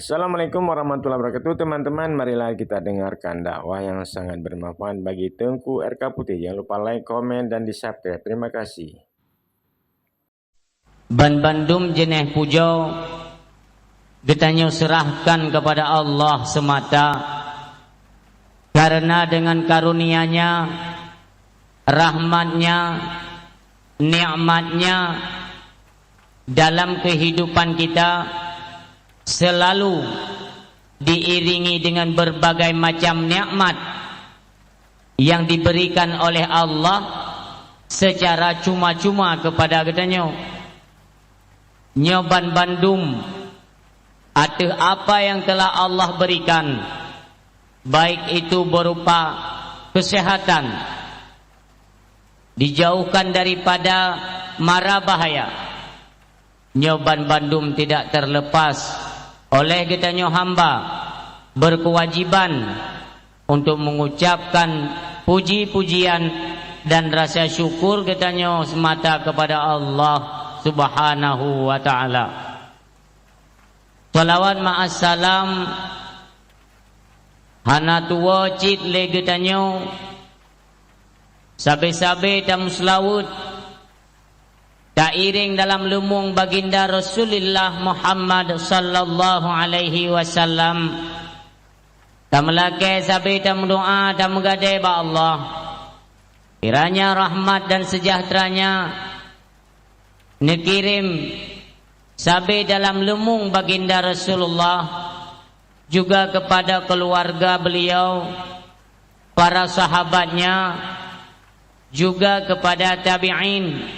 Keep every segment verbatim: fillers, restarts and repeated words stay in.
Assalamualaikum warahmatullahi wabarakatuh, teman-teman. Marilah kita dengarkan dakwah yang sangat bermanfaat bagi Teungku R K Putih. Jangan lupa like, komen, dan di-subscribe. Terima kasih. Ban bandum jeuneh pujoe geutanyoe seurahkan keupada Allah seumata, kareuna deungon karunia-Nya, rahmat-Nya, nikmat-Nya, dalam keuhidupan kita seulalu diiringi deungon beurbagai macam nikmat nyang diberikan oleh Allah seucara cuma-cuma keupada geutanyoe. Nyoe ban bandum ateueh apa nyang telah Allah berikan, baik itu berupa kesehatan, dijauhkan daripada mara bahaya. Nyoe ban bandum tidak terlepas oleh geutanyoe hamba berkewajiban untuk mengucapkan puji-pujian dan rasa syukur geutanyoe seumata keupada Allah Subhanahu wa Ta'ala. Salawat ma'assalam hana tuwoe cit lé geutanyoe, sabe-sabe tameuseulaweuet, tairéng dalam leumueng Baginda Rasulullah Muhammad sallallahu alaihi wasallam. Tameulakée sabe tameudoá, tameugadée bak Allah, kiranya rahmat dan seujahteura-Nya neukirém sabe dalam leumueng Baginda Rasulullah, juga keupada keuluwarga beuliau, para sahabat-Nya, juga keupada tabi'in,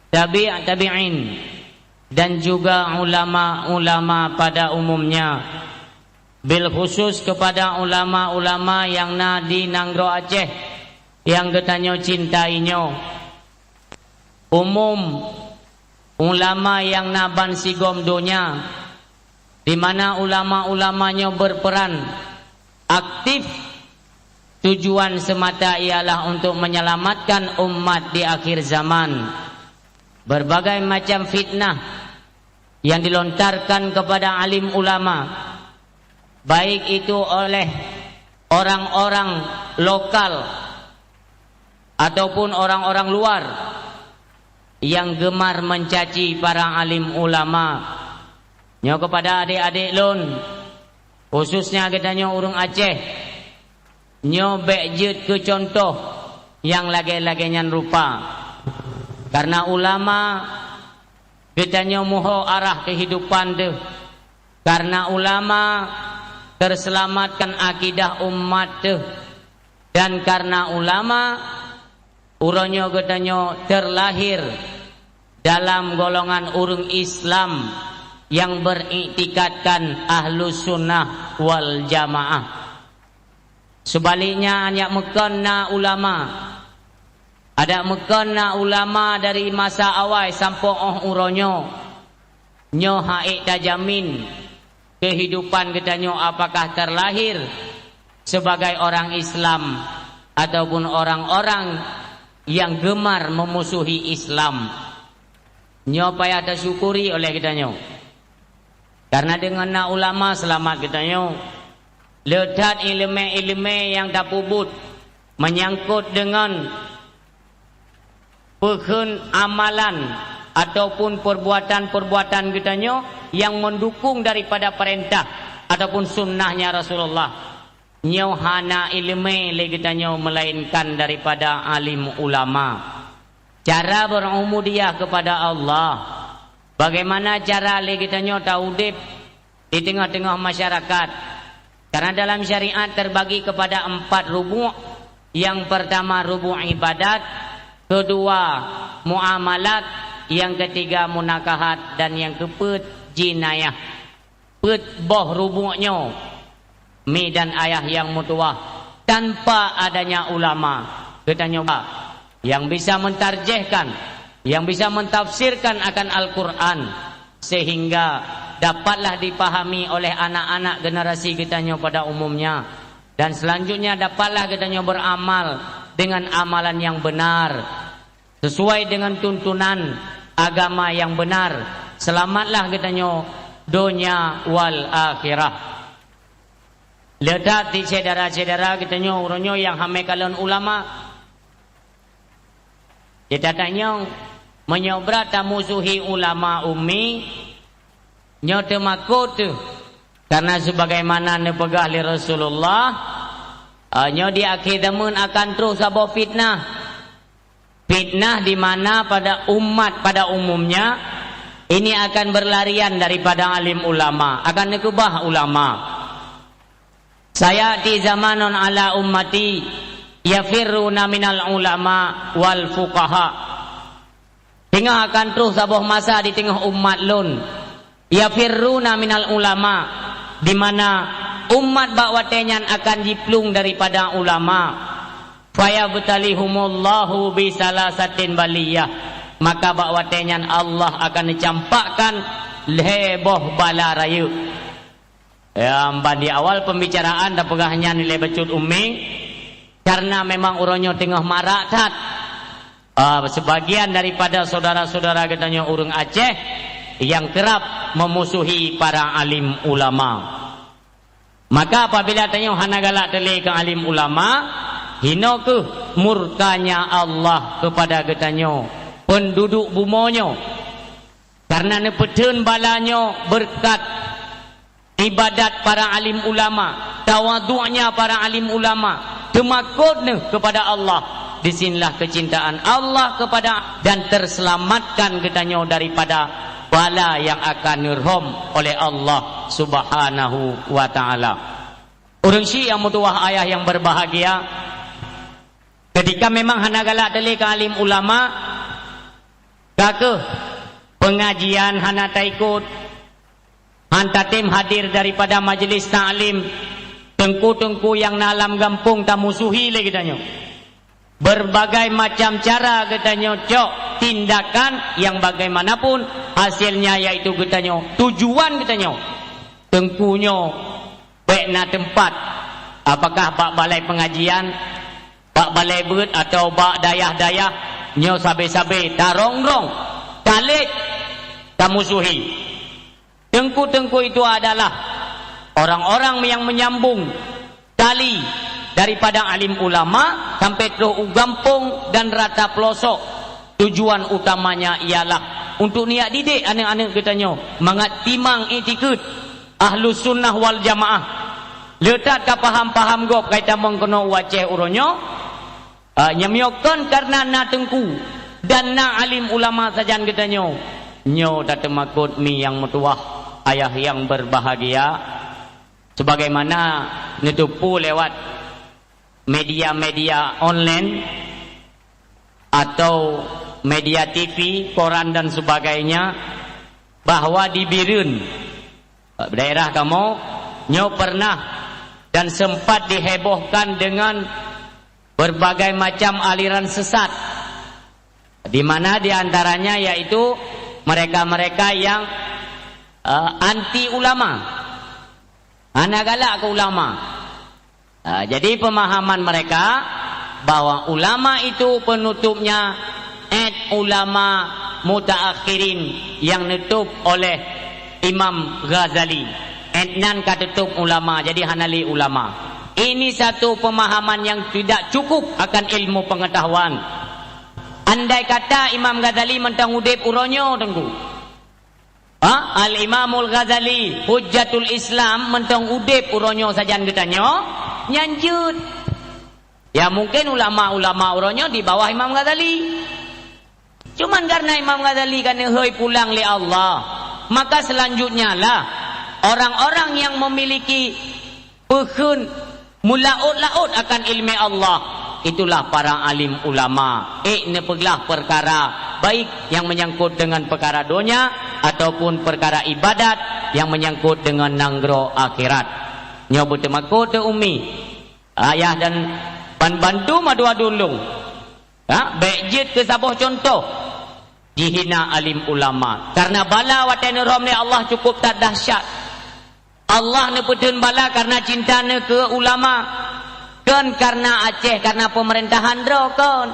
tabi' tabi'in, dan juga ulama-ulama pada umumnya, bilkhusus keupada ulama-ulama nyang na di nanggroe Aceh nyang geutanyoe cintai nyoe. Umum ulama nyang na bansigom donya, di mana ulama-ulama nyoe berperan aktif, tujuan semata ialah untuk menyelamatkan umat di akhir zaman. Berbagai macam fitnah yang dilontarkan kepada alim ulama, baik itu oleh orang-orang lokal ataupun orang-orang luar yang gemar mencaci para alim ulama. Nyoe keupada adék-adék lôn, khususnya geutanyoe ureuëng Aceh, nyoe bék jeuet keu cuntoh nyang lagée-lagée nyan rupa. Karena ulama geutanyoe muho arah keuhidupan deuh. Karena ulama teuseulamatkan akidah umat teuh. Dan karena ulama, uroe nyoe geutanyoe teulahé dalam golongan ureuëng Islam nyang beuriktikadkan Ahlus Sunnah wal Jamaah. Seubaliknya, adak meukon na ulama, adak meukon na ulama dari masa awai sampoe óh uroe nyoe, nyoe han ék tajamin keuhidupan geutanyoe apakah teulahé sebagai orang Islam ataupun orang-orang nyang gemar meumusuhi Islam. Nyoe payah tasyukuri oleh geutanyoe. Karena deungon na ulama seulamat geutanyoe. Le that iéleumé-iéleumé nyang tapeubuet meunyangkot deungon peukheun amalan ataupun peurbuatan-peurbuatan geutanyoe nyang meudukong daripada peurintah ataupun sunnahnya Rasulullah. Nyoe hana iéleumé lé geutanyoe meulainkan daripada alim ulama. Cara beur'ubudiah keupada Allah. Bagaimana cara lé geutanyoe taudeb di teungoh-teungoh masyarakat? Karena dalam syariat terbagi kepada empat rubu'. Yang pertama rubu' ibadat, kedua muamalat, yang ketiga munakahat, dan yang keempat jinayah. Peuet boh rubu' nyoe, mi dan ayah nyang meutuwah, tanpa adanya ulama, geutanyoe ba nyang bisa mentarjihkan, nyang bisa mentafsirkan akan Al-Quran, sehingga dapatlah dipahami oleh anak-anak generasi geutanyoe pada umumnya, dan selanjutnya dapatlah geutanyoe beramal dengan amalan yang benar, sesuai dengan tuntunan agama yang benar. Selamatlah geutanyoe donya wal akhirah. Le that cit syedara-syedara geutanyoe uroe nyoe nyang hamé kalon ulama. Di tatanyong, meunyoe brat tamusuhi ulama ummi, nyoe teumakot teuh. Karena sebagaimana neupeugah lé Rasulullah, eh, nyoe di akhé zaman akan troh saboh fitnah. Fitnah di mana pada umat pada umumnya ini akan berlarian daripada alim ulama, akan neukeubah ulama. Sayati zamanun ala ummati yafirruna minal ulama wal fuqaha. Teungoh akan troh saboh masa di teungoh umat lôn, yafirruna minal ulama, di mana umat bak watée nyan akan jiplueng daripada ulama. Fayabtalihumullahu bisalasatin baliyah, maka bak watée nyan Allah akan neucampakkan lhée boh bala rayeuk. Ya, ban di awal pembicaraan tapeugah nyan ilée bacut ummi, karena memang uroe nyoe teungoh marak that. Ah, sebagian daripada saudara-saudara geutanyoe ureuëng Aceh yang kerap memusuhi para alim ulama. Maka apabila tanyoe hana galak teuh lé keu alim ulama, hinoe kheueh murkanya Allah kepada geutanyoe, penduduk bumoe nyoe. Karena neupeutheun bala nyoe beureukat ibadat para alim ulama, tawaduknya para alim ulama, teumakot neuh kepada Allah. Di sinilah kecintaan Allah kepada dan terselamatkan geutanyoe daripada bala yang akan neurhom oleh Allah Subhanahu wa Ta'ala. Ureuëng syiek nyang meutuwah ayah nyang berbahagia, ketika memang hana galak teuh lé keu alim ulama, ka kheueh pengajian hana taikot, han tatem hadir daripada majelis taklim, teungku-teungku nyang na lam gampông tamusuhi lé geutanyoe. Berbagai macam cara geutanyoe cok tindakan yang bagaimanapun hasilnya, yaitu geutanyoe, tujuan geutanyoe, teungku nyoe bék na teumpat, apakah bak balai pengajian, bak balai beuet atau bak dayah-dayah, nyoe sabe-sabe tarong-rong, talét, tamusuhi. Teungku-teungku itu adalah orang-orang yang menyambung tali daripada alim ulama sampai troh u gampông dan rata pelosok. Tujuan utamanya ialah untuk neujak didik aneuk-aneuk geutanyoe mangat timang iktikeuet Ahlus Sunnah wal Jamaah. Le that ka paham-paham gob ka itamong keunoe u Aceh uroe nyoe, ah, nyang miyokon karena na teungku dan na alim ulama sajan geutanyoe. Nyoe tateumakot mi nyang meutuwah ayah nyang berbahagia, sebagaimana neuteupeue lewat media-media online atau media T V, koran dan sebagainya, bahwa di Bireuen, daerah kamoe, nyoe pernah dan sempat dihebohkan dengan berbagai macam aliran sesat, di mana di antaranya yaitu mereka-mereka yang, eh, anti ulama, hana galak keu ulama. Ah, jadi pemahaman mereka bahwa ulama itu penutupnya et ulama mutaakhirin yang neutôb oleh Imam Ghazali. Et nan ka teutôb ulama, jadi hana lé ulama. Ini satu pemahaman yang tidak cukup akan ilmu pengetahuan. Andai kata Imam Ghazali mantong udeb uroe nyoe, Teungku, ha? Al-Imamul Ghazali, Hujjatul Islam, mantong udeb uroe nyoe sajan geutanyoe, nyan jeuet. Ya, mungkin ulama-ulama uroe nyoe di bawah Imam Ghazali. Cuman karena Imam Ghazali ka neuhôi pulang lé Allah, maka selanjutnya lah orang-orang yang memiliki peukheun meulaôt-laôt akan ileumèe Allah, itulah para alim ulama. Ék neupeuglah peukara, baik nyang meunyangkot deungon peukara donya ataupun peukara ibadat nyang meunyangkot deungon nanggroe akhirat. Nyoe beuteumakot teuh ummi, ayah dan ban bandum adu-adu lôn. Ha, bék jeuet keu saboh cuntoh jihina alim ulama. Karena bala watée neurhom lé Allah cukup that dahsyat. Allah neupeutheun bala karena cinta neuh keu ulama. Kon karena Aceh, karena pemerintahan droe kon.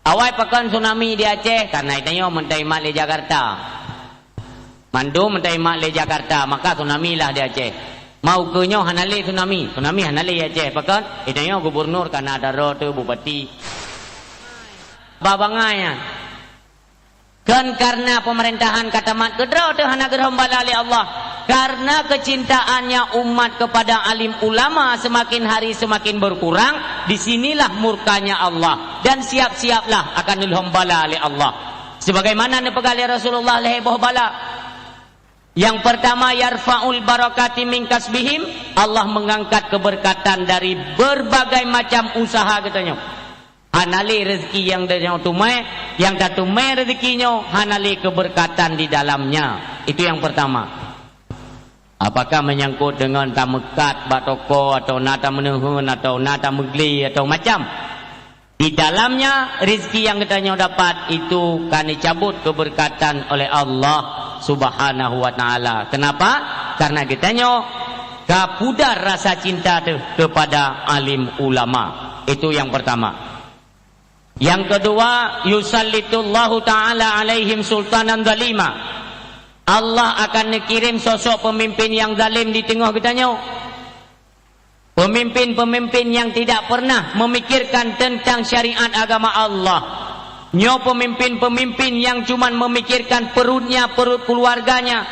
Awai pakon tsunami di Aceh, karena itanyoe meuntaimat lé Jakarta. Mandum taimat lé Jakarta, maka tsunami lah di Aceh. Mau keu nyoe hana lé tsunami, tsunami hana lé Aceh. Pakon? Geutanyoe gubernur kana daroe teuh bupati. Ba bangai nyan. Kon karena pemerintahan ka tamat keudroe teuh hana geurhom bala lé Allah. Karena kecintaannya umat kepada alim ulama semakin hari semakin berkurang, di sinilah murkanya Allah. Dan siap-siaplah akan neulhom bala lé Allah. Sebagaimana neupeugah lé Rasulullah lhée boh bala. Yang pertama, yarfa'ul barakati min kasbihim, Allah mengangkat keberkatan dari berbagai macam usaha geutanyoe. Hana lé rezeki nyang geutanyoe teumé, nyang tateumé rezeki nyoe hana lé keberkatan di dalamnya. Itu yang pertama. Apakah menyangkut dengan tameukat bak toko, atau na tameuneuen, atau na tameugli, atau macam? Di dalamnya rezeki nyang geutanyoe dapat itu ka neucabut keberkatan oleh Allah Subhanahu wa Taala. Kenapa? Karena geutanyoe ka pudar rasa cinta teuh kepada alim ulama. Itu yang pertama. Yang kedua, yusallitullahu taala alaihim sultanan zalima. Allah akan neukirém sosok pemimpin nyang zalim di teungoh geutanyoe. Pemimpin-pemimpin yang tidak pernah memikirkan tentang syariat agama Allah. Nyoe pemimpin-pemimpin yang cuman memikirkan perutnya, perut keluarganya,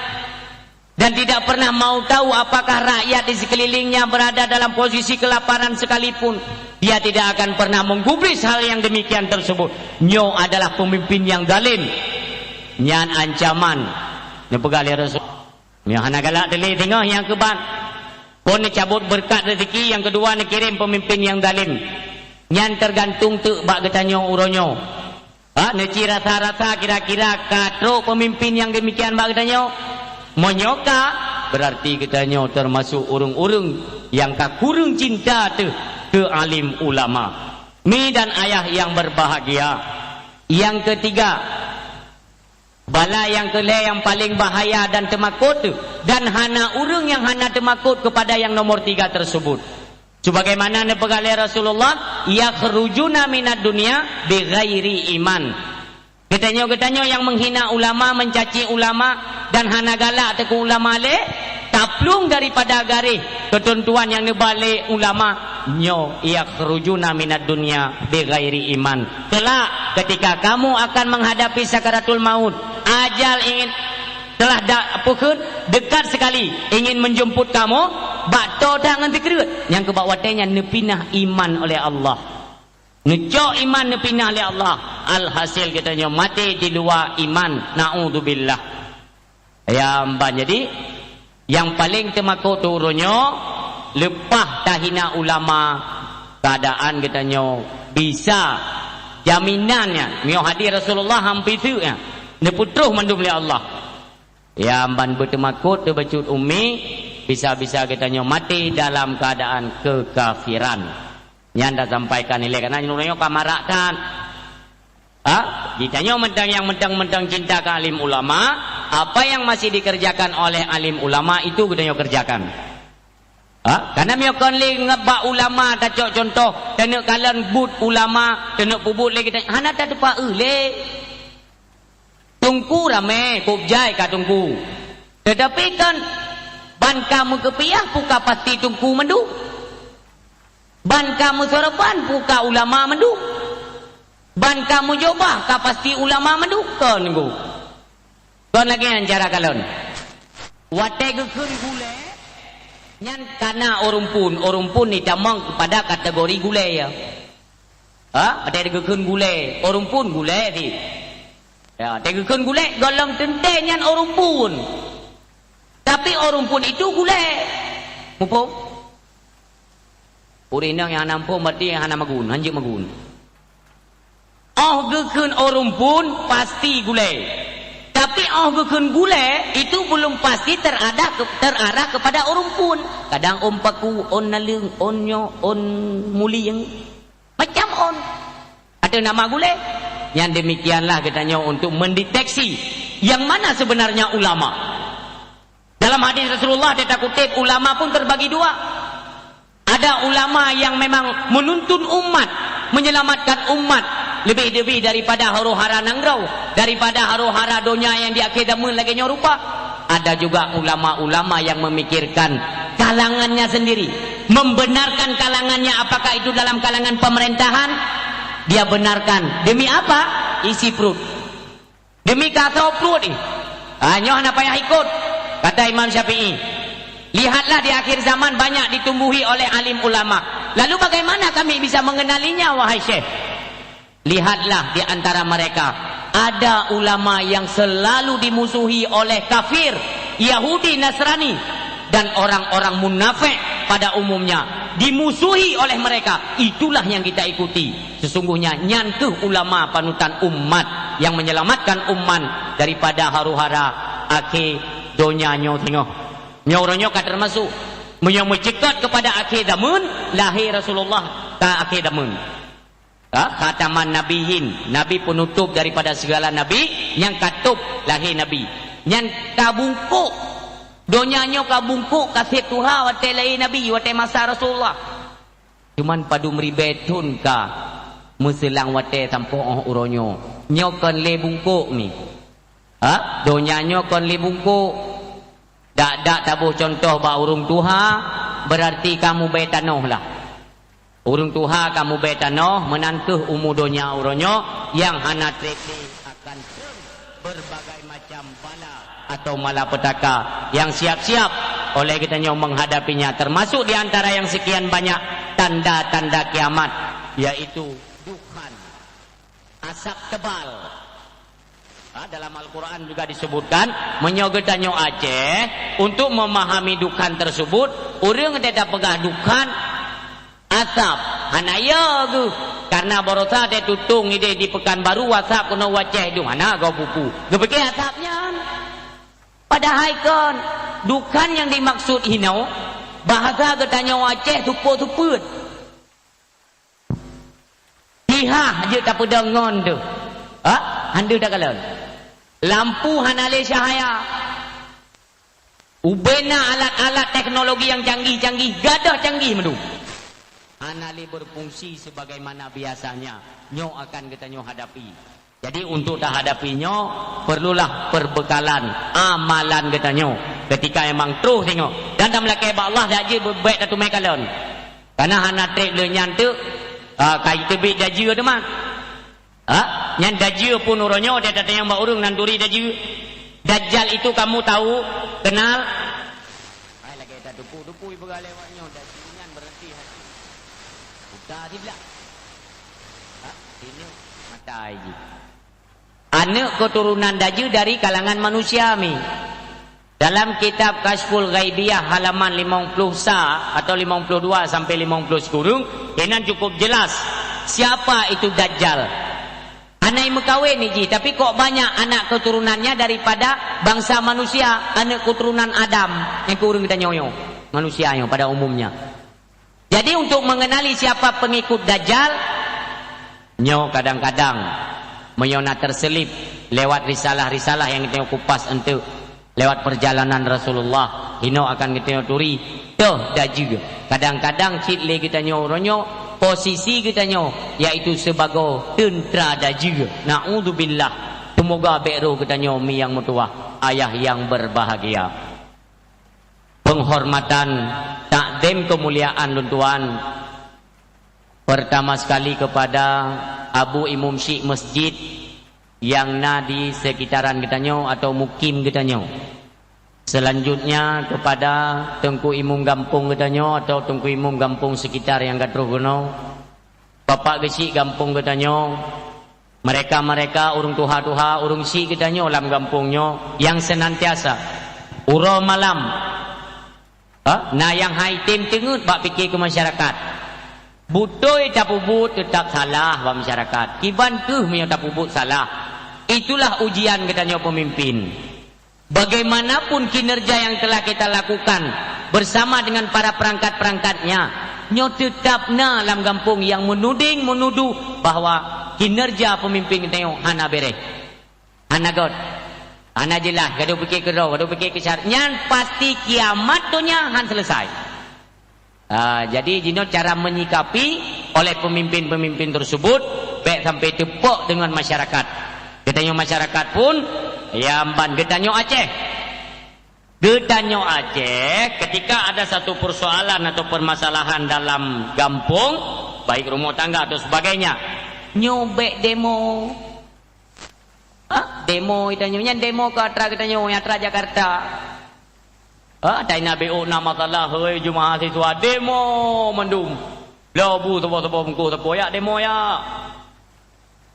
dan tidak pernah mau tahu apakah rakyat di sekelilingnya berada dalam posisi kelaparan sekalipun. Dia tidak akan pernah menggubris hal yang demikian tersebut. Nyoe adalah pemimpin yang zalim. Nyan ancaman. Neupeugah lé Rasul. Nyoe hana galak teuh lé teungoh nyang keuban. Phon neucabut beureukat rezeki, nyang keudua neukirém peumimpén nyang zalim. Nyan teugantung teuk bak geutanyoe uroe nyoe. Ha, neuci rasa-rasa kira-kira ka trok peumimpén nyang deumikian bak geutanyoe. Meunyoe ka, beurarti geutanyoe teumasok ureuëng-ureuëng nyang ka kureueng cinta teuh keu alim ulama. Mi dan ayah nyang beubahgia. Nyang keutiga, bala nyang keu lhée nyang paleng bahaya dan teumakot teuh, dan hana ureuëng nyang hana teumakot keupada nyang nomor tiga teusebut. Sebagaimana neupeugah lé Rasulullah, "Yakhrujuna minad dunya bighairi iman." Geutanyoe-geutanyoe nyang meuhina ulama, meucaci ulama, dan hana galak teuh keu ulama lé, taplueng daripada garéh keuteuntuan nyang neuba lé ulama nyoe, "Yakhrujuna minad dunya bighairi iman." Kelak, ketika kamu akan menghadapi sakaratul maut, ajal ingin telah da-, apa kheun, dekat sekali ingin menjemput kamu, bak toe that ngon sikreuet, nyang keu bak watée nyan neupinah iman oleh Allah. Neucok iman neupinah lé Allah. Alhasil geutanyoe maté di luwa iman. Naudzubillah. Ya, mban jadi, nyang paleng teumakot teuh uroe nyoe, leupah tahina ulama, keuadaan geutanyoe bisa jaminan nyan. Meunyoe hadis Rasulullah hampir teuk nyan, neupeutroh mandum lé Allah. Ya, mban beuteumakot teuh bacut umi, bisa-bisa geutanyoe maté dalam keuadaan keukafiran. Nyan tasampaikan ilée, karena nyoe ka marak that. Ha? Geutanyoe mantong nyang mantong-mantong cinta keu alim ulama, apa yang masih dikerjakan oleh alim ulama itu geutanyoe kerjakan. Ha? Karena meunyoe kon lé ngon bak ulama tacok contoh, taneuk kalon buet ulama, taneuk peubuet lé geutanyoe, hana tateupeue lé. Teungku ramé, kôb jai ka teungku. Tetapi kan ban ka meukeupiah peue ka pasti teungku mandum. Ban ka meusoropan peue ka ulama mandum. Ban ka meujobah ka pasti ulama mandum. Kon teungku. Kon lagée nyan cara kalon. Watée geukheun gulée, nyan kana ureuëng phon, ureuëng phon ni tamong kepada kategori gulée ya. Ha? Watée geukheun gulée, ureuëng phon gulée di. Ya, watée geukheun gulée, gohlom teuntée nyan ureuëng phon. Tapi ureuëng phon itu gulée. Muphom? Ureuëng inong nyang hana muphom berarti hana magun, hanjeuet magun. Óh geukheun ureuëng phon pasti gulée. Tapi óh geukheun gulée, itu belum pasti terarah ke-, terarah kepada ureuëng phon. Kadang ôn paku, ôn naleueng, ôn nyoe, ôn mulieng. Macam ôn. Ada nama gulée. Yang demikianlah geutanyoe untuk mendeteksi yang mana sebenarnya ulama. Dalam hadis Rasulullah, kita kutip, ulama pun terbagi dua. Ada ulama yang memang menuntun umat, menyelamatkan umat, lebih-lebih daripada huru-hara nanggroe, daripada huru-hara donya yang di akhir zaman lagée nyoe rupa. Ada juga ulama-ulama yang memikirkan kalangannya sendiri, membenarkan kalangannya, apakah itu dalam kalangan pemerintahan, dia benarkan. Demi apa? Isi perut. Demi kata perut ni. Ha, nyoe hana payah ikut, kata Imam Syafi'i. Lihatlah di akhir zaman banyak ditumbuhi oleh alim ulama. Lalu bagaimana kami bisa mengenalinya, wahai Syekh? Lihatlah di antara mereka, ada ulama yang selalu dimusuhi oleh kafir, Yahudi, Nasrani, dan orang-orang munafik pada umumnya. Dimusuhi oleh mereka, itulah yang kita ikuti. Sesungguhnya nyan keuh ulama panutan umat yang menyelamatkan umat daripada haru-hara akhé donya nyoe singoh. Nyoe uroe nyoe ka termasuk. Meunyoe meuceukat kepada akhé zaman, lahé Rasulullah ka akhé zaman. Ha? Khataman Nabiyyin, Nabi penutup daripada segala nabi, nyang ka top lahé Nabi. Nyan ka bungkôk. Donya nyoe ka bungkôk, ka sép tuha watée lahé Nabi, watée masa Rasulullah. Cuman padum ribée thon ka meuseulang watée sampoe 'oh uroe nyoe. Nyoe kon lé bungkôk ni. Ha? Donya nyoe kon lé bungkôk. Dak-dak taboh cuntoh bak ureuëng tuha, berarti ka mubée tanoh lah. Ureuëng tuha ka mubée tanoh, meunan keuh umu donya uroe nyoe nyang hana treb lé akan treun berbagai macam bala atau malapetaka yang siap-siap oleh geutanyoe menghadapinya, termasuk di antara yang sekian banyak tanda-tanda kiamat, yaitu dukhan, asap tebal. Ha, dalam Al-Quran juga disebutkan, meunyoe geutanyoe Aceh, untuk memahami dukhan tersebut, ureuëng teutab peugah dukhan, asap, hana ya geuh. Karena barosa teututung ideh di Pekanbaru, asap keunoe u Aceh dum hana goe pupu. Geupike asap nyan. Padahai kon, dukhan nyang dimaksud hinoe, bahasa geutanyoe Aceh tupot-tupot. Tihah jeuet tapeudong ngon teuh. Ha? Hana takalon. Lampu hana lé cahya. Ubena alat-alat teknologi nyang canggih-canggih, gadôh canggih mandum. Hana lé berfungsi sebagaimana biasanya. Nyoe akan geutanyoe hadapi. Jadi, untuk tahadapi nyoe, perlulah perbekalan amalan geutanyoe. Ketika memang troh singoh. Dan tameulakée bak Allah, dak jeuet beu-, bék tateumé kalon. Karena hana treb lé nyan teuk, ah, ka jiteubiet dajeu teuma. Ha? Nyan dajeu pun uroe nyoe, dia tatanyong bak ureuëng nan turi dajeu. Dajjal itu kamu tahu, kenal? Hai lagée tatupu-tupu ipeugah lewat nyoe, dajeu nyan berarti hati. Buta siblah. Ha? Ini mata jih. Aneuk keuturonan dajeu dari kalangan manusia mi. Dalam kitab Kasyful Ghaibiyah halaman limong ploh sa atau limong ploh dua sampai limong ploh sikureueng, inan cukup jelas siapa itu Dajjal. Hana meukawen jih, tapi kok banyak anak keturunannya daripada bangsa manusia, aneuk keturunan Adam, nyang keu ureuëng geutanyoe nyoe, manusia nyoe pada umumnya. Jadi, untuk mengenali siapa pengikut Dajjal, nyoe kadang-kadang meunyoe na terselip lewat risalah-risalah nyang geutanyoe kupas enteuk, lewat perjalanan Rasulullah, hinoe akan geutanyoe turi, toh dajeu. Kadang-kadang cit lé geutanyoe uroe nyoe, posisi geutanyoe, yaitu sibagoe teuntra dajeu. Naudzubillah. Seumoga bék roh geutanyoe mi nyang meutuwah, ayah nyang berbahagia. Penghormatan, takzim, kemuliaan lôn tuan, pertama sekali kepada Abu Imum Syik Masjid nyang na di sekitaran geutanyoe atau mukim geutanyoe. Selanjutnya kepada Teungku Imum Gampông geutanyoe atau Teungku Imum Gampông sekitar nyang ka troh keunoe. Bapak Geuchik gampông geutanyoe, mereka-mereka ureuëng tuha-tuha, ureuëng chik geutanyoe lam gampông nyoe nyang senantiasa uroe malam, ha, na nyang han item teungeut bak pike keu masyarakat. Beutôi tapeubuet teutap salah bak masyarakat. Kiban kheueh meunyoe tapeubuet salah. Itulah ujian geutanyoe peumimpin. Bagaimanapun kinerja yang telah kita lakukan bersama dengan para perangkat-perangkatnya, nyoe teutap na lam gampông nyang meunuding-meunuduh bahwa kinerja peumimpin geutanyoe hana bereh, hana göt, hana jeulaih, gadôh pike keudroe, gadôh pike keusyar. Nyan pasti kiamat donya han seuleusoe. Ah, jadi jinoe cara menyikapi oleh pemimpin-pemimpin tersebut, bék sampai teupok deungon masyarakat. Geutanyoe masyarakat pun, ya, ban geutanyoe Aceh. Geutanyoe Aceh, ketika ada satu persoalan atau permasalahan dalam gampông, baik rumah tangga atau sebagainya, nyoe bèk demo. Ha? Demo geutanyoe, nyan demo keu atra geutanyoe, nyang atra Jakarta. Ha? Taina B O na masalah, hei, jeumaah siswa, demo mandum. Bloe bu saboh-saboh bungkôh sapo, jak demo, jak.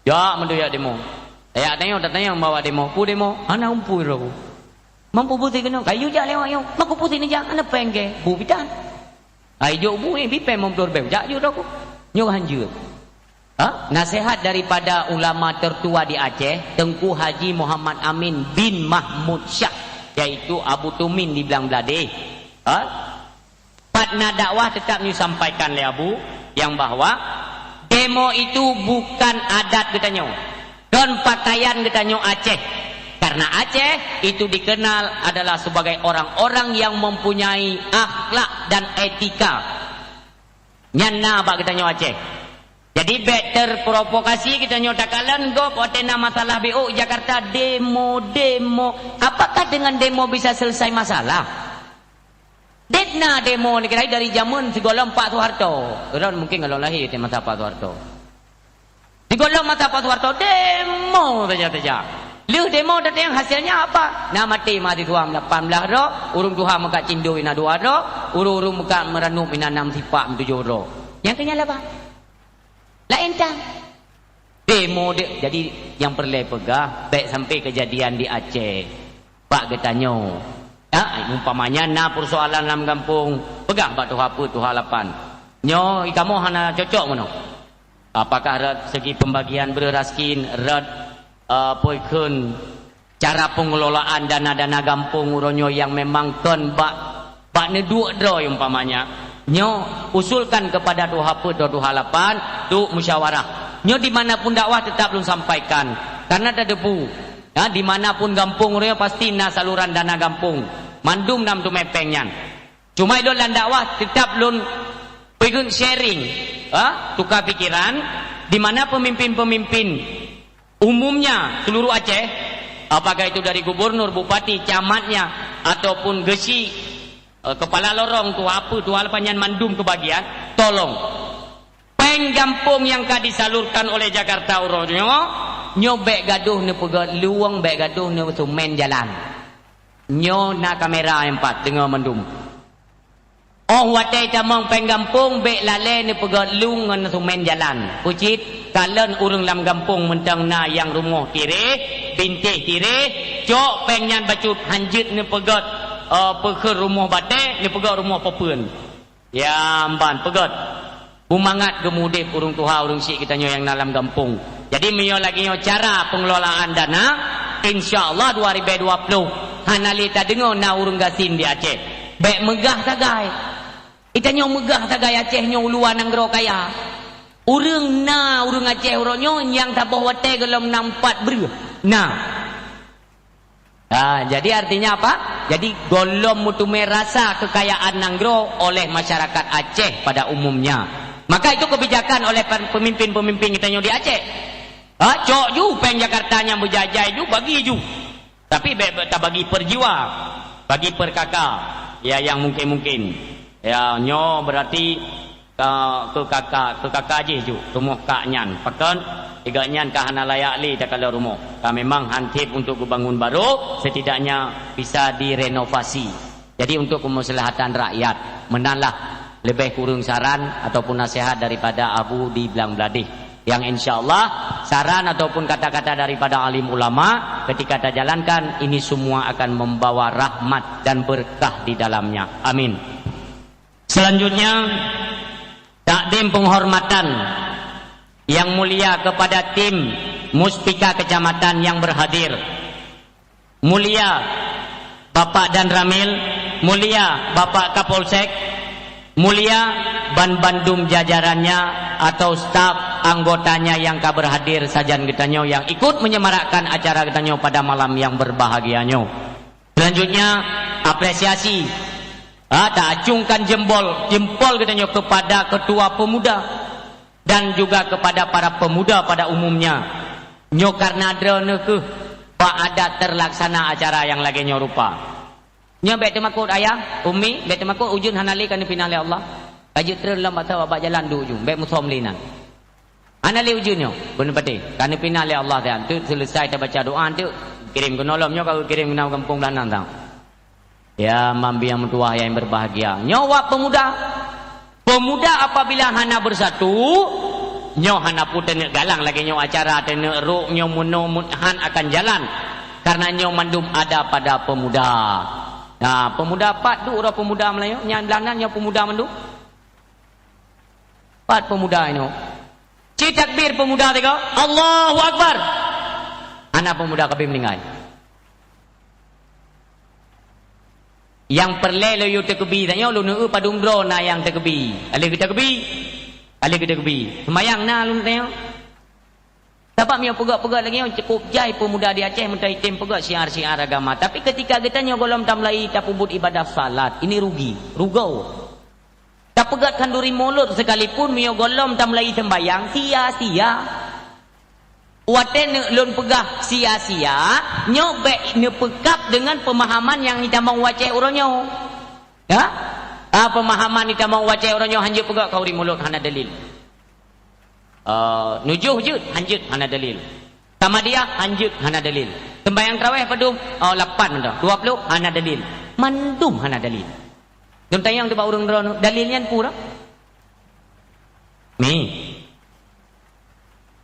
Jak mandum jak demo. Jak tanyoe, tatanyong bak demo, peue demo? Hana umpui droe. Mampu putéh keunoe, kayue jak lewat nyoe. Makuk putéh neujak, hana péng keu bu bitan. Ai jok bu, eh, bipèng limong ploh ribèe, jak ju droe. Nyoe han jeuet. Ha? Nasihat daripada ulama tertua di Aceh, Teungku Haji Muhammad Amin bin Mahmud Syah, yaitu Abu Tumin di Blang Bladeh. Ha? Pat na dakwah tetap nyoe sampaikan lé Abu, yang bahwa demo itu bukan adat geutanyoe, kon pakaian geutanyoe Aceh. Karena Aceh itu dikenal adalah sebagai orang-orang yang mempunyai akhlak dan etika. Nyan na bak geutanyoe Aceh. Jadi, bèk terprovokasi geutanyoe takalon gob watèe na masalah B O Jakarta, demo, demo. Apakah dengan demo bisa selesai masalah? Dek na demo nikerai dari jameun sigohlom Pak Soeharto. Droe mungkin gohlom lahé di masa Pak Soeharto. Sigohlom masa Pak Soeharto, demo saja-saja. Lheueh demo, tatanyong hasilnya apa? Na maté mahasiswa lapan blah droe, ureueng tuha meukat cindô na dua droe, ureueng-ureueng meukat meuranub na nam sipak meutujoh droe. Nyang keu nyan laba. Laén tan. Demo dek, jadi nyang peureulèe peugah, bèk sampai keujadian di Aceh. Bak geutanyoe. Ya, umpamanya na persoalan lam gampông, peugah bak tuha peuet, tuha lapan. Nyoe kamoe hana cocok meunoe. Apakah rot segi pembagian breuh raskin, rot, eh, peue kheun cara pengelolaan dana-dana gampông uroe nyoe nyang memang kon bak, bak neuduek droe umpamanya. Nyoe usulkan kepada tuha peuet atau tuha lapan, duek musyawarah. Nyoe di mana pun dakwah tetap lôn sampaikan. Karena tateupeue, ya, di mana pun gampông uroe nyoe pasti na saluran dana gampông. Mandum na meuteumèe pèng nyan. Cuma ilôn lam dakwah tetap lôn peugöt sharing, ha, tukar pikiran, di mana pemimpin-pemimpin umumnya seluruh Aceh, apakah itu dari gubernur, bupati, camatnya, ataupun geuchik, eh, kepala lorong, tuha peuet, tuha lapan nyan mandum keubagian, tolong. Pèng gampông nyang ka disalurkan oleh Jakarta uroe nyoe, nyoe bèk gadôh neupeugöt lueng, bèk gadôh neuseumen jalan. Nyoe na kamera nyang pat, deungö mandum. Óh watèe tamong pèng gampông, bèk lalè neupeugöt lueng ngon seumen jalan. Peue cit, kalon ureueng lam gampông mantong na nyang rumoh tiréh, bintéh tiréh, cok pèng nyan bacut, hanjeuet neupeugöt, eh, peukheun rumoh batèe, neupeugöt rumoh peupeuet. Ya, mban, peugöt. Beumangat geumudép ureueng tuha, ureueng chik geutanyoe nyang na lam gampông. Jadi, meunyoe lagèe nyoe cara pengelolaan dana, insya Allah dua ribèe dua ploh hana lé tadeungö na ureueng gasien di Aceh. Bèk meugah sagai. Geutanyoe meugah sagai Aceh nyoe u luwa nanggroe kaya. Ureueng na, ureueng Aceh uroe nyoe nyang saboh watèe gohlom na empat breuh. Na. Ah, jadi artinya apa? Jadi gohlom meuteumèe rasa kekayaan nanggroe oleh masyarakat Aceh pada umumnya. Maka itu kebijakan oleh pe-, pemimpin-pemimpin geutanyoe di Aceh. Ha, cok ju pèng Jakarta nyang beujai-jai ju, bagi ju. Tapi bèk, bèk tabagi per jiwa, bagi per K K. Ya, yang mungkin-mungkin. Ya, nyoe berarti ka, keu K K, keu K K jih ju rumoh kak nyan. Pakon? Iga nyan ka hana layak lé takalon rumoh. Ka memang han tiep untuk geubangun barô, setidaknya bisa direnovasi. Jadi, untuk kemaslahatan rakyat, meunan lah leubeh kureueng saran ataupun nasihat daripada Abu di Blang Bladeh. Yang insya Allah, saran ataupun kata-kata daripada alim ulama, ketika tajalankan, ini semua akan membawa rahmat dan berkah di dalamnya. Amin. Selanjutnya, takdim penghormatan yang mulia kepada tim Muspika Kecamatan yang berhadir. Mulia Bapak Danramil, mulia Bapak Kapolsek, mulia ban bandum jajarannya atau staf anggotanya yang ka berhadir sajan geutanyoe yang ikut menyemarakkan acara geutanyoe pada malam yang berbahagia nyoe. Selanjutnya, apresiasi, ha, taacungkan jempol, jempol geutanyoe kepada ketua pemuda dan juga kepada para pemuda pada umumnya. Nyoe karena droeneuh kheueh bak adat terlaksana acara nyang lagèe nyoe rupa. Nyoe bék teumakot ayah, ummi, bék teumakot, ujeuen hana lé ka neupinah lé Allah. Ka jeuet treun lom bak, bak jalan duek ju, bék musöm lé nan. Hana lé ujeuen nyoe, beuneupatéh. Ka neupinah lé Allah, dan teuk seuleusai tabaca doa teuk, kirém keunoe lom nyoe ka geukirém keunoe gampông Belanan sang. Ya, mami nyang meutuwah nyang berbahagia. Nyoe wak pemuda. Pemuda apabila hana bersatu, nyoe hana peue taneuk galang lagée nyoe acara taneuk rok nyoe meunoe meuhan akan jalan. Karena nyoe mandum ada pada pemuda. Nah, pemuda pat duek uroe pemuda Meulayu, nyang Belanan nyoe pemuda mandum. Pat pemuda inoe. Ci takbir pemuda tiga, Allahu Akbar. Anak pemuda kabeh meninggai. Nyang peureulée lôn yue takbir tanyoe, lôn eu padum droe na nyang takbir. Aleh geutakbir. Aleh geutakbir. Seumayang na lôn tanyoe. Sabab meunyoe peugah-peugah lagée nyoe cukup jai peumuda di Aceh meutai tem peugah syiar-syiar agama. Tapi ketika geutanyoe gohlom tamulai tapeubuet ibadah salat, ini rugi, rugoe. Tapeugah khanduri mulod sekalipun meunyoe gohlom tamulai sembayang, sia-sia. Watée neuk lôn peugah sia-sia, nyoe bék neupeukab deungon peumahaman nyang itamong wacée uroe nyoe. Ya? Ah, peumahaman itamong wacée uroe nyoe hanjeuet peugah khanduri mulod hana dalil. Eh, nujoh jeuet, hanjeuet hana dalil. Samadiyah, hanjeuet hana dalil. Sembahyang tarawih padum, oh, lapan mantong, dua puluh hana dalil. Mandum hana dalil. Lôn tanyong teuh bak ureuëng droeneuh, dalil nyan peue? Mi.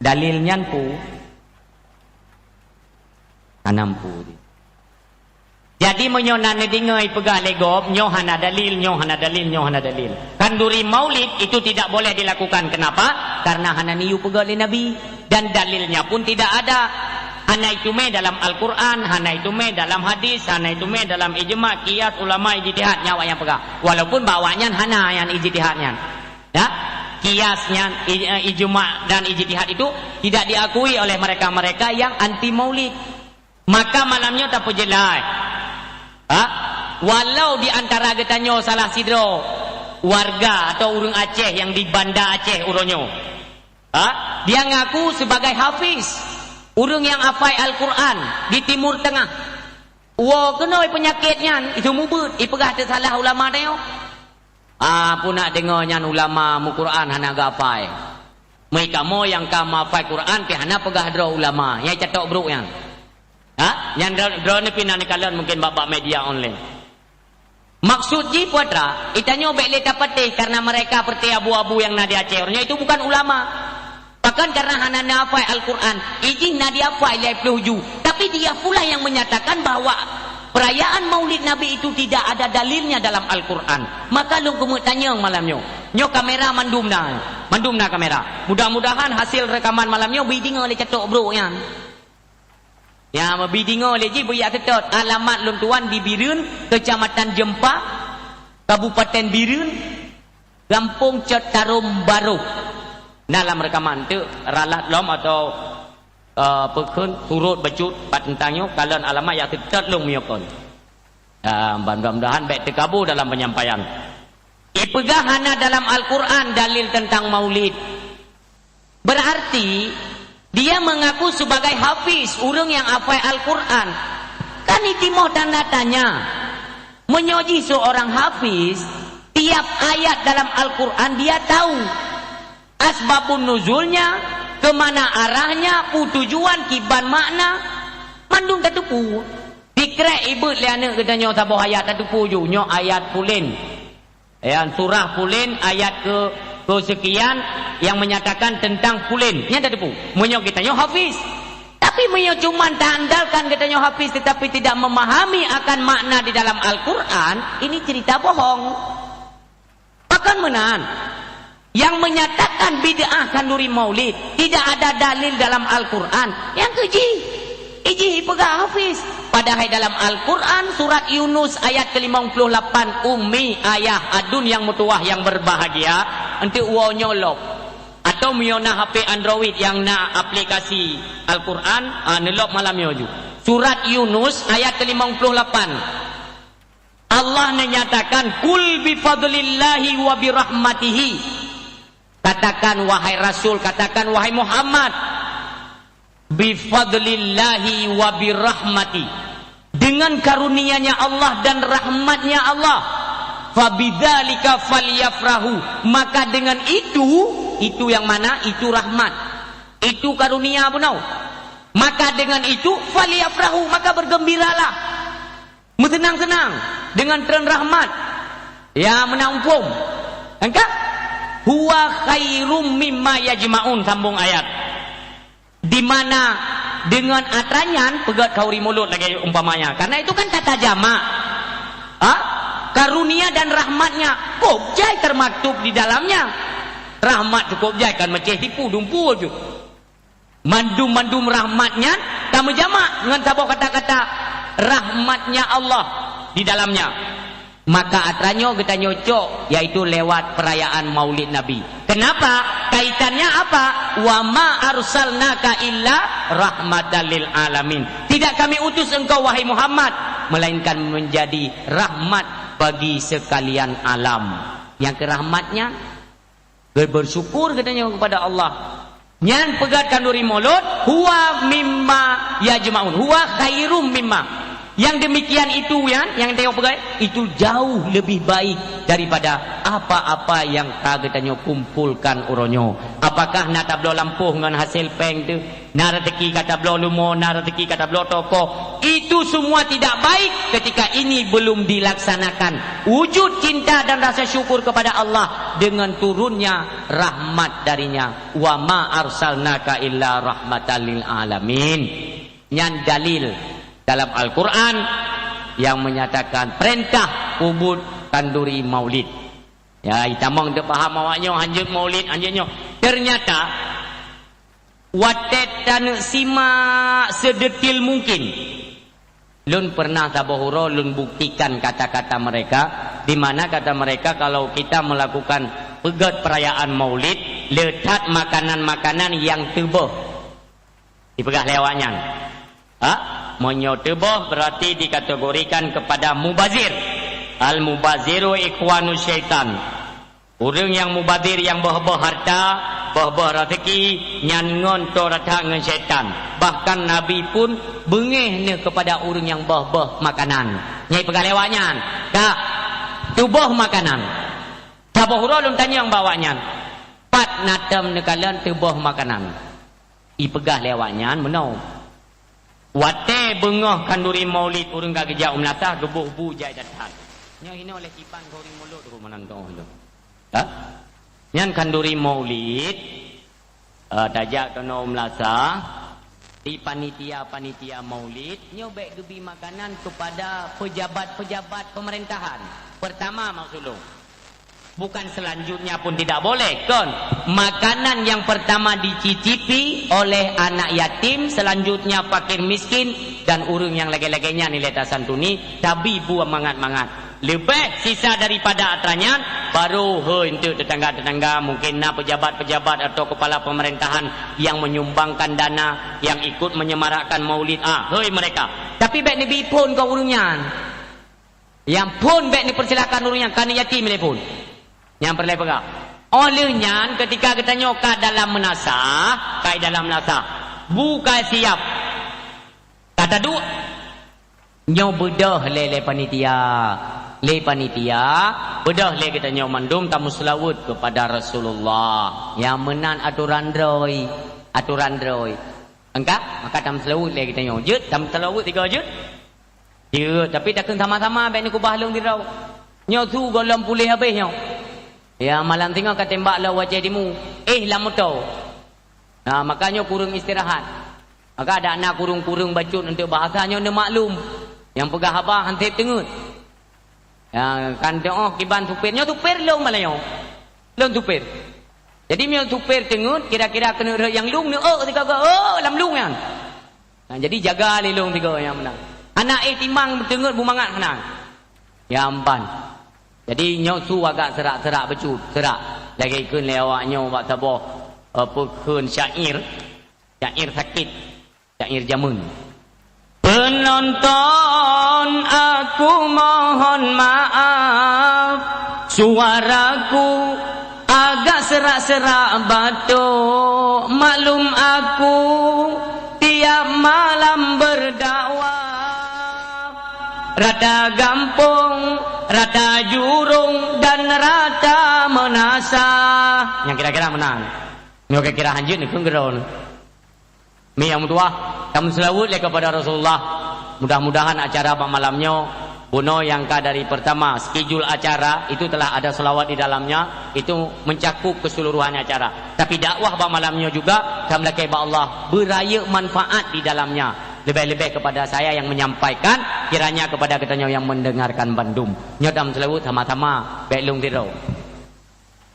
Dalil nyan peue? Hana peue. Jadi meunyoe na neudeungoe peugah lé gob, nyoe hana dalil, nyoe hana dalil, nyoe hana dalil. Khanduri maulid itu tidak boleh dilakukan. Kenapa? Karena hana neuyue peugah lé Nabi. Dan dalilnya pun tidak ada. Hana iteumé dalam Al-Quran, hana iteumé dalam hadis, hana iteumé dalam ijma, qiyas, ulama, ijtihad, nyan awak nyang peugah. Walaupun bak awak nyan hana nyang ijtihad nyan. Ya? Qiyas nyan, i-, eh, ijma dan ijtihad itu tidak diakui oleh mereka-mereka yang anti maulid. Maka malam nyoe tapeujeulaih. Ha? Walau di antara geutanyoe salah sidroe warga atau ureuëng Aceh yang di Banda Aceh uroe nyoe. Ha? Dia ngaku sebagai hafiz, ureuëng nyang hafai Al-Quran di Timur Tengah. Woe keunoe peunyakét nyan, itu mubeut, ipeugah teusalah ulama tanyoe. Ah, peue nak deungoe nyan ulama meuquran hana geuhafai. Meunyoe kamoe nyang ka meuhafai Quran pih hana peugah droe ulama, nyang catok brok nyan. Ha? Nyan droe, droeneuh pih na neukalon mungken bak, bak media online. Maksud jih peue atra, geutanyoe bék lé tapatéh karena mereka peureuté abu-abu nyang na di Aceh. Nyoe itu bukan ulama. Bahkan karena hana neuhafai Al-Quran, ijih na dihafai lhée ploh ju. Tapi dia pula yang menyatakan bahwa perayaan Maulid Nabi itu tidak ada dalilnya dalam Al-Quran. Maka lôn keumeuk tanyong malam nyoe. Nyoe kamera mandum na. Mandum na kamera. Mudah-mudahan hasil rekaman malam nyoe beudeungoe lé catok brok nyan. Ya, meubi deungoe lé jih beuyak teutot. Alamat lôn tuan di Bireuen, Kecamatan Jeumpa, Kabupaten Bireuen, Gampông Cot Tarom Barôh. Na lam reukaman teuk ralat lom atau, eh, peukheun surot bacut pat teuntang nyoe, kalon alamat yak teutot lôn meunyoe kon. Ah, mudah-mudahan bék teukabu dalam penyampaian. Ipeugah hana dalam Al-Quran dalil teuntang maulid. Berarti, dia mengaku sebagai hafiz, ureuëng nyang hafai Al-Quran. Kan itimoh tanda tanya. Meunyoe jih seorang hafiz, tiap ayat dalam Al-Quran dia tahu. Asbabun nuzulnya, ke mana arahnya, peue tujuan, kiban makna, mandum tateupeue. Dikrek ibeuet lé aneuëk geutanyoe saboh ayat tateupeue ju, nyoe ayat pulen. Ayat surah pulen, ayat ke, kesekian yang menyatakan tentang pulen. Nyan tateupeue. Meunyoe geutanyoe hafiz. Tapi meunyoe cuman taandalkan geutanyoe hafiz tetapi tidak memahami akan makna di dalam Al-Quran, ini cerita bohong. Pakon meunan? Yang menyatakan bid'ah khanduri maulid, tidak ada dalil dalam Al-Quran. Nyang keuh jih, ijih ipeugah hafiz. Padahai dalam Al-Quran, surat Yunus ayat ke limong puluh lapan, ummi, ayah, aduen nyang meutuwah nyang berbahagia, enteuk woe nyoe lom. Atau meunyoe na H P Android nyang na aplikasi Al-Quran, ah, neulom malam nyoe ju. Surat Yunus ayat ke limong puluh lapan. Allah neunyatakan, "Qul bi fadlillahi wa bi rahmatihi." Katakan, wahai Rasul, katakan, wahai Muhammad, "Bi fadlillahi wa bi rahmati." Dengan karunia-Nya Allah dan rahmat-Nya Allah. "Fabidzalika falyafrahu." Maka dengan itu, itu yang mana? Itu rahmat. Itu karunia bunoe. Maka dengan itu, "falyafrahu", maka bergembiralah. Meuseunang-seunang dengan treun rahmat. Ya, meunan umpung. Engka? "Huwa khairum mimma yajma'un", sambung ayat. Di mana dengan atra nyan peugét khanduri mulod lagée umpamanya. Karena itu kan kata jamak. Ha? Karunia dan rahmat-Nya kok jai termaktub di dalamnya. Rahmat cukup jai kan meucéh tipu dumpu ju. Mandum-mandum rahmat nyan tameujamak ngon saboh kata-kata, rahmat-Nya Allah di dalamnya. Maka atra nyoe geutanyoe cok, yaitu lewat perayaan Maulid Nabi. Kenapa? Kaitannya apa? "Wa ma arsalnaka illa rahmatan lil alamin." Tidak Kami utus engkau, wahai Muhammad, melainkan menjadi rahmat bagi sekalian alam. Nyang keu rahmat nyan, bersyukur geutanyoe kepada Allah. Nyan peugét khanduri mulod, "Huwa mimma yajma'un." "Huwa khairum mimma." Yang demikian itu, ya, nyang tanyoe peugét, itu jauh lebih baik daripada apa-apa yang ka geutanyoe kumpulkan uroe nyoe. Apakah na tabloe lampôh ngon hasil péng teuh? Na rezeki ka tabloe leumo, na rezeki ka tabloe toko. Itu semua tidak baik ketika ini belum dilaksanakan. Wujud cinta dan rasa syukur kepada Allah dengan turunnya rahmat dari-Nya. "Wa ma arsalnaka illa rahmatan lil alamin." Nyan dalil dalam Al-Quran yang menyatakan perintah peubuet khanduri maulid. Ya, itamong teupaham awak nyoe, hanjeuet maulid, hanjeuet nyoe. Ternyata, watée taneuk simak sedetil mungkin, lôn pernah saboh uroe lôn buktikan kata-kata mereka, di mana kata mereka, kalau kita melakukan peugét perayaan maulid, le that makanan-makanan nyang teuboh. Dipeugah lé awak nyan. Ha? Meunyoe teuboh, berarti dikategorikan kepada mubazir. Al-mubaziru ikhwanu syaitan. Ureuëng nyang mubazir, nyang boh-boh harta, boh-boh rezeki, nyan ngon toe rata ngon syaitan. Bahkan Nabi pun beungéh neuh kepada ureuëng nyang boh-boh makanan. Nyang ipeugah lé awak nyan, ka teuboh makanan. Saboh uroe lôn tanyong bak awak nyan, "Pat na tom neukalon teuboh makanan?" Ipeugah lé awak nyan meunoe, "Watée beungoh khanduri maulid ureuëng ka geujak u meulasah, geuboh bu jai that-that." Nyoe hinoe lé kiban khanduri mulod, oh, meunan toh lôn. Ha? Nyan khanduri maulid, eh, tajak keunoe u meulasah, di panitia-panitia maulid, nyoe bék geubi makanan kepada pejabat-pejabat pemerintahan. Pertama maksud lôn. Bukan selanjutnya pun tidak boleh, kon. Makanan yang pertama dicicipi oleh anak yatim, selanjutnya fakir miskin, dan ureuëng nyang lagée-lagée nyan ilée tasantuni, tabi bu mangat-mangat. Leubeh sisa daripada atra nyan, baru hôi untuk tetangga-tetangga, mungkin na pejabat-pejabat atau kepala pemerintahan yang menyumbangkan dana, yang ikut menyemarakkan maulid. Ah, hôi mereka. Tapi bék neubi phon keu ureuëng nyan. Nyang phon bék neupersilakan ureuëng nyang ka neuyatim lé phon. Nyang peureulée peugah. Óh lheueh nyan, ketika geutanyoe ka dalam meunasah, ka dalam meunasah, bu ka siap, ka taduek, nyoe beudôh lé, lé panitia. Lé panitia, beudôh lé geutanyoe mandum tameuseulaweuet kepada Rasulullah. Nyang meunan atoran droe, atoran droe. Engka, maka tameuseulaweuet lé geutanyoe. Jeuet, tameuseulaweuet sigoe jeuet. Jeuet, tapi takheun sama-sama bék neukeubah lôn sidroe. Nyoe su gohlom puléh habéh nyoe. Ya, malam singoh ka tembak lom u Aceh Timu. Eh, lam moto. Nah, maka nyoe kureueng istirahat. Maka adak na kureueng-kureueng bacut untuk bahasa nyoe neumaklum. Nyang peugah haba han sép teungeut. Ya, kan teuoh kiban supir. Nyoe supir lôn malam nyoe. Lôn supir. Jadi, meunyoe supir teungeut, kira-kira keuneuk rhot nyang lung, neuok sigoe-goe, oh, lam lung nyan. Nah, jadi jaga lé lôn tiga nyang meunan. Hana éh timang, teungeut bu mangat hana. Ya amban. Jadi nyoe su agak serak-serak bacut, serak. Lagée kheun lé awak nyoe bak saboh, eh, peue kheun syair. Syair sakét, syair jameun. Penonton, aku mohon maaf, suaraku agak serak-serak batuk. Maklum aku tiap malam berdakwah. Rata gampông, rata jurông, dan rata meunasah. Nyang kira-kira meunan. Nyoe kira-kira hanjeuet ni keu keudroe. Mi nyang meutuah, tameuseulaweuet lé kepada Rasulullah. Mudah-mudahan acara bak malam nyoe, bunoe nyang ka dari pertama, schedule acara itu telah ada selawat di dalamnya, itu mencakup keseluruhan acara. Tapi dakwah bak malam nyoe juga, tameulakée bak Allah, beurayeuk manfaat di dalamnya. Lebih-lebih kepada saya yang menyampaikan, kiranya kepada geutanyoe yang mendengarkan bandum. Nyoe tameuseulaweuet sama-sama, bék lôn tiroe.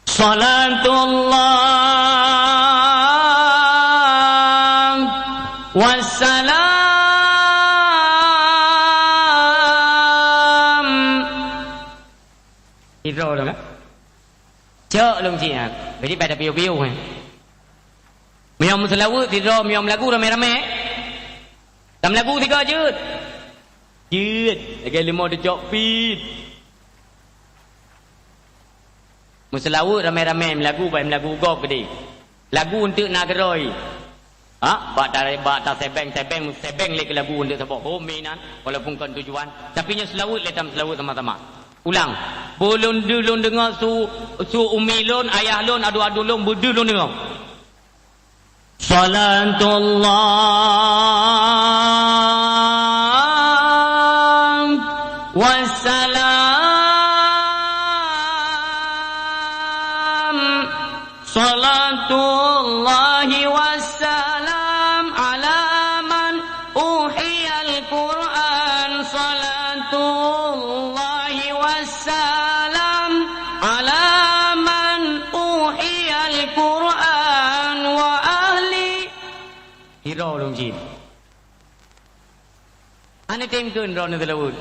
Salatullah wassalam. Tiroe dong, kan? Cok lôn cit nyan. Jadi pada piôh-piôh, eh. Meunyoe meuseulaweuet sidroe, meunyoe meulagu ramé-ramé. Tamlagu sigoe jeuet. Jeuet, lagée leumo teucok pit. Meuseulaweuet ramé-ramé meulagu, bah meulagu gob keudeh. Lagu eunteuk na keudroe. Ha, bak ta-, bak tasebeng-sebeng, sebeng lé keu lagu eunteuk saboh. Ho, mi nan, walaupun kon tujuan. Tapi nyoe seulaweuet lé tameuseulaweuet sama-sama. Ulang. Beu lôn deuh lôn deungoe su, su umi lôn, ayah lôn, adu-adu lôn, beu deuh lôn deungoe. Salatullah wassalam. Salatullahi wassalam ala man uhiyal Qur'an. Salatullahi wassalam ala man uhiyal Qur'an wa ahli. Hiro lôn jin. Hana tem kheun droeneuh seulaweuet.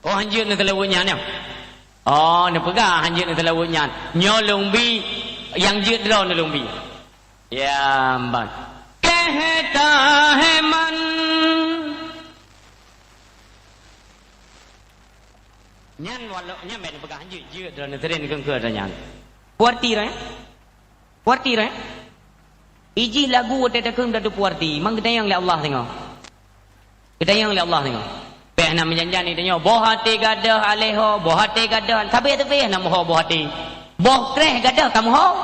Oh, hanjeuet neuseulaweuet nyan, nyoe. Oh, neupeugah hanjeuet neuseulaweuet nyan. Nyoe lôn bi, nyang jeuet droeneuh lôn bi. Ya, mban. Keh taheman. Nyan walau, nyan bèk neupeugah hanjeuet, jeuet droeneuh seuring keu-keu droeneuh nyan. Puarti droeneuh? Puarti, eh? Ijih lagu watèe takheun dak teupuarti, mang geutanyong lé Allah singoh. Geutanyong lé Allah singoh. Pih na meujan-jan itanyoe, boh até gadôh aléh ho, boh até gadôh, sabé teupih na meuho boh até. Boh kreh gadôh ka meuho.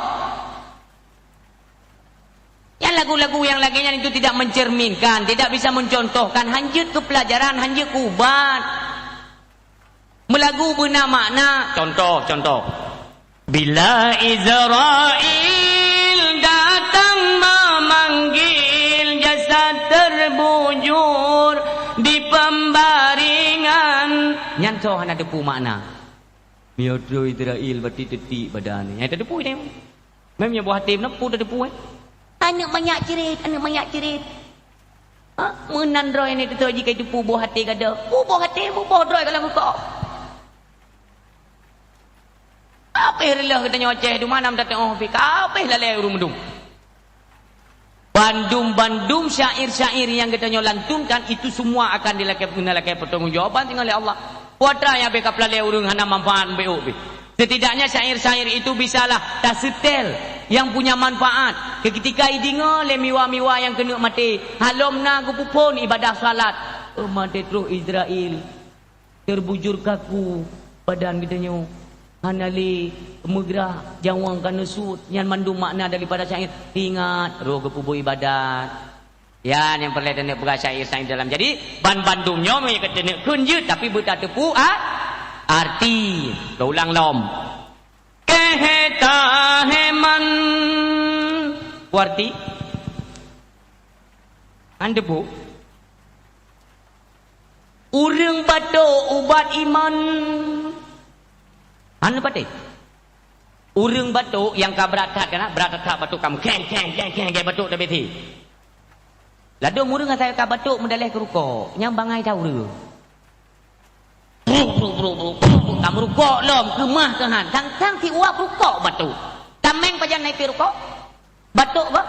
Yang lagu-lagu yang lagèe nyan itu tidak mencerminkan, tidak bisa mencontohkan, hanjeuet keu pelajaran, hanjeuet keu ubat. Meulagu beuna makna, contoh, contoh. Bila Izrail datang memanggil jasad terbujur di pembaringan. Nyan soe hana teupeu makna. Meunyoe troh Izrail berarti teutik badan. Nyan tateupeue nyan. Mem nyoe boh até meunan peue tateupeue, eh? Aneuk manyak ceurit, aneuk manyak ceurit. Ha? Meunan droe nyoe teutoe jih ka jiteupeue boh até gadôh. Peue boh até, peue boh droe ka lam rukoh. Ka pih reuloh geutanyoe Aceh, dum hana meutateuoh pih. Ka pih lalè ureueng meudum. Bandum-bandum syair-syair nyang geutanyoe lantunkan itu semua akan dilakèe, dilakèe pertanggungjawaban singoh lé Allah. Peue atra nyang bèk ka peulalè ureueng hana manfaat meubeuk pih. Setidaknya syair-syair itu bisalah taseutèl nyang punya manfaat. Keutika ideungoe lé miwa-miwa nyang keuneuk maté, halom na geupeuphon ibadah salat. Oh, maté troh Izrail. Terbujur kaku badan geutanyoe. Hana lé meugeurah, jaweueng ka neusut. Nyan mandum makna daripada syair. Ingat, roh geupeubuet ibadat. Ya, nyang peureulèe taneuk peugah syair-syair dalam. Jadi, ban-bandum nyoe meunyoe ka taneuk kheun jeuet, tapi beutateupeue a-, arti. Taulang lom. Keh taheman. Peue arti? Hana teupeue. Ureueng batok ubat iman. Hana patéh. Ureueng batok nyang ka brat that, kan, brat that batok kamoe. Kheng, kheng, kheng, kheng, kheng, batok tabeti. Ladôm ureueng asai ka batok meudaleh keu rukok, nyang bangai ta ureueng. Bruk, bruk, bruk, bruk, bruk, bruk, ka meurukok lom, keumah keuhan. Sang-sang siuap rukok batok. Tameng pajan na ié rukok? Batok kah?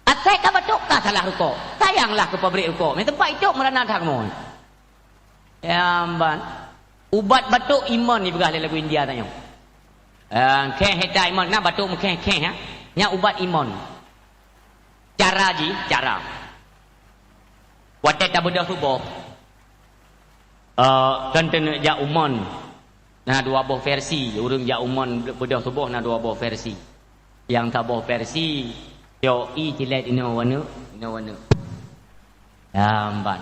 Asai ka batok ka salah rukok. Sayanglah keu pabrik rukok. Meuteumpat itok meurana that kamoe. Ya, mban. Ubat batok iman ipeugah lé lagu India tanyoe. Eh, kheh heta iman, na batok meukheh-kheh, ha? Nyan ubat iman. Cara jih, cara. Watée tabeudôh tuboh, eh, kan teuneuk jak umon, na dua boh versi. Ureuëng jak umon beudôh tuboh na dua boh versi. Nyang saboh versi, yo i cilet inoe waneuk, inoe waneuk. Lamban.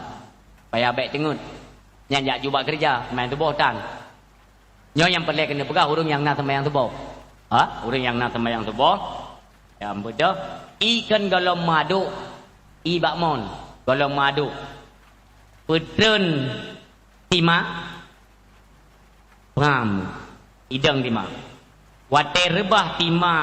Payah bék teungeut. Nyan jak jubak keureuja, manyang tuboh tan. Nyoe nyang peureulée keuneuk peugah ureuëng nyang na seumayang suboh. Ha? Ureuëng nyang na seumayang suboh, nyang beudôh, i kon gohlom meuaduk, i bak mon, gohlom meuaduk. Peutreun tima, pram, idong tima. Watée reubah tima,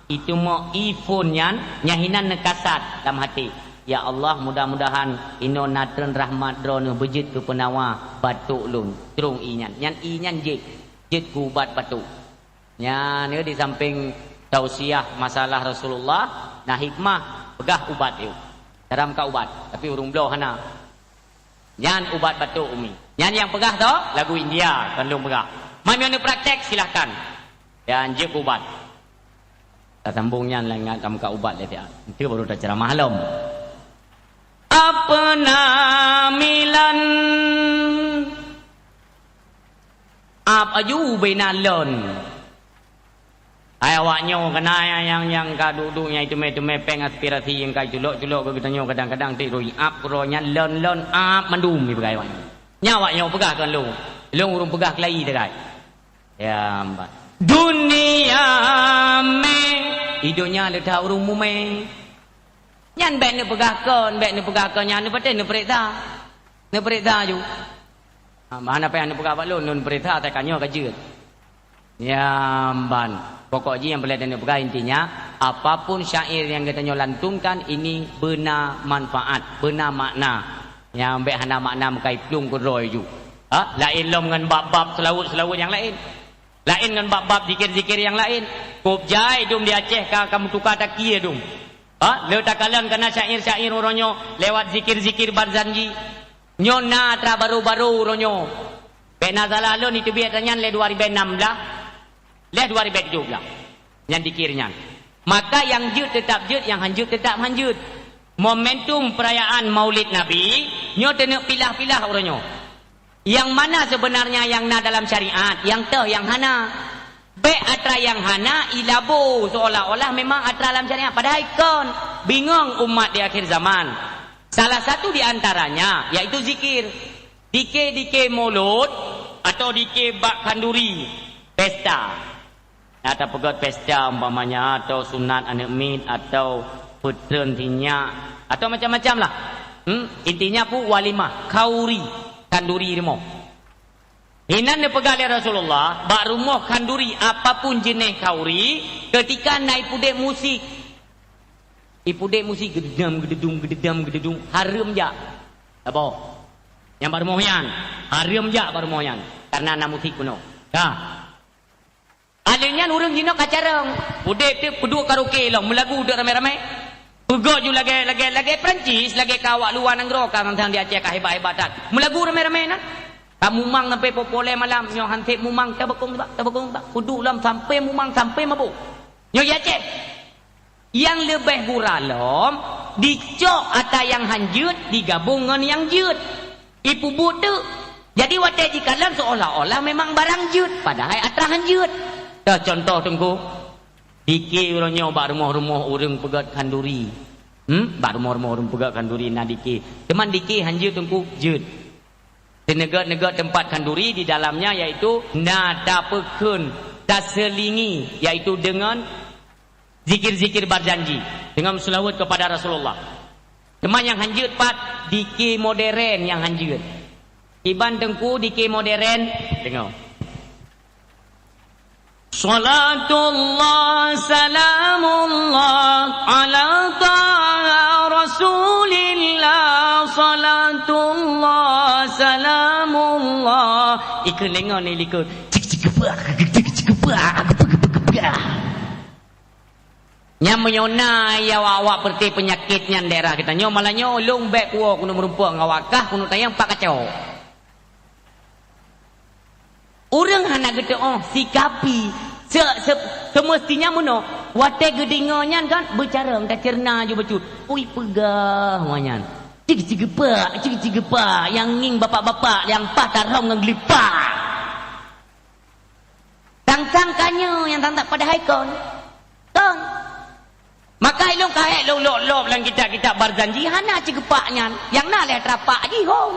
itumo i phon nyan, nyan hinan neukasat lam até. Ya Allah, mudah-mudahan inoe na treun rahmat Droeneueh beujeuet keu peunawa batuk lôn. Trung i nyan. Nyan i nyan jeuet, jeuet keu ubat batuk. Nyan di sampéng tausiah masalah Rasulullah, na hikmah peugah ubat yôh. Cara meukat ubat, tapi ureuëng bloe hana. Nyan ubat batuk umi. Nyan nyang peugah tho, lagu India, kon lôn peugah. Meunyoe neupraktek, silahkan. Nyan jeuet keu ubat. Tasambong nyan lagée nyan tameukat ubat lé siat. Itu baru taceramah lom. Apa namilan? Ap aju bina lon. Hai awak nyoe keunan nyang, nyang ka duek-duek nyang teumé-teumé péng aspirasi nyang ka culok-culok keu geutanyoe kadang-kadang tiek rui ap keudroe nyan lon-lon ap mandum ipeugah awak nyoe. Nyan awak nyoe peugah kon lôn. Lôn ureuëng peugah keulayi teukai. Ya, mba. Dunia mé. I donya le that ureuëng mumé. Nyan bék neupeugah kon, bék neupeugah kon nyan neupatéh neupeuriksa. Neupeuriksa aju. Ha, bah hana payah neupeugah bak lôn, lôn peuriksa atai ka nyoe ka jeuet. Ya, mban. Pokok jih nyang peureulée neupeugah intinya, apapun syair nyang geutanyoe lantunkan ini beuna manfaat, beuna makna. Nyang bék hana makna meukai plueng keudroe ju. Ha? Laén lom ngon bab-bab seulaweuet-seulaweuet nyang laén. Laén ngon bab-bab zikir-zikir nyang laén. Kôb jai dum di Aceh ka, ka meutuka takie dum. Ha? Le takalon kana syair-syair uroe nyoe lewat zikir-zikir Barzanji. Nyoe na atra baru-baru uroe nyoe. Bék na salah lôn iteubiet nyan lé dua ribée nam blah, lé dua ribée tujoh blah. Nyan zikir nyan. Maka nyang jeuet teutab jeuet, nyang hanjeuet teutab hanjeuet. Momentum peurayaan Maulid Nabi, nyoe teuneuk pilah-pilah uroe nyoe. Nyang mana sebenarnya nyang na dalam syariat, nyang toh nyang hana. Bék atra nyang hana ilabo seolah-olah memang atra lam syariat, padahai kon. Bingong umat di akhir zaman. Salah satu di antaranya yaitu zikir. Dike-dike mulod atau dike bak khanduri pesta. Atau peugét pesta umpamanya, atau sunat aneuk miet, atau peutreun sinyak, atau macam-macam lah. Hmm? Intinya pu walimah, khauri, khanduri rumoh. Inan neupeugah lé Rasulullah, bak rumoh khanduri apapun jeuneh khauri, ketika na ipudek musik. Ipudek musik, geudedam, geudedum, geudedam, geudedum, hareuem jak. Apa? Nyang bak rumoh nyan, hareuem jak bak rumoh nyan. Karena na musik bunoe. Ka. Aleuh nyan ureuëng jinoe ka carông. Udeb teuk peuduek karaoke lom, meulagu deuek ramé-ramé. Peugah ju lagée, lagée, lagée Perancis, lagée ka awak luwa nanggroe ka ngon sang di Aceh ka hebat-hebat that. Meulagu ramé-ramé na. Ka mumang sampai poh lhée malam, nyoe han sép mumang, tabakong bak, tabakong bak. Peuduek lom sampai mumang, sampai mabök. Nyoe di Aceh. Nyang leubeh gura lom, dicok atra nyang hanjeuet digabong ngon nyang jeuet. Ipeubuet teuk. Jadi watée jikalon seolah-olah memang barang jeuet, padahai atra hanjeuet. Dah contoh teungku, dike uroe nyoe bak rumoh-rumoh ureuëng peugét khanduri. Hmm? Bak rumoh-rumoh ureuëng peugét khanduri na dike. Teuma dike hanjeuet teungku, jeuet. Teuneugét-neugét teumpat khanduri di dalamnya yaitu na tapeukheun, taselingi yaitu deungon zikir-zikir barjanji dengan selawat kepada Rasulullah. Teuma nyang hanjeuet pat dike modern nyang hanjeuet. Iban teungku dike modern deungoe. Salatullah salamullah ala taha rasulillah. Salatullah salamullah. Ikeu lengon ni likot. Cik cik kepak, cik cik kepak, kepak kepak kepak. Nyang meunyoe na ya awak-awak peureuté peunyakét nyan daerah geutanyoe, malah nyoe lôn bék kuwoe keuneuk meurumpok ngon awak kah keuneuk tanyong pat kacok. Ureuëng hana geuteuoh sikapi se-, se-, seumeustinya meunoe, watée geudeungoe nyan kan beucarông taceurna ju bacut. Ui peugah awak nyan. Cik-cik geupak, cik-cik geupak, nyang ngieng bapak-bapak, nyang paih tarhom ngon geulipak. Tang-tang ka nyoe nyang tang-tang padahai kon. Kon. Maka ilôn ka hék lôn lop-lop lam kitab-kitab Barzanji hana cit geupak nyan. Nyang na lé atra pak jihong.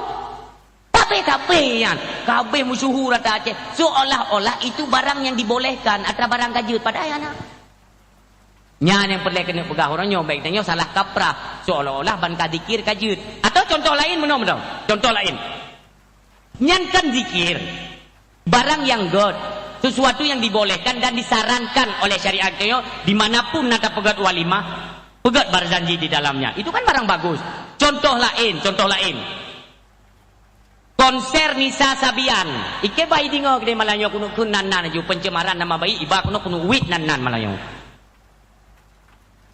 Tapi-tapi nyan ka habéh meusyuhur atra Aceh. Seolah-olah itu barang yang dibolehkan atra barang ka jeuet padahai hana. Nyan nyang peureulée keuneuk peugah uroe nyoe, bék tanyoe salah kaprah, seolah-olah ban ka zikir ka jeuet. Atau contoh laén meunoe, meunoe. Contoh laén. Nyan kan zikir. Barang nyang gét, sesuatu yang dibolehkan dan disarankan oleh syariat tanyoe, di mana pun na tapeugét walimah, peugét Barzanji di dalamnya. Itu kan barang bagus. Contoh laén, contoh laén. Konser Nisa Sabian. Ikeu bah ideungoe keudeh malam nyoe keuneuk kheun nan-nan laju pencemaran nama baik, iba keuneuk keuneuk wit nan-nan malam nyoe.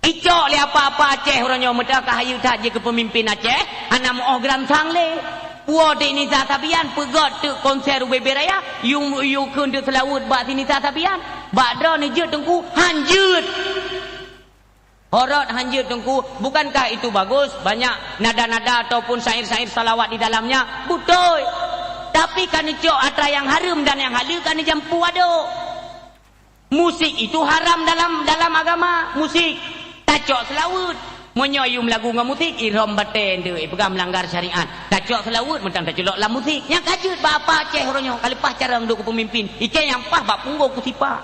Icok lé apa-apa Aceh uroe nyoe meuteuk ka hayeu that jeuet keu peumimpin Aceh, hana meu'oh geuransang lé. Puwoe di Nisa Sabian peugét teuk konser U B B Raya, yue, yue kheun teuk seulaweuet bak si Nisa Sabian. Bak droeneuh jeuet Teungku, han jeuet. Horot han jeuet Teungku, bukankah itu bagus? Banyak nada-nada ataupun syair-syair salawat di dalamnya. Beutôi. Tapi ka neucok atra nyang hareuem dan nyang haleue ka neujampu adok. Musik itu haram dalam, dalam agama, musik. Tacok seulaweuet. Meunyoe yue meulagu ngon musik, irhom batée nteuk, ipeugah meulanggar syariat. Tacok seulaweuet mantong taculok lam musik. Nyang ka jeuet bak apa Aceh uroe nyoe, ka leupah carông duek keu peumimpin. Ikeu nyang paih bak punggong kusipak.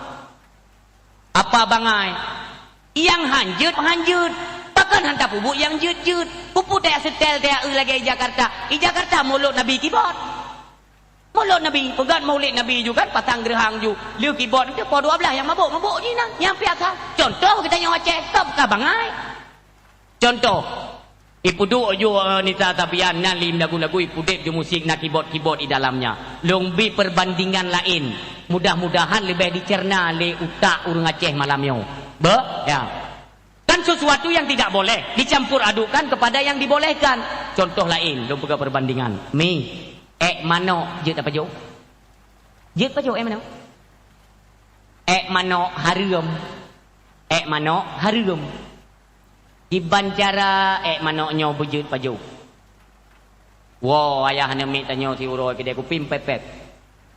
Apa bangai? Nyang han jeuet, han jeuet. Pakon han tapeubuet nyang jeuet-jeuet? Peue-peue tajak seutèl, tajak eu lagèe i Jakarta. I Jakarta mulod Nabi kibot. Mulod Nabi, peugét Maulid Nabi ju kan, pasang geureuhang ju. Lheueh kibot, teuh poh dua blaih nyang mabök, mabök jih na. Nyang biasa. Contoh geutanyoe Aceh, ka, ka bangai. Contoh, ipeuduek ju, eh, Nisa Sabian nan lé lagu-lagu ipudeb ju musik na kibot-kibot di dalamnya. Lôn bi perbandingan laén. Mudah-mudahan leubeh dicerna lé utak ureueng Aceh malam nyoe. Beh? Ya. Kan sesuatu yang tidak boleh dicampur adukkan kepada yang dibolehkan. Contoh laén, lôn peugah perbandingan. Mi, ék manok jeuet tapajoh? Jeuet pajoh ék manok? Ék manok hareuem. Ék manok hareuem. Kiban cara ék manok nyoe beujeuet pajoh? Woe, ayah aneuk miet tanyoe siuroe keudè kupi meupeupet.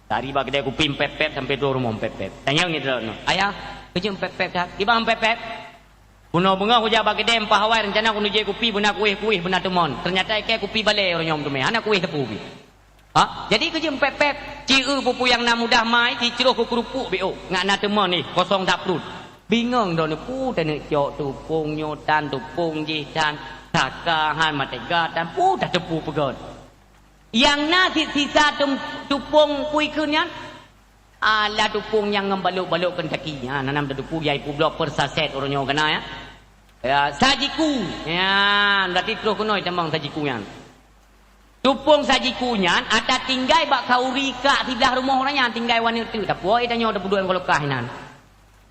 Dari bak keudè kupi meupeupet sampoe troh rumoh meupeupet. Tanyong nyan droeneuh, "Ayah, keuh jeuet meupeupet that?" "Kiban meupeupet?" "Bunoe beungoh kujak bak keudè meupahat awai, reuncana keuneuk jép kupi beuna kuéh-kuéh beuna teumon. Teunyata ikei kupi balée uroe nyoe meuteumé, hana kuéh teupeu pih." Ha? Jadi keuh jeuet meupeupet, ci eu peue-peue nyang na mudah mai, ci troh keu keureupuk B O, ngat na teumon ih, kosong that pruet. Bingong droeneuh, peue taneuk cok tupông nyoe tan, tupông jih tan, saka han, matega tan, peue tateupeue peugét. Nyang na cit sisa tum-, tupông peue kheun nyan? Alah tupông nyang ngon balot-balot Kentucky nyan, hana meutateupeue, yai peubloe per saset uroe nyoe keunan, ya. Ya, sajiku. Ya, berarti troh keunoe tamong sajiku nyan. Tupông sajiku nyan ata tinggai bak khauri kak siblah rumoh ureueng nyan, tinggai wan teuk. Tapuwoe tanyoe tapeuduek ngon lokah inan.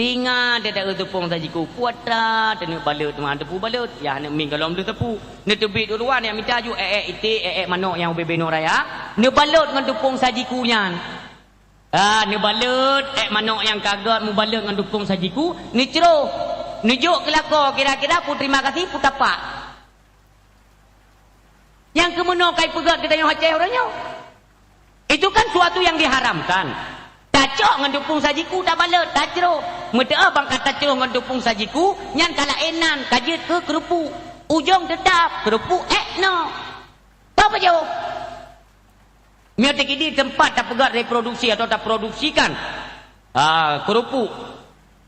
Tingat teuh taeu tupông sajiku, puata teuneuk balot teuma teupeu balot. Yah aneuk miet gohlom deuh teupeu. Neuteubiet uluwa neuk mita ju ék-ék iték, ék-ék manok nyang ubé-bé nyoe raya. Neubalot ngon tupông sajiku nyan. Ah, neubalot ék manok nyang ka gét, mubalot ngon tupông sajiku, neucroh. Neujok keu lakoe, kira-kira peue terima kasih, peue tapak. Nyang keuh meunoe kai peugét geutanyoe Aceh uroe nyoe. Itu kan suatu yang diharamkan. Tacok ngon tupông sajiku tabalot, tacroh. Meuteu'oh bang ka tacroh ngon tupông sajiku, nyan ka laén nan, ka jeuet keu keureupuk. Ujong teutap keureupuk ék noe. Ka pajoh? Meunyoe teukidi teumpat tapeugét reproduksi atau taproduksikan, ah, keureupuk,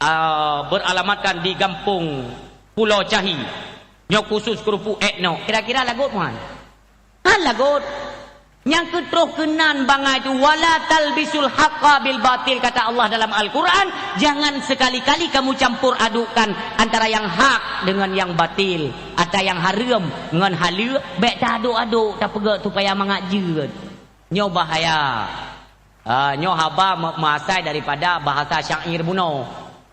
ah, beralamatkan di Gampông Pulo Cahi. Nyoe khusus keureupuk ék noe. Kira-kira lagot muhan? Han lagot. Nyang keutroh keunan bangai tu, "Wala talbisul haqqa bil batil," kata Allah dalam Al-Quran, "Jangan sekali-kali kamu campur adukkan antara yang hak dengan yang batil, ata yang hareuem ngon haleue, bék taadok-adok, tapeugét supaya mangat jeuet." Nyoe bahaya. Ah, nyoe haba me-, meuasai daripada bahasa syair bunoe.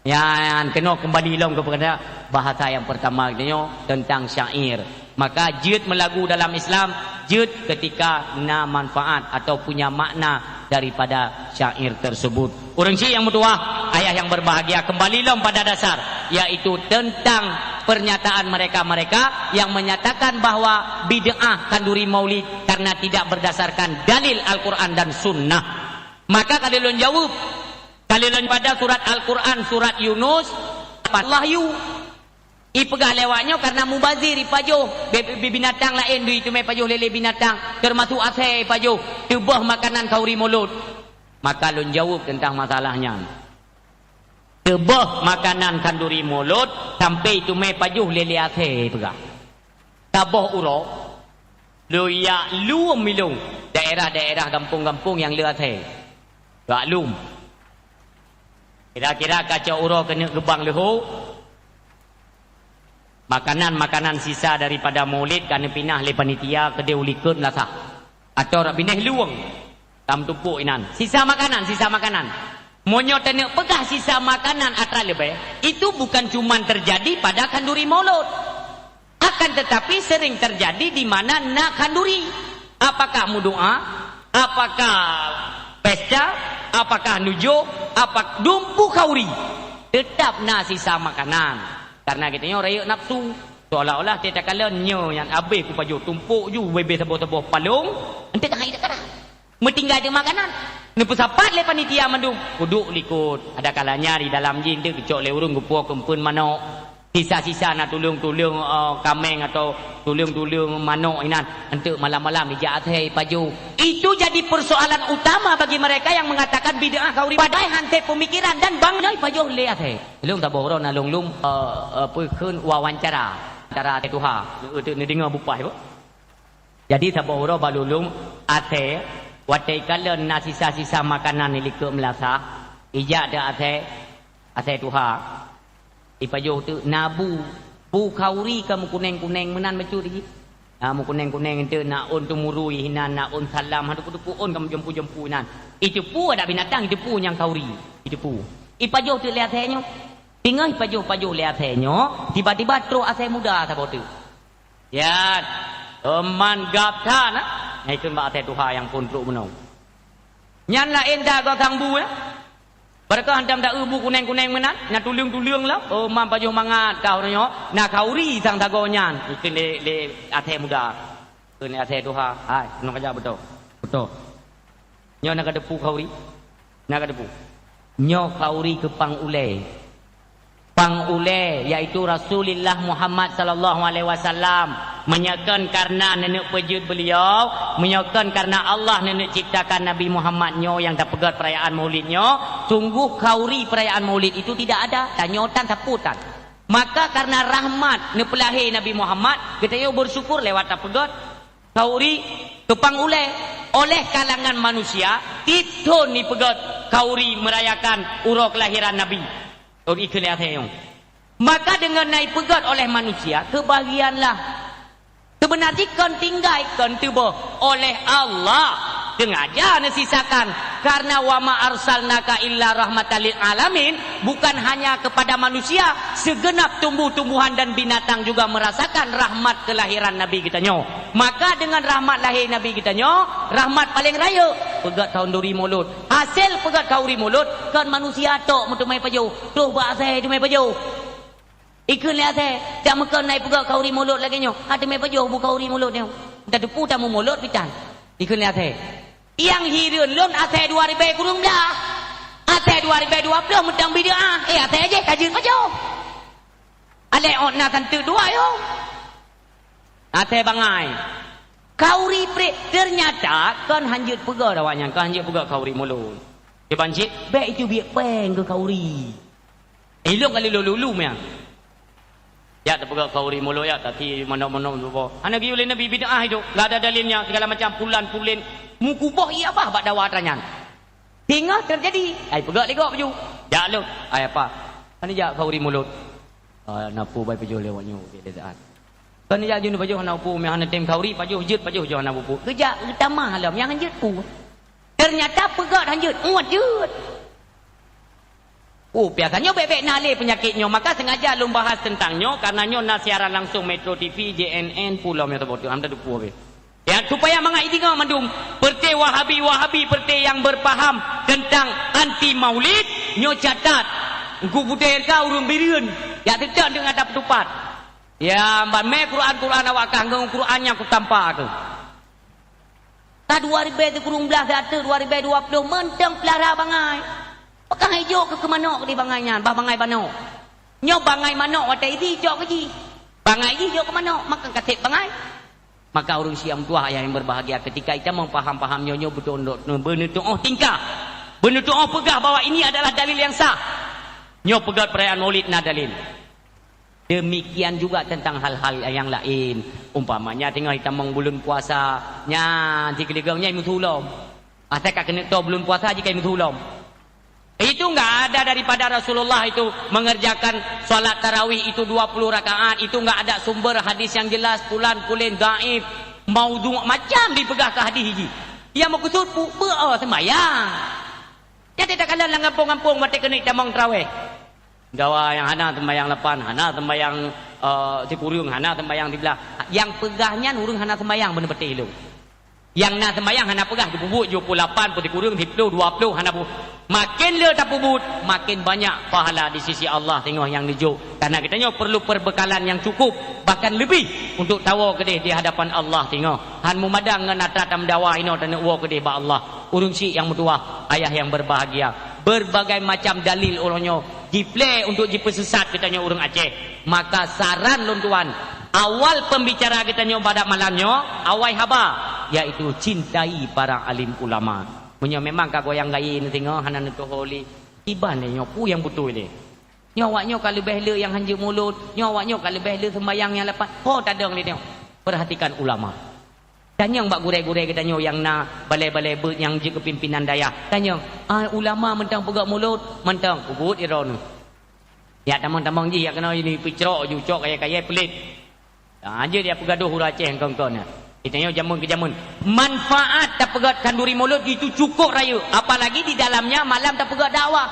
Nyan keunoe keumbali lom keupada bahasa nyang peurtama nyoe teuntang syair. Maka jeuet meulagu dalam Islam, jeuet ketika na manfaat atau punya makna daripada syair tersebut. Ureueng syik nyang meutuwah, ayah nyang berbahagia, keumbali lom pada dasar, yaitu teuntang pernyataan mereka-mereka yang menyatakan bahwa bid'ah khanduri maulid karena tidak berdasarkan dalil Al-Quran dan Sunnah. Maka ka lôn jaweueb, ka lôn pada surat Al-Quran, surat Yunus, Allah yu. Ipeugah lewat nyoe karena mubazir ipajoh bi-, bi-, binatang laén dui teumé pajoh lé-lé binatang, teumasok asèe ipajoh, teuböh makanan khanduri mulod. Maka lôn jaweueb teuntang masalah nyan. Teuböh makanan khanduri mulod sampai teumé pajoh lé-lé asèe peugah. Saboh uroe, lôn jak lom ilôn daerah-daerah gampông-gampông nyang le asèe. Jak lom. Kira-kira ka cok uroe keuneuk geubang leuhô, makanan-makanan sisa daripada maulid ka neupinah lé panitia keudéh u likot meulasah. Atau rot binéh luweueng, tam tumpôk inan. Sisa makanan, sisa makanan. Meunyoe taneuk peugah sisa makanan atra leubeh, itu bukan cuman terjadi pada khanduri mulod. Akan tetapi sering terjadi di mana na khanduri. Apakah meudoa, apakah pesta, apakah nujôh, apa dumpu khanduri. Tetap na sisa makanan. Karena geutanyoe rayeuk nafsu. Seolah-olah teuh takalon nyoe nyang abéh kupajoh tumpôk ju bebe saboh-saboh palông, enteuk hai dakara. Meutinggai teuk makanan. Neupeusapat lé panitia mandum. Kuduek likot. Ada kalanya di dalam jih enteuk geucok lé ureuëng geupuwoe keumpeuen manok. Sisa-sisa na tuleueng-tuleueng, eh, kaméng atau tuleueng-tuleueng manok inan. Enteuk malam-malam ijak asèe ipajoh. Itu jadi persoalan utama bagi mereka yang mengatakan bid'ah khanduri. Padahai hana pemikiran dan bang nyoe ipajoh lé asèe. Lôn saboh uroe na lôn lom, eh, eh, peue kheun wawancara. Cara asèe tuha. Enteuk neudeungoe bupah ibu. Jadi, saboh uroe bak lôn lom asèe, watèe ikalon na sisa-sisa makanan di likot meulasah, ijak teuk asèe, asèe tuha, ipajoh teuk na bu, bu khanduri ka meukunèng-kunèng meunan bacut jih. Na meukunèng-kunèng enteuk, na ôn teumurui hinan, na ôn salam, hana teupeu-teupeu ôn ka meujampu-jampu inan. Iteupeue adak binatang, iteupeue nyang khanduri, iteupeue. Ipajoh teuk lé asèe nyoe. Teungoh ipajoh-pajoh lé asèe nyoe, tiba-tiba trôk asèe muda saboh teuk. Nyan, teuma gab that, na? Nyan kheun bak asèe tuha nyang phôn trôk bunoe. Nyan laén that goe sang bu, na? Barokon hantom taeu bu kuneng-kuneng meunan, na tuleueng-tuleueng lom. Oh, teuma pajoh mangat kah uroe nyoe, na khanduri sang sagoe nyan. Kheun lé, lé asèe muda. Kheun lé asèe tuha, "Hai, keunoe kajak beutoe." Beutoe. Nyoe na kateupeue khanduri? Na kateupeue? Nyoe khanduri keu pang ulèe. Pang ulèe, yaitu Rasulullah Muhammad sallallahu alaihi wasallam. Meunyoe kon kareuna neuneuk peujeuet beuliau, meunyoe kon kareuna Allah neuneuk ciptakan Nabi Muhammad nyoe nyang tapeugèt peurayaan Maulid nyoe, sungguh khanduri peurayaan Maulid itu tidak ada. Tanyoe tan sapeue tan. Maka kareuna rahmat neupeulahé Nabi Muhammad, geutanyoe beusyukur lewat tapeugèt khanduri keu pang ulèe oleh kalangan manusia, tiep thôn ipeugèt khanduri meurayakan uroe keulahiran Nabi. Khanduri keu lhèe nyoe. Maka deungon na ipeugèt oleh manusia, keubahagiaanlah. Seubeuna jih kon tinggai, kon teuboh. Oleh Allah, sengaja neusisakan. Karena, "Wa ma arsalnaka illa rahmatan lil alamin," bukan hanya kepada manusia, segenap tumbuh-tumbuhan dan binatang juga merasakan rahmat kelahiran Nabi geutanyoe. Maka deungon rahmat lahé Nabi geutanyoe, rahmat paleng rayeuk, peugèt khanduri mulod. Hasé peugèt khanduri mulod, kon manusia tok meuteumé pajoh, troh bak asèe teumé pajoh. Ikheun lé asèe, dak meukon na ipeugèt khanduri mulod lagèe nyoe, ha teumé pajoh bu khanduri mulod nyoe. Tateupeue tamu mulod pih tan. Ikheun lé asèe. Nyang hireuen lôn asèe dua ribèe kureueng blah. Asèe dua ribèe dua ploh meuteumé bid'ah, eh, asèe jih ka jeuet pajoh. Alèh ôt na santeuk dua yoh. Asèe bangai. Khanduri pré-, ternyata kon hanjeuet peugèt awaknyan, kon hanjeuet peugèt khanduri mulod. Kiban cit, bèk itu biet pèng keu khanduri. Ilôn kali lôn lulu meunan. Jak tapeugèt khanduri mulod, jak tati manok-manok tuboh. Hana geuyue lé Nabi, bid'ah itu. Enggak ada dalilnya, segala macam pulan-pulin. Meukuboh ié bah bak dawa atra nyan. Singoh teujadi, ai peugah lé gob ju. Jak lôn, ai apa? Hana jak khanduri mulod. Ah, na peue bai pajoh lé awak nyoe, lé saat. Kan jak jeuet pajoh hana peue, meuhana tem khanduri, pajoh jeuet, pajoh jeuet hana peue. Keujak geutamah lom, nyang jeuet peue. Ternyata peugah hanjeuet, uet jeuet. Oh, biasanya bèk-bèk na lé peunyakét nyoe, maka sengaja lôn bahas teuntang nyoe, karena nyoe na siaran langsung Metro T V, J N N, peue lom nyang teuboh tu, hana teupeue. Ya, supaya mangat ideungoe mandum, peureuté Wahabi-Wahabi, peureuté nyang beupaham teuntang anti maulid, nyoe catat. Teungku Buter ka ureueng Bireuen, jak teutot deungon ata peutupat. Ya, ban mé Quran-Quran awak kah ngon Quran nyang kutampa keuh. Ka dua ribèe sikureueng blaih siat teuk dua ribèe dua ploh mantong peulara bangai. Pakon han ijok keu, keu manok di bangai nyan, bah bangai manok. Nyoe bangai manok watèe ibi ijok keu jih. Bangai jih ijok keu manok, maka ka sép bangai. Maka ureueng syiek meutuwah ayah nyang berbahagia, ketika itamong paham-paham nyoe, nyoe beutôi, beuneutuoh tingkah, beuneutuoh peugah bahwa ini adalah dalil yang sah. Nyoe peugah perayaan Maulid na dalil. Demikian juga tentang hal-hal yang lain. Umpamanya teungoh itamong buleuen puasa, nyan sikeuligoe nyan meusulom. Asai ka keuneuk toe buleuen puasa jih ka meusulom. Itu enggak ada daripada Rasulullah itu mengerjakan salat tarawih itu dua puluh rakaat. Itu enggak ada sumber hadis yang jelas, pulan, pulin, dhaif, maudhu, macam dipeugah keu hadis jih. Yang meukeusud pu-, beu-, oh, sembahyang. Jadi takalon lam gampông-gampông watèe keuneuk tamong tarawih. Gawa nyang hana sembahyang lapan, hana sembahyang, eh, sikureueng, hana sembahyang siblaih. Nyang peugah nyan ureueng hana sembahyang beuneupatéh lôn. Nyang na sembahyang hana peugah, jipeubuet jih pukon lapan, pukon sikureueng, siploh, dua ploh, hana bu-, makin le tapeubuet, makin banyak pahala di sisi Allah teungoh nyang neujok. Karena geutanyoe perlu perbekalan yang cukup, bahkan lebih untuk tawoe keudeh di hadapan Allah teungoh. Han meumadang ngon atra tameudawa inoe taneuk woe keudeh bak Allah. Ureueng syiek nyang meutuwah, ayah nyang berbahagia, berbagai macam dalil uroe nyoe jiplé untuk jipeusesat geutanyoe ureueng Aceh. Maka saran lôn tuan, awal pembicara geutanyoe pada malam nyoe, awai haba, yaitu cintai para alim ulama. Meunyoe memang ka goyang gayée neudeungoe hana neutuho lé, kiban lé nyoe peue nyang beutôi lé. Nyoe awak nyoe ka leubeh le nyang hanjeuet mulod, nyoe awak nyoe ka leubeh le sembahyang nyang lapan. Ho tadong lé nyoe. Perhatikan ulama. Tanyong bak gurée-gurée geutanyoe nyang na balée-balée beuet nyang jeuet keu pimpinan dayah. Tanyong, "Ai ulama mantong peugah mulod?" "Mantong." "Peubuet droeneuh." Yak tamong-tamong jih yak keunoe ini peucrok ju cok kayée-kayée peulét. Ha, jeuet yak peugadoh ureueng Aceh kon-kon nyan. Geutanyoe jameun keu jameun. Manfaat tapeugét khanduri mulod itu cukup rayeuk, apalagi di dalamnya malam tapeugét dakwah.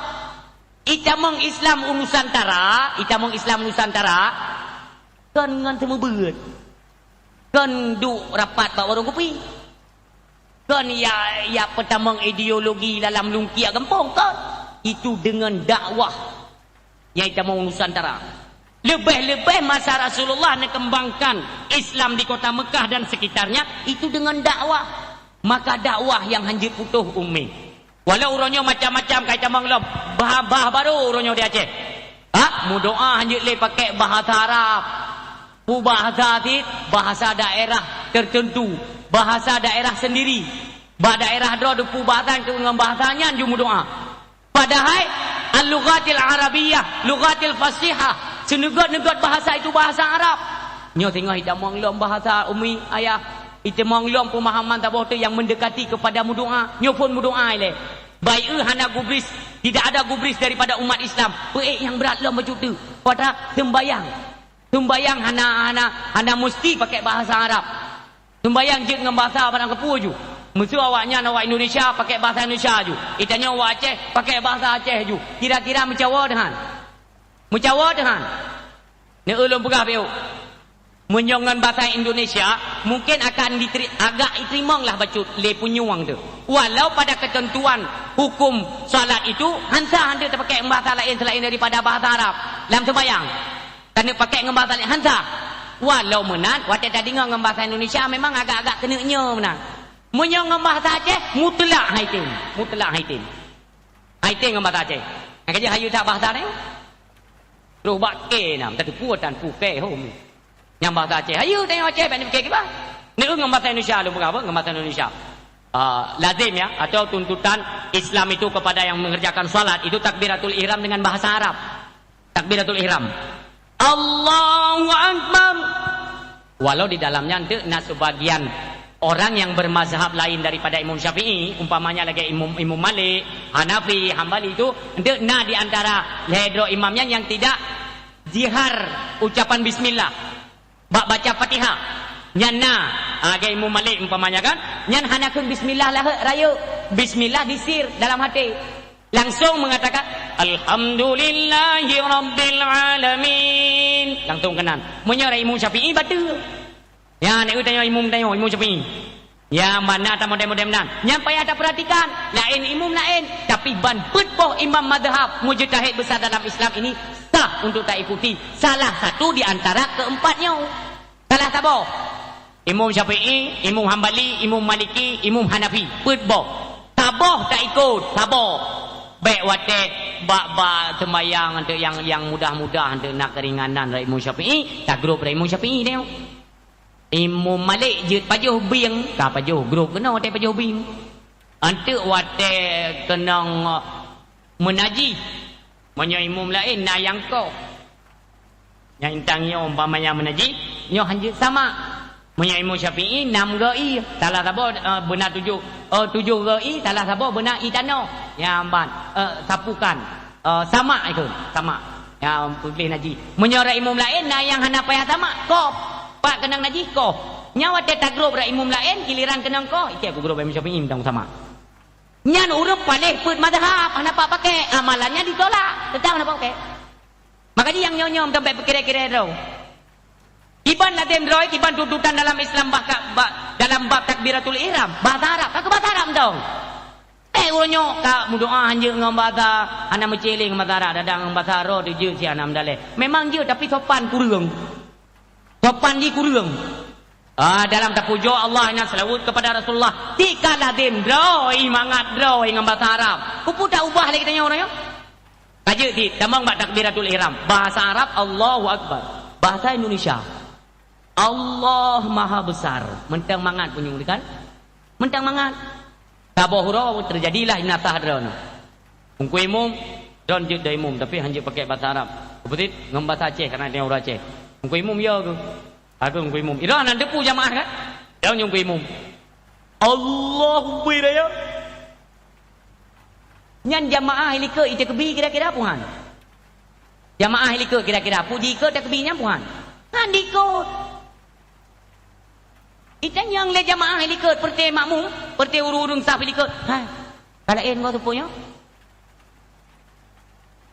Itamong Islam u Nusantara, itamong Islam Nusantara, kon ngon seumeubeuet. Kon duek rapat bak warong kupi. Kon ya, ya peutamong ideologi dalam lungkiek gampông, kon. Itu dengan dakwah nyang itamong u Nusantara. Leubeh-leubeh masa Rasulullah neukembangkan Islam di kota Mekah dan sekitarnya, itu dengan dakwah. Maka dakwah nyang hanjeuet putôh ummi. Walau uroe nyoe macam-macam ka itamong lom, bah-, bah barô uroe nyoe di Aceh. Ha, meudoa hanjeuet lé pakai bahasa Arab. Peue bahasa cit? Bahasa daerah tertentu, bahasa daerah sendiri. Bak daerah droe teupeue bahasa nyan, ngon bahasa nyan ju meudoa. Padahai al-lughatil arabiyyah, lughatil fasihah, seuneugét-neugét bahasa itu bahasa Arab. Nyoe singoh itamong lom bahasa umi ayah, itamong lom peumahaman saboh teuk nyang mendekati kepada meudoa. Nyoe phon meudoa ilée. Baik, eh, hana gubris, tidak ada gubris daripada umat Islam. Peuék nyang brat lom bacut teuk. Pada sembahyang. Sembahyang hana, hana, hana mesti pakai bahasa Arab. Sembahyang jeuet ngon bahasa barang keupue ju. Meuseu awak nyan awak Indonesia pakai bahasa Indonesia ju. Itanyoe awak Aceh pakai bahasa Aceh ju. Kira-kira meucawa teuhan. Meucawa teuhan. Neu ulôn peugah piôh. Meunyoe ngon bahasa Indonesia, mungkin akan diteri-, agak iteurimong lah bacut lé punyueng tu. Walau pada ketentuan hukum salat itu, hansa hana tapakai bahasa laén selain daripada bahasa Arab lam sembahyang. Taneuk pakai ngon bahasa laén, hansa. Walau meunan, watée tadeungoe ngon bahasa Indonesia, memang agak-agak keuneuk nyoe meunan. Meunyoe ngon bahasa Aceh, mutlak haitem. Mutlak haitem. Haitem ngon bahasa Aceh. Nyang ka jeuet hayeue that bahasa nyoe. Troh bak kée na, teupeue tan pukée hom. Nyang bahasa Aceh. Hayeue tanyong Aceh, bak ni pike kiban. Ni ngon bahasa Indonesia, lôn peugah apa? Ngon bahasa Indonesia. Ah, lazim ya, atau tuntutan Islam itu kepada yang mengerjakan salat itu takbiratul ihram dengan bahasa Arab. Takbiratul ihram. Allahu Akbar. Walau di dalamnya nanti na sebagian orang yang bermazhab lain daripada Imam Syafi'i, umpamanya lagi Imam, Imam Malik, Hanafi, Hambali itu, nanti na di antara lhée droe imam nyan yang tidak jihar ucapan bismillah. Bak baca Fatihah. Nyan na, ah, lagée Imam Malik umpamanya kan, nyan hana kheun bismillah lahé rayeuk. Bismillah disir dalam hati. Langsung mengatakan, "Alhamdulillahi rabbil alamin." Langsung keunan. Meunyoe Imam Syafi'i bateue. Ya, nek tanyoe imum tanyoe, Imam Syafi'i. Ya, mana ta model-model meunan. Nyang payah tapeuratikan, laén imum laén, tapi ban peuet boh imam mazhab mujtahid besar dalam Islam ini Untuk taikuti salah satu di antara keempat nyoe. Salah saboh. Imam Syafi'i, Imam Hambali, Imam Maliki, Imam Hanafi. Peuet boh. Saboh taikot, saboh. Bék watée bak-bak sembahyang anteuk nyang, nyang mudah-mudah anteuk na keuringanan dari Imam Syafi'i, tagrôp dari Imam Syafi'i teuh. Imam Malik jeuet pajoh bieng, ka pajoh grôp keunoe watée pajoh bieng. Anteuk watée keunong meunajih, meunyoe imum laén na nyang koh. Nyang intan nyoe umpamanya meunajih, nyoe hanjeuet samak. Meunyoe Imam Syafi'i nam goe ie, salah saboh, eh, beuna tujoh, eh, tujoh goe ie, salah saboh beuna ie tanoh. Nyang ban, eh, sapukan. Eh, samak ikheun, samak. Nyang peugleh najih. Meunyoe rot imum laén na nyang hana payah samak, koh. Pat keunong najih, koh. Nyan watée tagrôp rot imum laén, giliran keunong koh, ikée kugrôp Imam Syafi'i mantong samak. Nyan ureuëng paléh peuet mazhab, hana pat pakai, amalannya ditolak, teutap hana pat pakai. Maka jih nyang nyoe-nyoe mantong bék peukirée-kirée droe. Kiban lazem droe, kiban tuntutan dalam Islam bah ka, ba, dalam bab takbiratul ihram, bahasa Arab, ka keu bahasa Arab mantong. Eh, uroe nyoe ka meudoa hanjeuet ngon bahasa, hana meucéh lé ngon bahasa Arab, dadang ngon bahasa Arab teuh jeuet si hana meudaleh. Memang jeuet, tapi sopan kureueng. Sopan jih kureueng. Ah, dalam tapujoe Allah nyan seulaweuet kepada Rasulullah. Tika lazem droe, mangat droe ngon bahasa Arab. Peue taubah lé geutanyoe uroe nyoe? Ka jeuet cit, tamong bak takbiratul ihram. Bahasa Arab, Allahu Akbar. Bahasa Indonesia, Allah Maha Besar. Mantong mangat punyueng kan? Mantong mangat. Saboh uroe teujadilah inasah droeneuh. Ungku imum, droeneuh jeuet dong imum, tapi hanjeuet pakai bahasa Arab. Beutôi, ngon bahasa Aceh, karena dia ureuëng Aceh. Ungku imum, ya ke? Aku ungku imum. Ira nan depu jamaah kan? Droeneuh ungku imum. Allahu Akbar, ya. Nyan jamaah ilikot itakbi kira-kira puhan. Jamaah ilikot kira-kira pu jikot takbi nyan puhan. Han dikot. Itanyong lé jamaah ilikot, peureuté makmum, peureuté ureuëng-ureuëng saf ilikot. Hai, ka laén goe teupeu nyoe?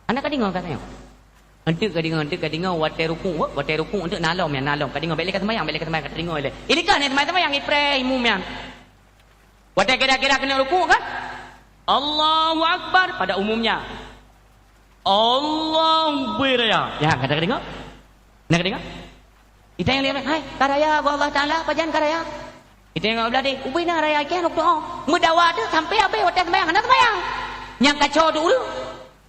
Hana ka deungoe ka tanyoe? Eunteuk ka deungoe, eunteuk ka deungoe, watée rukuk, watée rukuk eunteuk na lom, nyan na lom. Ka deungoe, bék lé ka seumayang, bék lé ka seumayang, ka teudeungoe lé. Ilikot nyan seumayang, seumayang, ipreh imum nyan. Watée kira-kira keuneuk rukuk kan? Allahu Akbar pada umumnya. Allahu Akbar ya. Ya, ka deungoe? Na ka deungoe? Itanyong lé, "Hai, ka raya bak Allah Taala, pajan ka raya?" Itanyong Abdul Aziz, "Ubé na raya, ikheun lôn doa." Meudawa tu sampai habéh watée seumayang, hana seumayang. Nyang kacau tu ureuëng.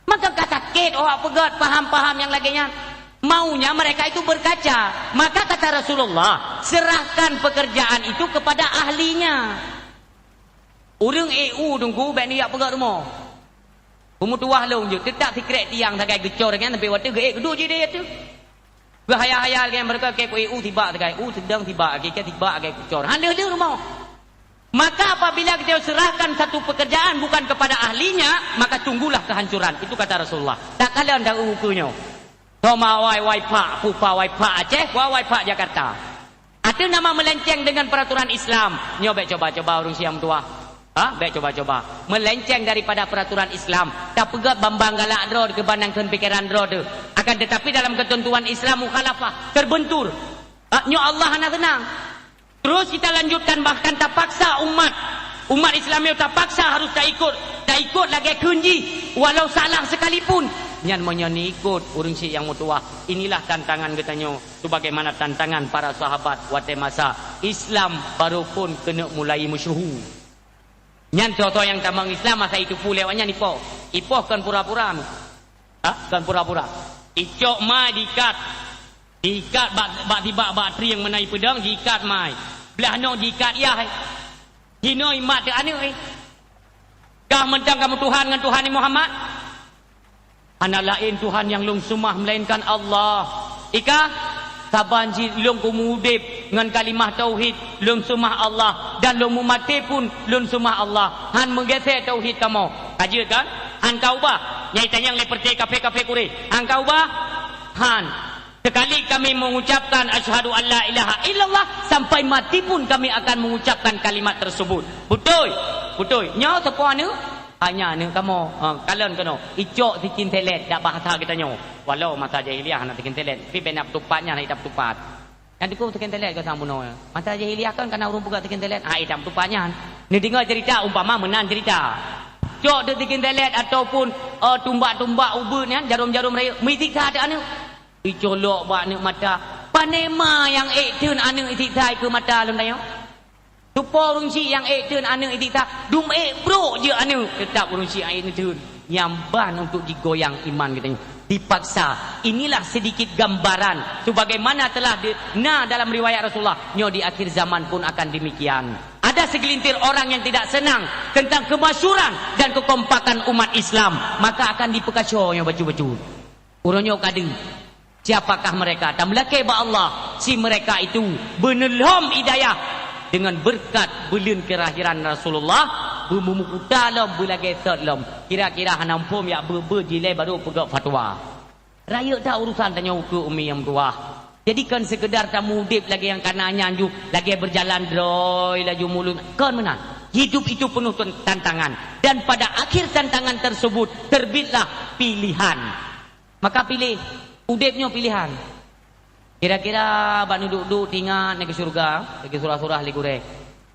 Maka ka sakét awak peugét paham-paham nyang lagée nyan. Maunya mereka itu berkaca. Maka kata Rasulullah, "Serahkan pekerjaan itu kepada ahlinya." Ureuëng ék u teungku bék neujak peugét rumoh. Peumeutuwah lôn jeuet, teutap sikrek tiang sagai geucor nyan sampai watée geuék geuduek jih di ateueh. Geuhayal-hayal nyan meureuka keu ék u sibak sagai, u seudang sibak, keu sibak sagai geucor. Han lheueh-lheueh rumoh. Maka apabila kita serahkan satu pekerjaan bukan kepada ahlinya, maka tunggulah kehancuran. Itu kata Rasulullah. Takalon dah ukeue nyoe. Thoma wai wai pak, pupa wai pak Aceh, wa wai pak Jakarta. Ateueh nama meulenceng dengan peraturan Islam. Nyoe bék coba-coba ureuëng siang meutuwah. Ha? Bék coba-coba. Meulenceng daripada peraturan Islam. Tapeugét bambang galak droe keu ban nyang kheun pikeran droe teuh. Akan tetapi dalam ketentuan Islam mukhalafah. Terbentur. Ha? Nyoe Allah hana seunang. Terus kita lanjutkan, bahkan tapaksa umat, umat Islam nyoe tapaksa harus taikot, taikot lagée kheun jih, walau salah sekalipun. Nyan meunyoe neuikot ureuëng syiek nyang meutuwah, inilah tantangan geutanyoe, sebagaimana tantangan para sahabat watée masa Islam baru phon keuneuk mulai meusyeuhu. Nyan contoh nyang tamong Islam masa itu pu lewat nyan ipoh. Ipoh kon pura-pura. Ha? Kon pura-pura. Icok ma diikat. Diikat bak, bak tibak bak trieng meunan ipeudong, jiikat mai. Blah noe jiikat yah, eh. Jinoe mat teu aneuëk, eh. Kah mantong kamoe Tuhan ngon Tuhan Muhammad? Hana laén Tuhan nyang lôn seumah melainkan Allah. Ika, saban cit lôn keumeudeb ngon kalimah tauhid, lôn seumah Allah, dan lôn meumaté pun lôn seumah Allah. Han meugeusé tauhid kamoe. Ka jeuet kan? Han ka ubah. Nyang itanyong lé peureuté kafé-kafé Quraisy. Han ka ubah? Han. Sekali kami mengucapkan asyhadu an la ilaha illallah, sampai mati pun kami akan mengucapkan kalimat tersebut. Beutôi? Beutôi. Nyoe sapeue aneuëk? Hanya aneuëk kamoe. Ha, kalon keunoe. Icok sikin telet dak bahasa geutanyoe. Walau masa jahiliah hana sikin telet, tapi bena peutupat nyan hana ita peutupat. Nyan dikeu sikin telet gata bunoe. Masa jahiliah kan kana ureuëng peugah sikin telet, ha, ita peutupat nyan. Neudeungoe cerita umpama meunan cerita. Cok teuh sikintelet ataupun, eh, tumbak-tumbak ubeut nyan, jarom-jarom rayeuk, meuisiksa teuh aneuk. Icolok bak aneuk mata. Pane ma nyang ék theun aneuk isiksa ikeue mata lom tanyoe? Soe po ureuëng syiek nyang ék theun aneuk isiksa? Dum ék brok jeuet aneuk, teutap ureuëng syiek nyang ék theun. Nyan ban untuk jigoyang iman geutanyoe. Dipaksa. Inilah sedikit gambaran sebagaimana telah di, na dalam riwayat Rasulullah. Nyoe di akhir zaman pun akan demikian. Ada segelintir orang yang tidak senang tentang kemasyuran dan kekompakan umat Islam, maka akan dipeukaco nyoe bacut-bacut. Uroe nyoe ka deuh. Siapakah mereka? Tameulakée bak Allah, si mereka itu beuneuhlom hidayah dengan berkat buleuen kelahiran Rasulullah, beumumukuta lom, beulagée sot lom. Kira-kira hana muphom yak beuet-beuet jih lé baru peugah fatwa. Rayeuk that urusan tanyoe ukeue umi nyang meutuwah. Jadi kon sekedar tamu udeb lagée nyang kana nyan ju, lagée berjalan droe laju mulus. Kon meunan. Hidup itu penuh tun-, tantangan. Dan pada akhir tantangan tersebut, terbitlah pilihan. Maka piléh. Udeb nyoe pilihan. Kira-kira bak neuduek-duek tingat nyoe keu syeuruga, lagée surah-surah lé gurée.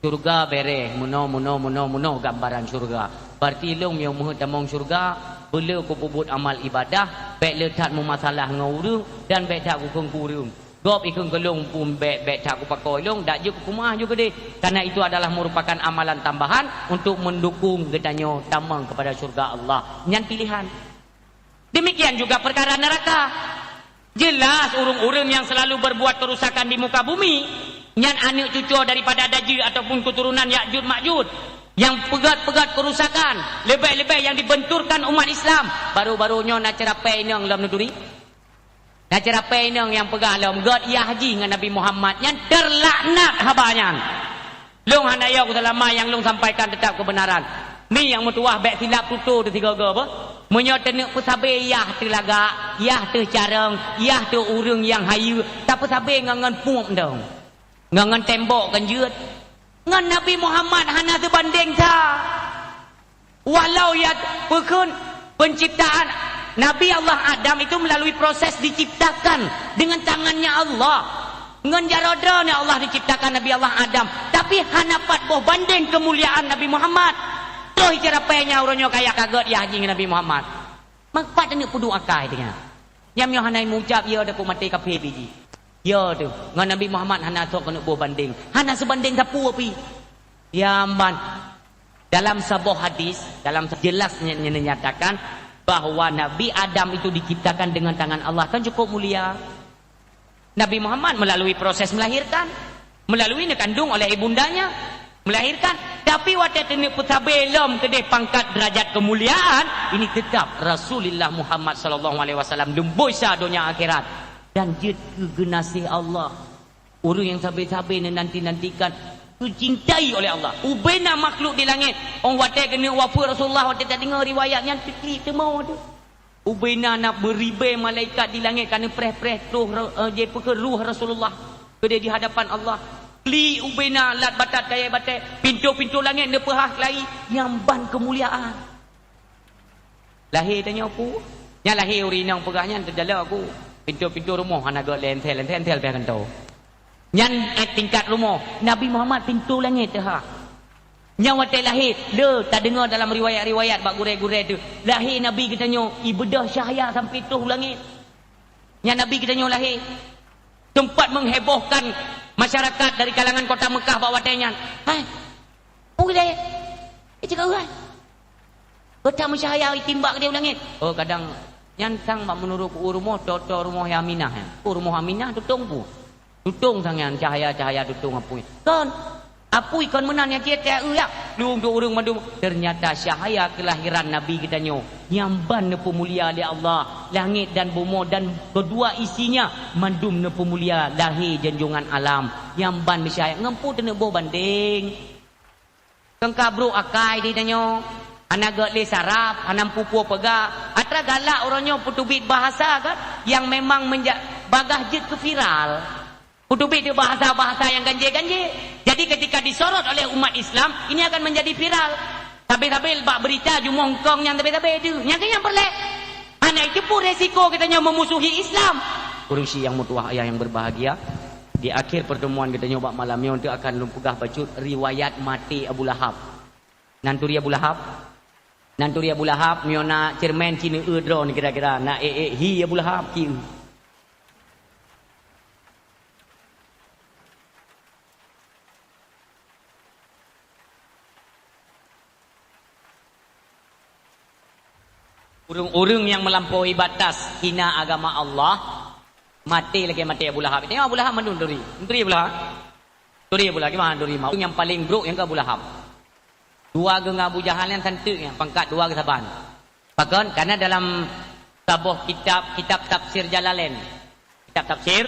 Syeuruga bereh, meunoe, meunoe, meunoe, meunoe gambaran syeuruga. Berarti lôn meunyoe meuheuet tamong syeuruga, beuleu kupeubuet amal ibadah, bék le that meumasalah ngon ureuëng dan bék that kukheun keu ureuëng. Gob ikheun keu lôn pun bék, bék that kupakoe lôn, dak jeuet kupeumeu'ah ju keudeh. Karena itu adalah merupakan amalan tambahan untuk mendukung geutanyoe tamong kepada syeuruga Allah. Nyan pilihan. Demikian juga perkara neraka. Jelas ureuëng-ureuëng nyang selalu berbuat kerusakan di muka bumi, nyan aneuk cucoe daripada Dajjal ataupun keturunan Yakjud Makjud, nyang peugét-peugét kerusakan, leubeh-leubeh nyang dibenturkan umat Islam. Baru-baru nyoe na ceurapée inong lom neuturi. Na ceurapée inong nyang peugah lom, gét yah jih ngon Nabi Muhammad, nyan teulaknat haba nyan. Lôn hana yoh keu seulama nyang lôn sampaikan, teutap keubeunaran. Mi nyang meutuwah bék silap tutoe teuh sigoe-goe beuh. Meunyoe teuneuk peusabe yah teuh lagak, yah teuh carông, yah teuh ureuëng nyang hayeue, tapeusabe ngon, ngon pueb dong. Ngon, ngon tembok kan jeuet. Ngon Nabi Muhammad hana teubandeng sa. Walau ya peukheun penciptaan Nabi Allah Adam itu melalui proses diciptakan dengan tangannya Allah. Ngon jaroe droeneuh Allah diciptakan Nabi Allah Adam, tapi hana pat boh bandeng kemuliaan Nabi Muhammad. Troh ceurapée nyan uroe nyoe kaya kagét yah jih ngon Nabi Muhammad. Mak pat aneuk peuduek akai teuh nyan. Nyang miyueb hana meuucap, ya, takot maté kafé biji. Ya teuh, ngon Nabi Muhammad hana soe keuneuk boh bandeng. Hana seubandeng sapeue pih. Ya, man. Dalam saboh hadis, dalam jelas ny-, ny-, nyatakan bahwa Nabi Adam itu diciptakan dengan tangan Allah, kan cukup mulia. Nabi Muhammad melalui proses melahirkan, melalui neukandung oleh ibundanya, melahirkan. Tapi watée teuneuk peusabe lom keudeh pangkat derajat kemuliaan, ini tetap Rasulullah Muhammad sallallahu alaihi wasallam leumboi sa donya akhirat dan jeuet keu geunaséh Allah. Ureuëng nyang sabe-sabe neunanti-nantikan, geucintai oleh Allah. Ubena makhluk di langét, 'oh watée keuneuk wafeuet Rasulullah, watée tadeungoe riwayat nyan, teuklik teuma teuh. Ubena na beuribée malaikat di langét ka neupreh-preh troh, eh, jipeukeu roh Rasulullah keudeh di hadapan Allah. Klik ubena lat batat kayée batée, pintoe-pintoe langét neupeuhah keulayie, nyang ban keumuliaan. Lahé tanyoe peue? Nyan lahé ureuëng inong peugah nyan teujalok aku. Pintoe-pintoe rumoh hana gét lé entel, entel, entel pih keuntô. Nyan, eh, tingkat rumoh. Nabi Muhammad pintoe langét teuhah. Nyan watée lahé, le tadeungoe dalam riwayat-riwayat bak gurée-gurée teuh. Lahé Nabi geutanyoe, ibeudôh cahya sampoe troh u langét. Nyan Nabi geutanyoe lahé. Teumpat menghebohkan masyarakat dari kalangan kota Mekah bak watée nyan. Hai, peue lé? Eh, cakap ureuëng. Geutanyoe meucahya itimbak keudeh u langét. Oh, kadang nyan sang bak meunurot u rumoh, toe-toe rumoh Aminah nyan. Oh, rumoh Aminah tutong peue? Tutong sang nyan cahya-cahya tutong apui. Kon, apui kon meunan nyang cit teu yak. Lung tu ureuëng mandum. Ternyata cahya kelahiran Nabi geutanyoe nyang ban neupeumulia lé Allah. Langét dan bumoe dan kedua isinya mandum neupeumulia lahé junjungan alam. Nyang ban meucahya ngon peue teuneuk boh bandeng. Keu ka brok akai di tanyoe, hana gét lé saraf, hana meupupo peugah. Atra galak uroe nyoe peuteubiet bahasa kan, nyang memang menja-, bagah jeuet keu viral. Peuteubiet di bahasa-bahasa nyang ganjé-ganjé. Jadi ketika disorot oleh umat Islam, ini akan menjadi viral. Sabe-sabe bak berita jumoh eungkong nyang sabe-sabe tu. Nyang keu nyang peureulée. Hana jiteupeue resiko geutanyoe meumusuhi Islam. Ureuëng syiek nyang meutuwah, ayah nyang berbahagia, di akhir pertemuan geutanyoe bak malam nyoe, teu akan lôn peugah bacut riwayat maté Abu Lahab. Nan turi Abu Lahab? Nan turi Abu Lahab, meunyoe na ceureumen ci neueu droe kira-kira, na ék-ék hi Abu Lahab ci eu. Ureuëng-ureuëng nyang meulampaui batas hina agama Allah, maté lagée maté Abu Lahab. Tengok Abu Lahab mandum turi. Turi Abu Lahab. Turi Abu Lahab, gimana turi mau? Nyang paleng brok nyang keu Abu Lahab. Dua geuh ngon Abu Jahal nyan santeuk nyan, pangkat dua geuh saban. Pakon? Karena dalam saboh kitab, kitab tafsir Jalalain. Kitab tafsir,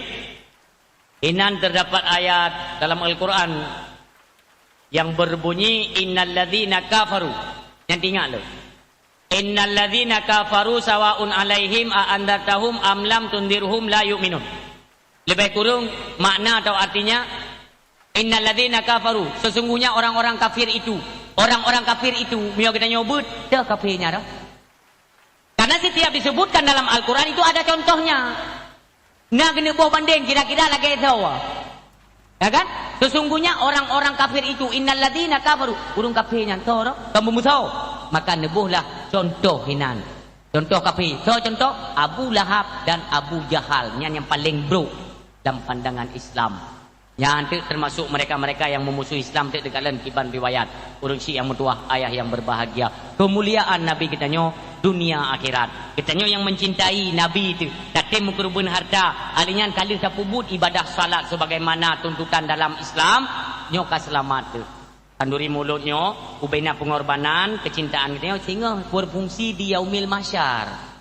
inan terdapat ayat dalam Al-Quran yang berbunyi, "Innalladzina kafaru." Nyan ingat lé. "Innalladzina kafaru sawaun alaihim a anzartahum am lam tundirhum la yu'minun." Leubeh kureueng makna atau artinya, "Innalladzina kafaru," sesungguhnya orang-orang kafir itu. Orang-orang kafir itu, meunyoe geutanyoe beuet, teuh kafé nyan dah. Karena setiap disebutkan dalam Al-Quran itu ada contohnya. Na geuneuk boh bandeng kira-kira lagée soe. Ya kan? Sesungguhnya orang-orang kafir itu, "Innalladzina kafaru," ureuëng kafé nyan soe dah, ka meumusoh. Maka neubohlah contoh hinan. Contoh kafé. Soe contoh? Abu Lahab dan Abu Jahal. Nyan nyang paleng brok dalam pandangan Islam. Nyan teuk teumasok mereka-mereka nyang meumusoh Islam teuk dikalon kiban riwayat. Ureuëng syiek nyang meutuwah, ayah nyang berbahagia. Keumuliaan Nabi geutanyoe dunia akhirat. Geutanyoe nyang mencintai Nabi teuk, tatem meukeureubeuen harta, ahli nyan ka lheueh tapeubuet ibadah salat sebagaimana tuntutan dalam Islam, nyoe ka seulamat teuk. Khanduri mulod nyoe, ubena pengorbanan, kecintaan geutanyoe singoh berfungsi di yaumil mahsyar.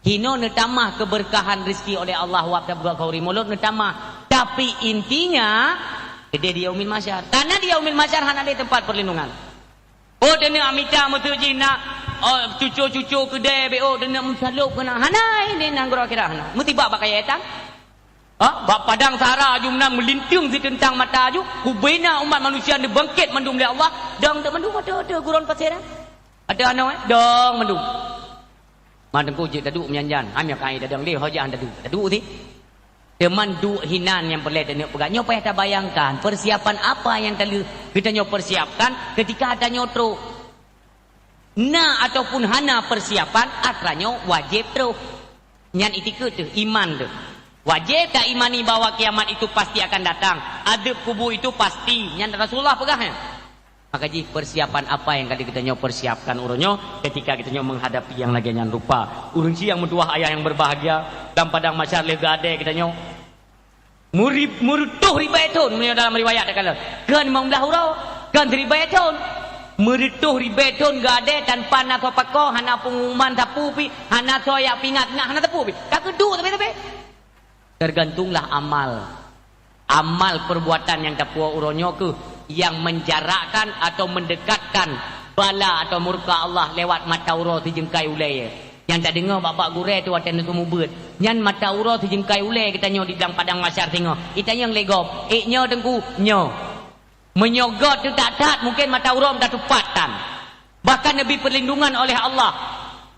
Hinoe neutamah keberkahan rezeki oleh Allah wab tabuka khanduri mulod neutamah. Tapi intinya, keudeh di yaumil mahsyar. Karena di yaumil mahsyar hana ada tempat perlindungan. Oh, teuneuk mita meuteuk jih nak, oh, cuco-cuco keudeh be, oh, teuneuk meusalop keunan. Hana, ini nanggroe akhirat hana. Meutibak bak kayèe tan. Ha? Bak padang sahara aju meunan meulinteung siteutang mata aju, ubena umat manusia neubangkét mandum lé Allah, dong teuk mandum ada-ada guron pasé nyan. Ada anoe, dong mandum. Ma teungku jeuet taduek meujan-jan, ha meunyoe ka ai tadong lé ho jak han taduek, taduek sit. Teuma duek hinan nyang peureulèe taneuk peugah. Nyoe payah tabayangkan, persiapan apa nyang ka lheueh geutanyoe persiapkan keutika tanyoe trok. Na ataupun hana persiapan, atra nyoe wajéb troh. Nyan itikeuet teuh, iman teuh. Wajéb taimani bahwa kiamat itu pasti akan datang, adeueb kubu itu pasti. Nyan Rasulullah peugah nyan. Maka jih persiapan apa nyang ka geutanyoe persiapkan uroe nyoe ketika geutanyoe menghadapi nyang lagèe nyan rupa? Ureueng syiek nyang meutuwah, ayah nyang berbahagia, lam padang mahsyar lheueh geuadèe geutanyoe. Meuri-, meureutoh ribèe thon, meunyoe dalam riwayat takalon. Kon limong blah uroe, kon siribèe thon. Meureutoh ribèe thon geuadèe tanpa na soe pakoe, hana pengumuman sapeue pih, hana soe jak peuingat, hana sapeue pih. Ka geuduek sabe-sabe. Tergantunglah amal. Amal perbuatan nyang tapuwoe uroe nyoe keuh nyang menjarakkan atau mendekatkan bala atau murka Allah lewat mata uroe sijeungkai ulèe. Nyang tadeungoe bak-bak gurèe tu watèe neuseumeubeuet. Nyan mata uroe sijeungkai ulèe geutanyoe di dalam padang mahsyar singoh. Itanyong lé gob, "Ék nyoe Teungku?" "Nyoe." Meunyoe göt teutat-that, mungken mata uroe tatupat tan. Bahkan neubri perlindungan oleh Allah.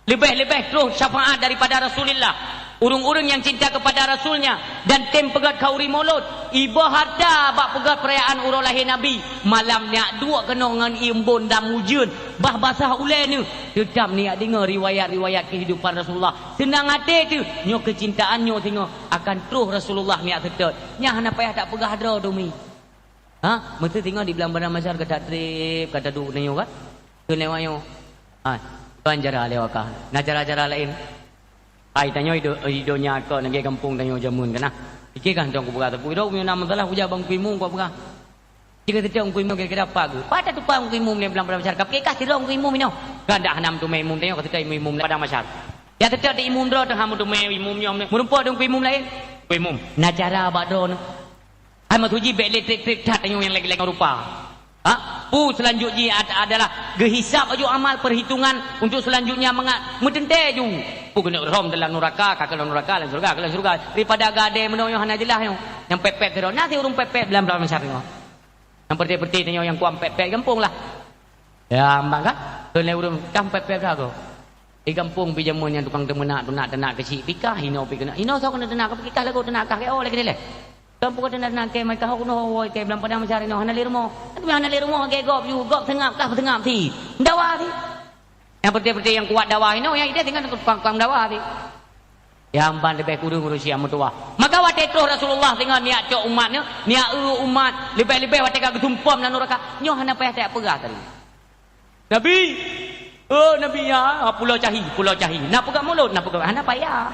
Leubeh-leubeh troh syafaat daripada Rasulullah. Ureueng-ureueng nyang cinta kepada Rasulnya dan tem peugöt khanduri mulod, iba harta bak peugöt peurayaan uroe lahé Nabi, malam nyak duek keunoe ngon ié embôn dan ujeuen, bah basah ulèe neuh, teutab nyak deungoe riwayat-riwayat kehidupan Rasulullah. Seunang até teuh, nyoe keucintaan nyoe singoh akan troh Rasulullah nyak seutôt. Nyan hana payah tapeugah droe dumi. Ha? Meuteumé singoh di blang padang mahsyar ka tatrép, ka taduek tanyoe kan? Keu lewat nyoe. Ha, kon cara lewat kah. Na cara-cara laén. Hai tanyoe ido-, idonya kok lagèe gampông tanyoe jameun kana. Pike kah tong kupeugah teupeu. Ido meunyoe na masalah kujak bang kuimum kok peugah. Jika tetap kuimum kira-kira apa ke? Pada tu pang kuimum lé blang padang mahsyar. Ka pike kah sidroe kuimum inoe. Kan dak hana meuteumé imum tanyoe ka tetap imum lé padang mahsyar. Ya tetap di imum droe teuh hana meuteumé imum nyoe. Meureumpok dong kuimum laén. Kuimum. Na cara bak droe nyoe. Hai meutuji bèk lé trép-trép that tanyoe nyang lagèe-lagèe rupa. Ha? Peue seulanjut jih ad-, adalah geuhisab aju amal perhitungan untuk selanjutnya mangat meuteuntèe ju. Peue keuneuk rhom dalam nuraka, ka keu lam nuraka, lam syeuruga, ka lam syeuruga. Daripada gadée meunoe nyoe hana jeulaih nyoe. Nyang pèt-pèt sidroe, na si ureueng pèt-pèt blang-blang masyarakat nyoe. Nyang peureté-peureté tanyoe nyang kuam pèt-pèt gampông lah. Ya, ambang kan? Keu lé ureueng kah pèt-pèt dah go. Di gampông pih jameun nyan tukang teumeunak, teunak, teunak keuchik pih kah, hinoe pih keuneuk. Hinoe soe keuneuk teunak, kah pih kah lagoe teunak kah, oh, lagèe nyan lé. Gampông teunak, teunak kèe, mai kah, oh, keunoe, woi, kèe blang padang masyarakat nyoe, hana lé rumoh. Tapi hana lé rumoh, lagèe gob ju, gob seungab kah, seungab sit. Dawa sit. Nyang peureté-peureté nyang kuat dakwah inoe, nyang idéh tinggai tukang-tukang dakwah tadi. Nyang ban leubeh kureueng ureueng syiah meutuwah. Maka watée troh Rasulullah singoh niat cok umat nyoe, niat eu umat, leubeh-leubeh watée ka geusumpom lam nuraka, nyoe hana payah tajak peugah tadi. Nabi, oh Nabi ya, pulo cahi, pulo cahi. Na peugah mulod, na peugah, hana payah.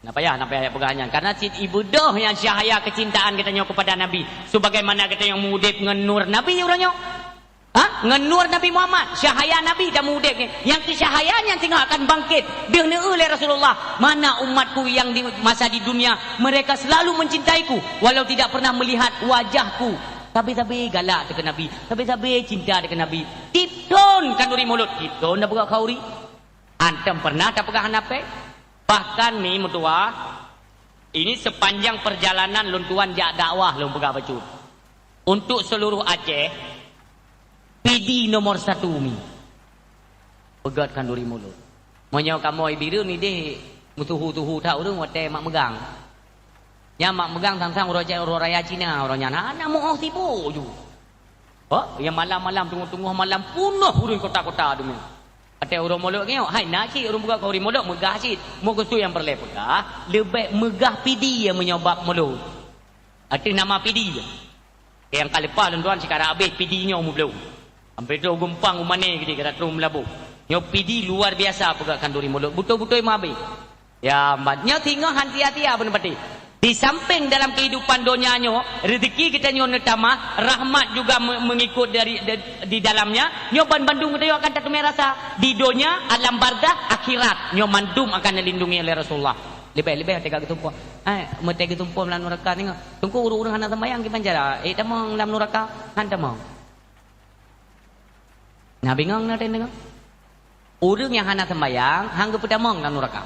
Na payah, na payah peugah nyan. Karena cit ibeudôh nyan cahaya kecintaan geutanyoe kepada Nabi. Sebagaimana geutanyoe meuudeb ngon nur Nabi uroe nyoe. Ha? Ngon nur Nabi Muhammad, cahaya Nabi dan meuudeb nyan. Nyang keu cahaya nyan singoh akan bangkit. Deuh neueu lé Rasulullah, "Mana umatku yang di masa di dunia, mereka selalu mencintaiku, walau tidak pernah melihat wajahku." Sabe-sabe galak teuh keu Nabi, sabe-sabe cinta teuh keu Nabi. Tiep thon khanduri mulod, tiep thon na peugah khanduri. Antom pernah tapeugah hana péng? Bahkan mi meutuwah, ini sepanjang perjalanan lôn tuan jak dakwah lôn peugah bacut. Untuk seluruh Aceh, pidi nomor satu mi. Peugét khanduri mulod. Meunyoe kamoe Bireuen idéh meutuhu-tuhu that ureueng watée mak meugang. Nyan mak meugang sang-sang uroe, uroe raya Cina uroe nyan. Hana meu'oh sibuk ju. Ho, nyang malam-malam teungoh-teungoh malam punoh ureueng kota-kota dunia. Watée uroe mulod nyoe, hai na cit ureueng buka khanduri mulod meugah cit. Meukeusut nyang peureulée peugah, leubeh meugah pidi ya meunyoe bab mulod. Ateueh nama pidi ya. Nyang ka leupah lôn tuan sikara abéh pidi nyoe meublom. Sampai tu geumpang u Mané geude kata troh Meulaboh. Nyoe pidi luar biasa peugah khanduri mulod. Beutôi-beutôi meuabéh. Ya, mat nyoe singoh han sia-sia beuneupatéh. Di samping dalam kehidupan donya nyoe, rezeki geutanyoe neutamah, rahmat juga me-, mengikut dari, de-, di dalamnya, nyoe ban bandum geutanyoe akan tateumé rasa. Di donya, alam barzakh, akhirat, nyoe mandum akan dilindungi oleh Rasulullah. Leubeh-leubeh watée ka geusumpom. Eh, meutée geusumpom lam nuraka singoh. Teungku ureueng-ureueng hana seumayang kiban cara? Eh, tamong lam nuraka? Han tamong. Na bingong na teudeungoe. Ureueng nyang hana seumayang, han geupeutamong lam nuraka.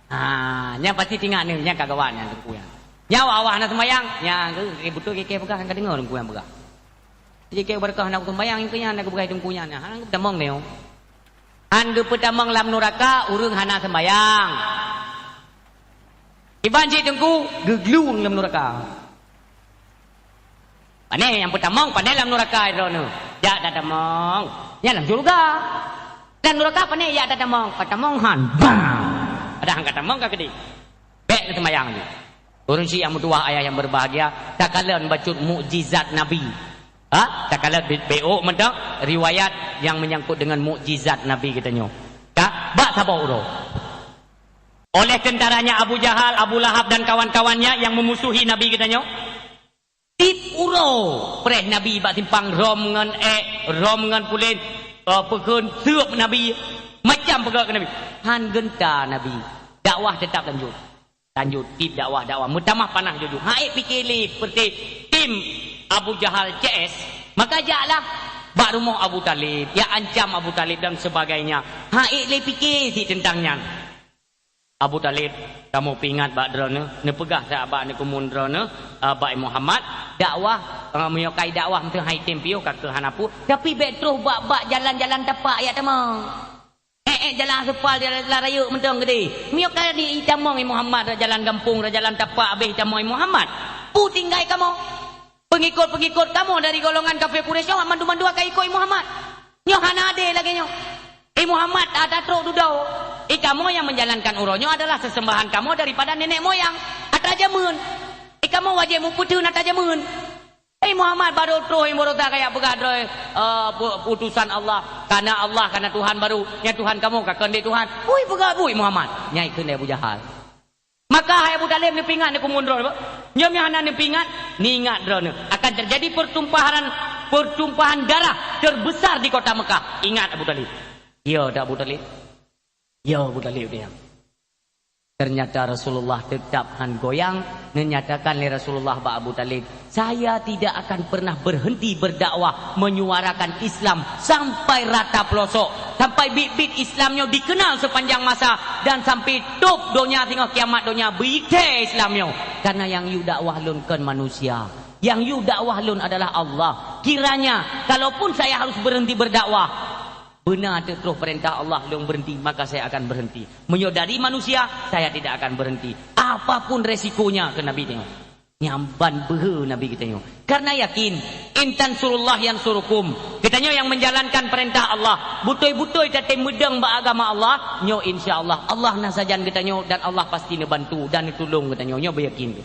Ha, nyan pasti tingat neuh, nyan ka gawat nyan teungku nyan. Nyan awak-awak hana seumayang, nyan geu-, geu-, beutôi keu peugah nyang ka deungoe teungku nyang peugah. Jadi keu beureukat hana seumayang, nyang keu nyan na geupeugah teungku nyan, han geupeutamong neuh. Han geupeutamong lam nuraka ureueng hana seumayang. Kiban cit teungku, geuglueng lam nuraka. Pane nyang peutamong, pane lam nuraka droeneuh. Jak tatamong. Nyan lam syeuruga. Lam nuraka pane jak tatamong. Katamong han. Bang! Padahai han katamong ka keudeh. Bék neuseumayang nyoe. Ureueng syiek nyang meutuwah, ayah yang berbahagia, takalon bacut mukjizat Nabi. Ha? Takalon bi-, biôk mantong riwayat yang menyangkut dengan mukjizat Nabi geutanyoe. Ka? Bak saboh uroe. Oleh tentaranya Abu Jahal, Abu Lahab dan kawan-kawannya yang memusuhi Nabi geutanyoe. Tiep uroe preh Nabi bak simpang rom ngon ék, rom ngon pulen, eh, peukheun seuep Nabi, macam peugah keu Nabi. Han geunta Nabi. Dakwah teutap lanjut. Lanjut tiep dakwah, dakwah meutamah panah jujur. Hana ék pike lé seperti tim Abu Jahal C S, maka jaklah bak rumoh Abu Talib, ya ancam Abu Talib dan sebagainya. Hana ék lé pike cit teuntang nyan. Abu Talib, kamoe peuingat bak droeneuh, neupeugah that bak aneuk keumun droeneuh, eh, bak Muhammad, dakwah, eh, meunyoe kai dakwah meuteun hai tem piôh ka keuh hana peue, tapi bék troh bak-bak jalan-jalan tapak jak tamong. Ék-ék jalan aspal, jalan, jalan rayeuk mantong keudeh. Meunyoe ka di itamong Muhammad, jalan gampông, jalan tapak abéh itamong Muhammad. Peue tinggai kamoe? Pengikut-pengikut kamoe dari golongan kafé Quraisy nyoe mandum-mandum akan ikut Muhammad. Nyoe hana adé lagée nyoe. Eh, Muhammad ata trok dudoe. Eh, kamoe nyang menjalankan uroe nyoe adalah sesembahan kamoe daripada nenek moyang. Ata jameun. Eh, kamoe wajéb mupeutheun ata jameun. Eh, Muhammad baru troh nyang baroesa kajak peugah droe, eh, pu-, putusan Allah. Kana Allah, kana Tuhan baru. Nyang Tuhan kamoe ka keuneuk Tuhan. Ui, peugah bui Muhammad. Nyang keuneuk Abu Jahal. Maka hai Abu Talib neupeuingat neukeumun droe. Nyoe meuhana neupeuingat, neuingat droeneuh. Akan terjadi pertumpahan, pertumpahan darah terbesar di kota Mekah. Ingat Abu Talib. Ya, dak Abu Talib? Ya, Abu Talib dia. Ternyata Rasulullah tetap han goyang, neunyatakan lé Rasulullah bak Abu Talib, "Saya tidak akan pernah berhenti berdakwah menyuarakan Islam sampai rata pelosok, sampai biet-biet Islam nyoe dikenal sepanjang masa dan sampai top donya singoh kiamat donya beuikhé Islam nyoe. Karena nyang yue dakwah lôn kon manusia, nyang yue dakwah lôn adalah Allah. Kiranya kalaupun saya harus berhenti berdakwah, beuna teuk troh peurintah Allah lôn beurhenti, maka saya akan berhenti. Meunyoe dari manusia, saya tidak akan berhenti. Apapun resikonya," kheun Nabi nyoe. Nyan ban beuhe Nabi geutanyoe. Karena yakin, "In tansurullah yansurukum." Geutanyoe nyang menjalankan perintah Allah, beutôi-beutôi tatem meudong bak agama Allah, nyoe insya Allah, Allah na sajan geutanyoe dan Allah pasti neubantu dan neutulông geutanyoe. Nyoe beuyakin.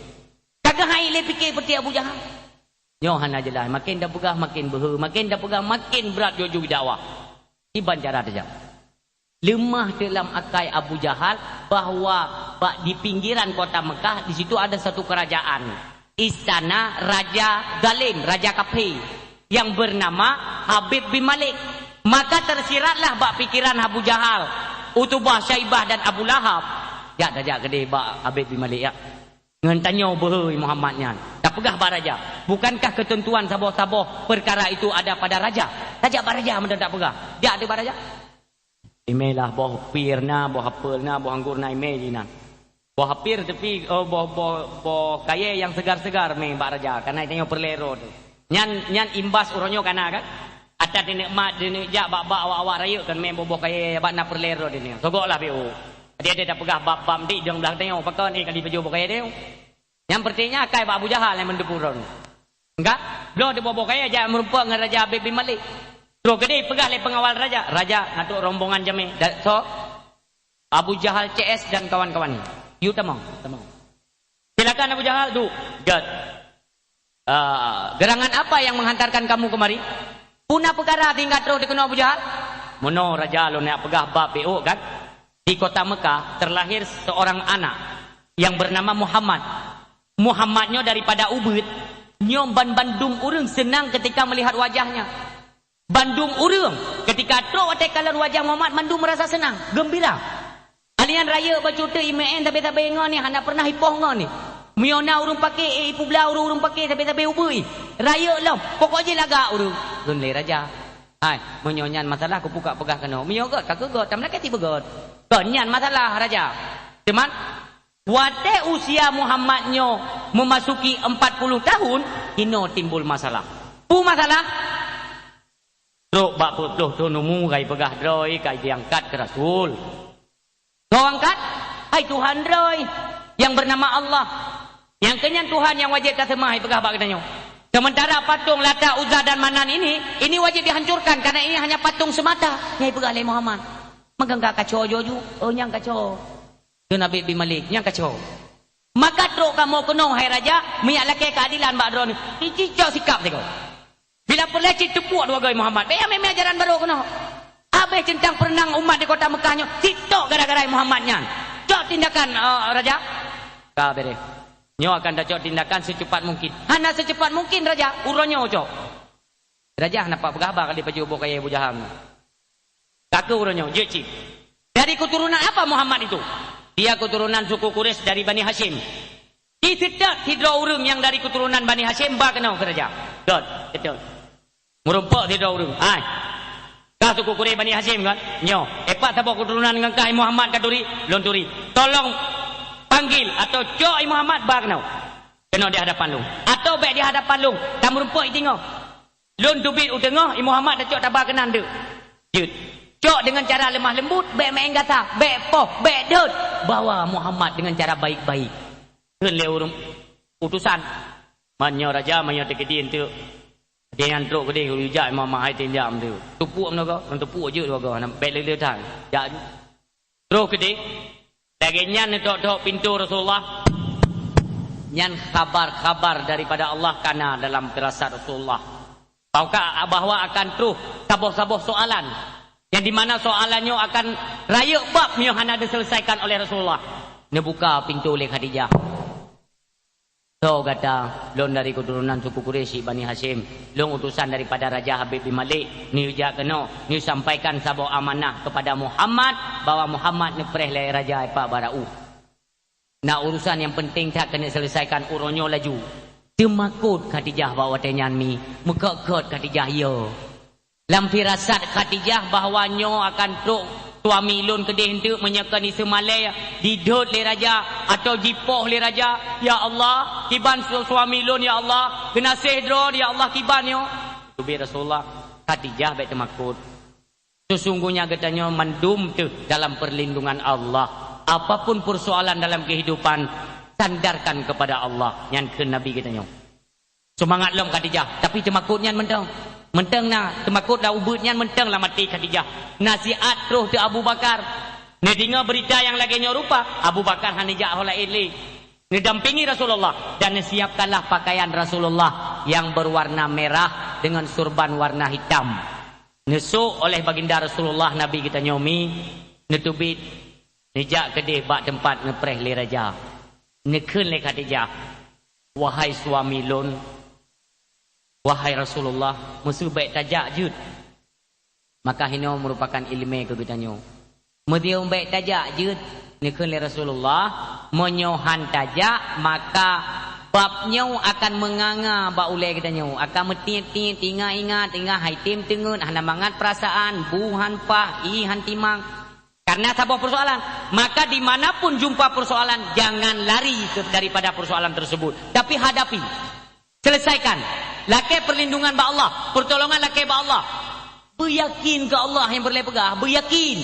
Ka keuhai lé pike peuti Abu Jahal. Nyoe hana jeulaih, makin tapeugah makin beuhe, makin tapeugah makin brat jujui dakwah. Kiban cara tajak. Leumah teuk lam akai Abu Jahal bahwa bak di pinggiran kota Mekah, di situ ada satu kerajaan, istana raja zalim, raja kafé, yang bernama Habib bin Malik. Maka tersiratlah bak pikiran Abu Jahal, Utubah, Syaibah dan Abu Lahab. Jak tajak keudeh bak Habib bin Malik, ya. Ngon tanyoe beuhe Muhammad nyan. Tapeugah bak raja, "Bukankah ketentuan saboh-saboh perkara itu ada pada raja?" Tajak bak raja meunan tapeugah. Jak teuh bak raja. Imé lah boh pir na, boh apel na, boh anggur na, imé jih nan. Boh pir tapi, oh, boh, boh, boh kayèe nyang segar-segar mé bak raja, karena tanyoe peureulèe droe teuh. Nyan, nyan imbas uroe nyoe kana kan? Ata dineuk mat, dineuk jak bak-bak awak-awak rayeuk kan mé boh-boh kayèe bak na peureulèe droe dineuk. Sogok lah B O. Dia, dia dah peugah bab-bab dik dong blah tanyoe, pakon eh kali pajoh boh kayèe tanyoe. Nyang penting nyan akai bak Abu Jahal nyang meuteupeu droe. Enggak, bloe di boh-boh kayèe jak meurumpok ngon Raja Habib bin Malik. Troh keudeh peugah lé pengawal raja, "Raja, na trok rombongan jamé." Da-, so, Abu Jahal C S dan kawan-kawan. "You tamong, tamong." "Silakan Abu Jahal, duek." "Gèt." "Ah, gerangan apa yang menghantarkan kamu kemari? Peue na peukara sehingga troh dikeunoe Abu Jahal?" "Meunoe Raja, lôn neuk peugah bab B O kan. Di kota Mekah terlahir seorang anak yang bernama Muhammad. Muhammad nyoe daripada ubit, nyoe ban bandum ureueng seunang ketika melihat wajahnya. Bandum ureueng ketika trok watèe kalon wajah Muhammad, mandum meurasa seunang, geumbira. Alian rayeuk bacut teuh imeu'en sabé-sabé ngon ni, hana pernah ipoh ngon ni. Meunyoe na ureueng paké, eh, ipeubla ureueng-ureueng paké sabé-sabé ubit. Rayeuk lom, pokok jih lagak ureueng." Kheun lé raja, "Hai, meunyoe nyan masalah, kupeugah-peugah keunoe. Meunyoe gèt, ka keu gèt, tam lakèe tibeugèt. Kon nyan masalah, Raja. Teuma, watèe usia Muhammad nyoe memasuki empat puluh tahun, inoe timbul masalah." "Peue masalah?" "Trok bak peuet ploh thôn umu ka ipeugah droe ka diangkat keu rasul." "Soe angkat?" "Hai Tuhan droe nyang bernama Allah. Nyang keu nyan Tuhan nyang wajéb taseumah," ipeugah bak geutanyoe. "Sementara patung Lata, Uzza dan Manan ini, ini wajib dihancurkan karena ini hanya patung semata," nyang ipeugah lé Muhammad. "Meukeue ka kaco joju?" "Oh, nyang kaco." Kheun Habib bin Malik, "Nyang kaco. Maka trok kamoe keunoe, hai raja, meujak lakèe keuadilan bak droeneuh. Cicok sikap sigoe. Bila peureulèe cit teupuek dua goe Muhammad. Bèk mé-mé ajaran barô keunoe. Habéh teuntang peureunang umat di kota Mekah nyoe, cit tok gara-gara Muhammad nyan. Cok tindakan, eh, raja." "Ka bèrèh. Nyoe akan tacok tindakan secepat mungkin." "Hana secepat mungkin, Raja. Uroe nyoe cok." Raja hana pat peugah haba kali pajoh boh kayèe Abu Jahal nyan. "Ka keu uroe nyoe, jeuet cit. Dari keturunan apa Muhammad itu?" "Dia keturunan suku Quraisy dari Bani Hasyim." "Di seutôt sidroe ureueng nyang dari keturunan Bani Hasyim ba keunoe keu raja." "Dot, seutôt." Meurumpok sidroe ureueng. "Hai, kah suku Quraisy Bani Hasyim kan? Nyoe, eh, pat saboh keturunan ngon kah Muhammad ka turi?" "Lôn turi." "Tolong panggil atau cok Muhammad ba keunoe. Keunoe di hadapan lôn. Atau bèk di hadapan lôn, tameurumpok i teungoh. Lôn teubiet u teungoh, Muhammad tacok taba keunan deuk." "Jeuet." "Cok deungon cara leumah leumbut, bèk meu'en gata, bèk poh, bèk dot. Bawa Muhammad deungon cara baik-baik," kheun lé ureueng utosan. "Man nyoe raja, man nyoe teukeudi eunteuk." Dia nyan trok keudeh, ureueng jak Imam Mahai tinjam tu. Teupuek meunoe goe, ngon teupuek jeuet dua goe, bèk le-le that. Jak. Trok keudeh, lagèe nyan neutok-tok pintoe Rasulullah. Nyan khabar-khabar daripada Allah kana dalam firasat Rasulullah. Bahwa, bahwa akan troh saboh-saboh soalan. Yang di mana soalan nyoe akan rayeuk bab nyoe hana diselesaikan oleh Rasulullah. Neubuka pintoe lé Khadijah. "Soe gata?" "Lôn dari keturunan suku Quraisy Bani Hasyim. Lôn utosan daripada Raja Habib bin Malik. Neujak keunoe, neusampaikan saboh amanah kepada Muhammad, bahwa Muhammad neupreh lé raja ipak barau. Na urusan nyang penting that keuneuk selesaikan uroe nyoe laju." Teumakot Khadijah bak watèe nyan mi, meukot-kot Khadijah, "Yo." Lam firasat Khadijah bahwa nyoe akan trok suami lôn keudeh eunteuk meunyoe kon iseumalèe, didot lé raja atau jipoh lé raja. "Ya Allah, kiban su-, suami lôn, ya Allah, geunaséh droe, ya Allah, kiban nyoe." Teubiet Rasulullah, "Khadijah, bèk teumakot. Sesungguhnya geutanyoe mandum teuh dalam perlindungan Allah. Apapun persoalan dalam kehidupan, Sandarkan kepada Allah. Nyan kheun Nabi geutanyoe. Seumangat lom Khadijah, tapi teumakot nyan mantong. Mantong na, teumakot lam ubeut nyan mantong lam até Khadijah. Nasihat troh teuh Abu Bakar. Neudeungoe beurita nyang lagée nyoe rupa, Abu Bakar hana jak ho laén lé. Neudampingi Rasulullah dan neusiapkanlah pakaian Rasulullah nyang beuwarna merah deungon surban warna hitam. Neusok oleh baginda Rasulullah Nabi geutanyoe mi, neuteubiet, neujak keudeh bak teumpat neupreh lé raja. Neukheun lé Khadijah, "Wahai suami lôn, wahai Rasulullah, meuseu bék tajak jeuet." Maka hinoe meurupakan iéleumé keu geutanyoe. Meuseu bék tajak jeuet, neukheun lé Rasulullah, meunyoe han tajak, maka bab nyoe akan meunganga bak ulée geutanyoe, akan meutiet-tiet, ingat-ingat, ingat hai tem teungeut, hana mangat peurasaan, bu han paih, ié han timang. Karena saboh persoalan, maka di mana pun jumpa persoalan, jangan lari ke, daripada persoalan tersebut, tapi hadapi. Selesaikan. Lakée perlindungan bak Allah, pertolongan lakée bak Allah. Beuyakin keu Allah nyang peureulée peugah, beuyakin.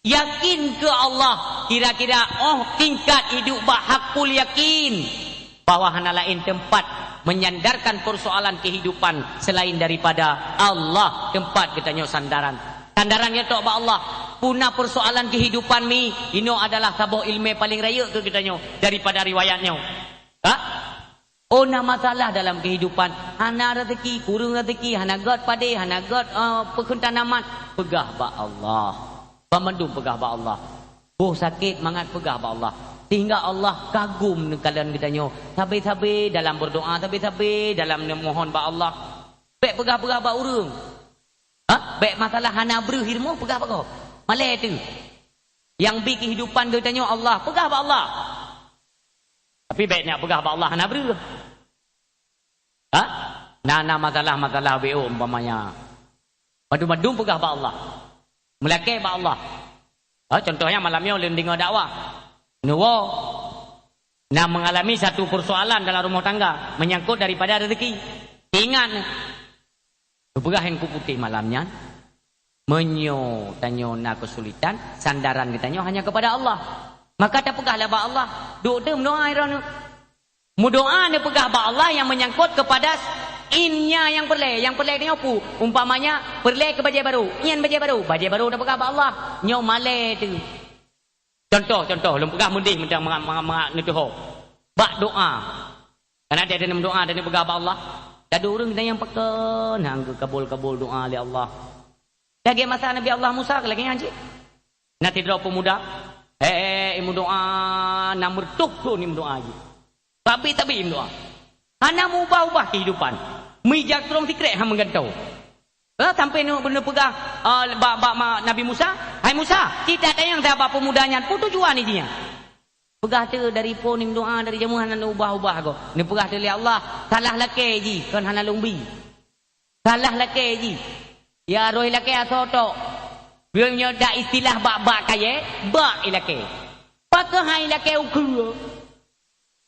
Yakin keu Allah, kira-kira óh tingkat hidup bak hakul yakin bahwa hana laén teumpat menyandarkan persoalan kehidupan selain daripada Allah, teumpat geutanyoe sandaran. Sandaran nyoe tok bak Allah. Puna persoalan kehidupan mi, inoe adalah saboh iéleumé paleng rayeuk keu geutanyoe daripada riwayat nyoe. Ha? Oh, na masalah dalam kehidupan, hana rezeki, kureueng rezeki, hana gét padé, hana gét, eh, peukheun tanaman, peugah bak Allah. Banmandum peugah bak Allah. Boh sakét mangat peugah bak Allah. Sehingga Allah kagum neukalon geutanyoe. Sabe-sabe dalam berdoa, sabe-sabe dalam neumohon bak Allah. Bék peugah-peugah bak ureueng. Ha? Bék masalah hana breuh ilmu peugah bak Allah. Malée teuh. Nyang bi kehidupan geutanyoe Allah, peugah bak Allah. Tapi bék nak peugah bak Allah hana breuh. Ha? Na, na masalah-masalah W O umpamanya. Bandum-bandum peugah bak Allah. Meulakée bak Allah. Ha, contohnya malam nyoe lôn deungoe dakwah. Neuwoe na mengalami satu persoalan dalam rumah tangga menyangkut daripada rezeki. Ingat, neupeugah nyang kuputéh malam nyan. Meunyoe tanyoe na keusulitan, sandaran geutanyoe hanya kepada Allah. Maka tapeugahlah bak Allah, duek teuh meudoá droeneuh. Meudoá neupeugah bak Allah nyang meunyangkot kepada innya nyang peureulée, nyang peureulée tanyoe peue? Umpamanya, peureulée keu bajée barô, nyan bajée barô, bajée barô tapeugah bak Allah, nyoe malée teuh. Contoh, contoh, lôn peugah meudeh mantong mangat, mangat, mangat neuteuho. Bak doá. Karena dia ada meudoá dan dia peugah bak Allah. Ada ureueng nyang pakon hang geukabul-kabul doá lé Allah. Lagée masa Nabi Allah Musa lagée nyan cit. Na sidroe peumuda, eh, eh, meudoá, na meureutoh thon meudoá jih. Sabe-sabe meudoá. Hana meubah-ubah kehidupan. Meujak troh sikrek han meugantoe. Eh, sampai nu, neupeugah, eh, bak, bak ma-, Nabi Musa, "Hai Musa, cit tatanyong sabe peumuda nyan, peue tujuan jih nyan?" Peugah teuh dari phon meudoá dari jameun hana ubah-ubah goe. Neupeugah teuh lé Allah, "Salah lakée jih, kon hana lôn bi." Salah lakée jih. Ya roh ilakée asoe tok. Meunyoe dak istilah bak-bak kayée, bak ilakée. Pakon hai ilakée ukeue?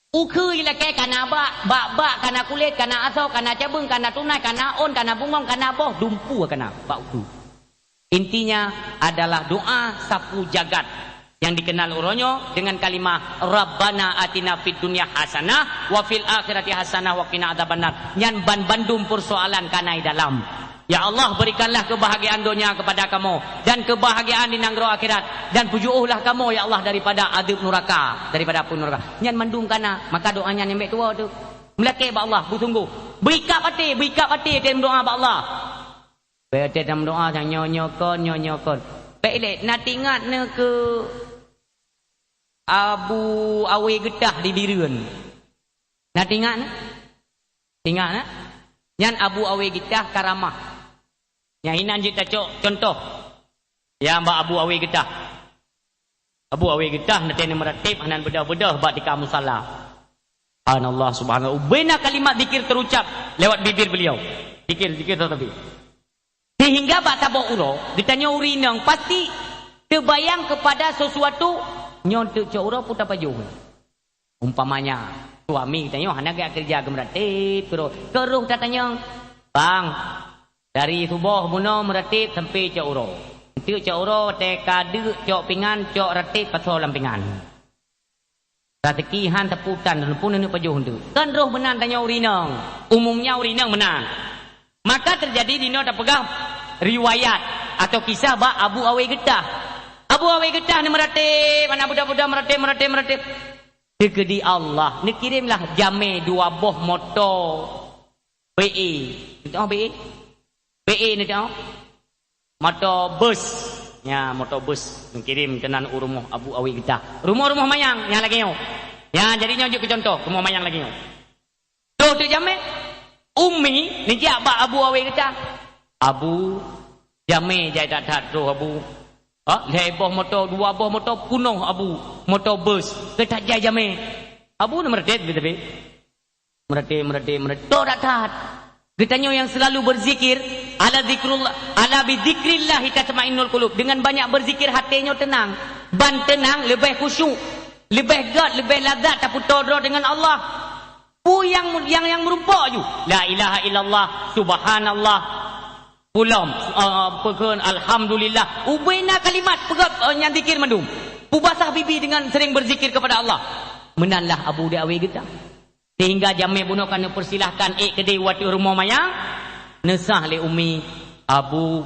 Ukeue ilakée kana bak, bak-bak kana kulét, kana asoe, kana cabeueng, kana tunai, kana ôn, kana bungong, kana boh, dumpeue kana bak ukeue. Intinya adalah doá sapu jagat. Nyang dikenal uroe nyoe dengan kalimah, "Rabbana atina fid dunya hasanah wa fil akhirati hasanah wa qina adzabannar." Nyan ban bandum persoalan kana i dalam. Ya Allah, berikanlah kebahagiaan dunia kepada kamoe dan kebahagiaan di nanggroe akhirat, dan peujuôhlah kamoe, ya Allah, daripada adeueb nuraka, daripada apui nuraka. Nyan mandum kana, maka doá nyan nyang bék tuwoe teuh. Meulakée bak Allah, beusunggoh. Beuikab até, beuikab até teuh meudoá bak Allah. Bék teuh tameudoá nyang nyoe-nyoe kon, nyoe-nyoe kon. Bék ilée, na teuingat neuh keu Abu Awe Geutah di Bireuen. Na teuingat neuh? Teuingat neuh? Nyan Abu Awe Geutah karamah. Nyang inan jeuet tacok contoh. Ya, bak Abu Awe Geutah. Abu Awe Geutah na teuingat meuratéb hana beudôh-beudôh bak tika musala. Subhanallah, subhanallah. Ubena kalimat zikir terucap lewat bibir beliau. Zikir, zikir tetapi. Sehingga bak saboh uroe, geutanyoe ureueng inong pasti teubayang kepada sesuatu nyoe teuk cok uroe peue tapajoh. Umpamanya, suami geutanyoe hana geukeureuja geumeuratéb, keureuh, keureuh tatanyong, "Bang, dari suboh bunoe meuratéb sampai cok uroe. Enteuk cok uroe, watée ka deuk cok pingan, cok ratéb pasoe lam pingan." Raseuki han teupeue tan, pun neuk pajoh enteuk. Kan roh meunan tanyoe ureueng inong. Umumnya ureueng inong meunan. Maka teujadi dinoe tapeugah riwayat atau kisah bak Abu Awe Geutah. Abu Awe Geutah ni meuratéb, aneuk buda-buda meuratéb, meuratéb, meuratéb. Teukeudi Allah, neukirém lah jamé dua boh moto B E. Teuh B E? B E ni teuh. Moto bus. Nya, moto bus neukirém keunan u rumoh Abu Awe Geutah. Rumoh-rumoh manyang nyang lagèe nyoe. Nya, jadi nyoe jeuet keu contoh, rumoh manyang lagèe nyoe. Troh teuk jamé, Umi neujak bak Abu Awe Geutah. "Abu, jamé jai that-that troh, Abu. Ha, lhèe boh moto, dua boh moto punoh, Abu. Moto bus, keu that jai jamé." Abu na meuratéb, tapi. Meuratéb, meuratéb, meuratéb. Troh that-that. Geutanyoe nyang seulalu beuzikir, ala zikrullah, ala bi zikrillahi tatmainnul qulub. Dengan banyak berzikir, haté nyoe teunang. Ban teunang, leubeh khusyuk, leubeh gèt, leubeh lazat tapeutoe droe deungon Allah. Peue nyang, nyang, nyang meurumpok ju? La ilaha illallah, subhanallah. Peulom, eh, peukheun alhamdulillah. Ubé na kalimat peugöt, eh, nyang zikir mandum. Peubasah bibi dengan sering berzikir kepada Allah. Meunan lah Abu di Awe Geutah. Sehingga jamé bunoe ka neupeusilahkan ék keudéh u ateueh rumoh manyang. Neusah lé Umi, "Abu,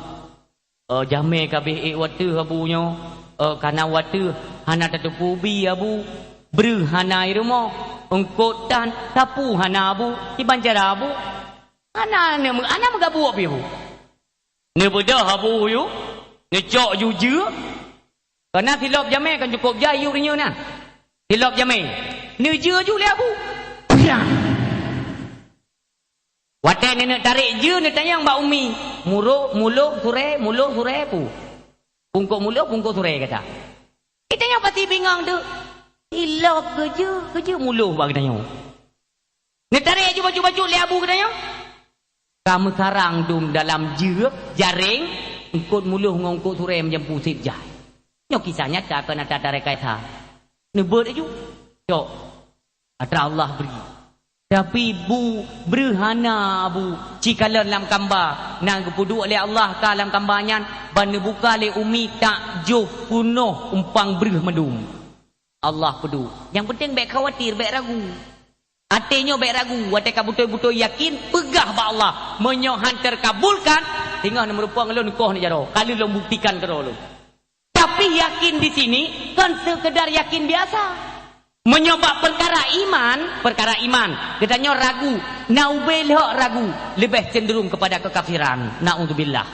eh, jamé ka abéh ék u ateueh, Abu, nyoe. Eh, kana u ateueh hana tateupeue bi, Abu. Breuh hana i rumoh. Eungkôt tan, sapeue hana, Abu. Kiban cara, Abu?" Hana, hana meugabuk pih, Abu. Neubeudôh, Abu, yue. Neucok ju jeuet. Keunan silop jamé kan cukôp jai yue rinyeun na. Silop jamé. Neujeuet ju lé Abu. Piang. Watèe neuneuk tarek jeuet, neutanyong bak Umi. Murôh, muloh, surèe, muloh, surèe, peue? Pungkôk muloh, pungkôk surèe, kata. Geutanyoe pasti bingong tu. Silop keu jeuet, keu jeuet muloh bak geutanyoe. Neutarek ju bacut-bacut lé Abu geutanyoe. Ka meusarang dum dalam jeuet, jaréng, eungkôt muloh ngon eungkôt surèe meujampu sép jai. Nyoe kisah nyata, kon ata tarekayasa. Neubeuet laju. Cok. Atra Allah bri. Tapi bu, breuh hana, Abu. Ci kalon lam kamba. Na geupeuduek lé Allah ka lam kamba nyan, ban neubuka lé Umi, tak jôh punoh umpang breuh mandum. Allah peuduek. Nyang penting bèk khawatir, bèk ragu. Até nyoe bèk ragu, watèe ka beutôi-beutôi yakin, peugah bak Allah, "Meunyoe han teukabulkan, singoh neumeurumpok ngon lôn, koh neujaroe, ka lheueh lôn buktikan keudroe lôn." Tapi yakin di sini kon seukeudar yakin biasa. Meunyoe bak peukara iman, peukara iman, geutanyoe ragu, na ubé lhok ragu, leubeh cenderung kepada kekafiran. Naudzubillah.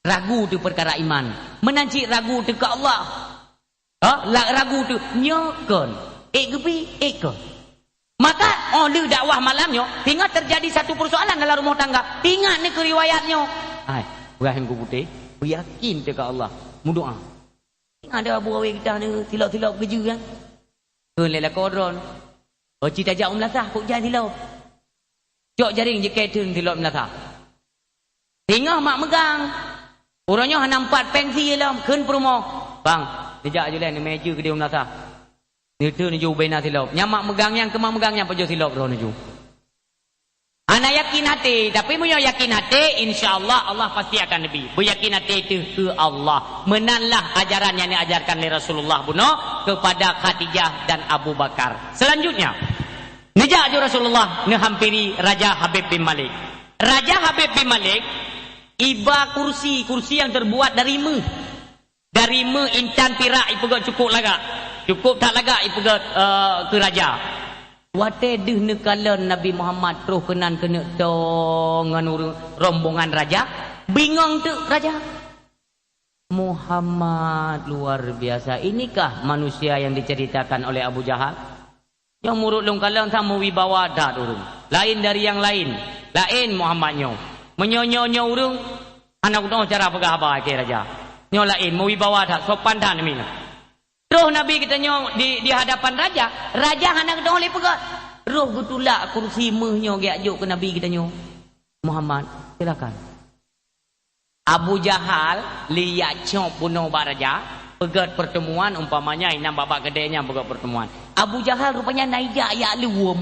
Ragu teuh peukara iman. Meunan cit ragu teuh keu Allah. Ha? La-, ragu teuh, nyoe kon. Ék geubi, ék kon. Maka, óh lheueh dakwah malam nyoe, singoh teujadi satu peusoalan dalam rumoh tangga. Ingat ni keu riwayat nyoe. Hai, ureueng ku putéh, beuyakin teuh keu Allah. Meudoa. Ingat dah Abu Awe Geutah ni silop-silop keujeuet kan? Kheun lé lakoe droe. Oh, ci tajak u meulasah, kok jai silop. Cok jaréng jikét theun silop meulasah. Singoh mak meugang. Uroe nyoe hana meupat péng sie lom, kheun peurumoh. "Bang, neujak ju lé, neumè jeuet keudéh u meulasah." Neutheun ju ubé na silop. Nyan mak meugang nyan, keu mak meugang nyan pajoh silop droe neuju. Hana yakin até, tapi meunyoe yakin até, insya Allah, Allah pasti akan neubi. Beuyakin até teuh keu Allah. Meunan lah ajaran nyang diajarkan lé Rasulullah bunoe kepada Khadijah dan Abu Bakar. Selanjutnya, neujak ju Rasulullah neuhampiri Raja Habib bin Malik. Raja Habib bin Malik iba kursi, kursi yang terbuat dari meuh. Dari meuh intan pirak ipeugöt, cukôp lagak. Cukôp that lagak ipeugöt, eh, keu raja. Watèe deuh neukalon Nabi Muhammad troh keunan keuneuk toe ngon ureueng rombongan raja, bingong teuk raja. Muhammad luar biasa. Inikah manusia yang diceritakan oleh Abu Jahal? Nyoe meunurot lôn kalon sa meuwibawa that ureueng. Laén dari nyang laén. Laén Muhammad nyoe. Meunyoe nyoe, nyoe ureueng, hana geutanyoe cara peugah haba keu raja. Nyoe laén, meuwibawa that, sopan that namiet. Troh Nabi geutanyoe di, di hadapan raja, raja hana geutanyoe lé peugah. Roh geutulak kursi meuh nyoe geujak jok keu Nabi geutanyoe. Muhammad, silakan. Abu Jahal lé jak cok bunoe bak raja, peugöt pertemuan, umpamanya inan bak-bak keudè nyan peugöt pertemuan. Abu Jahal rupanya na ijak jak lom.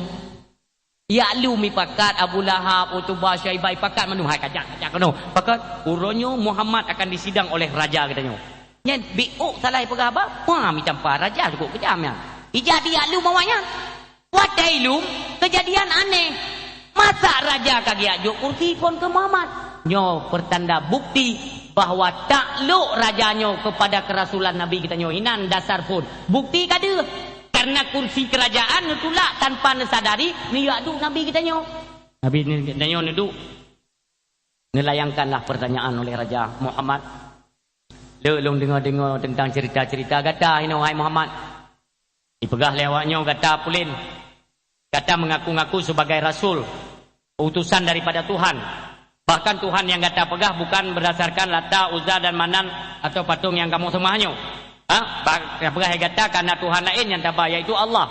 Jak lom ipakat Abu Lahab, Utubah, Syaibah, ipakat mandum, hai kajak, kajak keunoe. Pakat, uroe nyoe Muhammad akan disidang oleh raja geutanyoe. Nyan biôk salah ipeugah haba, pam itampa, raja cukôp keujam nyan. Ijak diak lom awaknyan. Watée ilom, keujadian aneh. Masa raja ka geujok kursi phon keu Muhammad? Nyoe peutanda bukti bahwa taklok raja nyoe keupada keurasulan Nabi geutanyoe inan dasar phon. Bukti ka deuh. Karena kursi keurajaan neutulak tanpa neusadari, neujok duek Nabi geutanyoe. Nabi geutanyoe neuduek. Neulayangkanlah pertanyaan oleh raja, "Muhammad, le lôn deungoe-deungoe teuntang cerita-cerita gata inoe, hai Muhammad." Dipeugah lé awaknyoe, "Gata pulen. Gata mengaku-ngaku sebagai rasul, utusan daripada Tuhan. Bahkan Tuhan yang gata peugah bukan berdasarkan Lata, Uzza dan Manan atau patung yang kamu sembah nyoe. Ha? Ba-, yang peugah lé gata kana Tuhan laén nyang taba, yaitu Allah.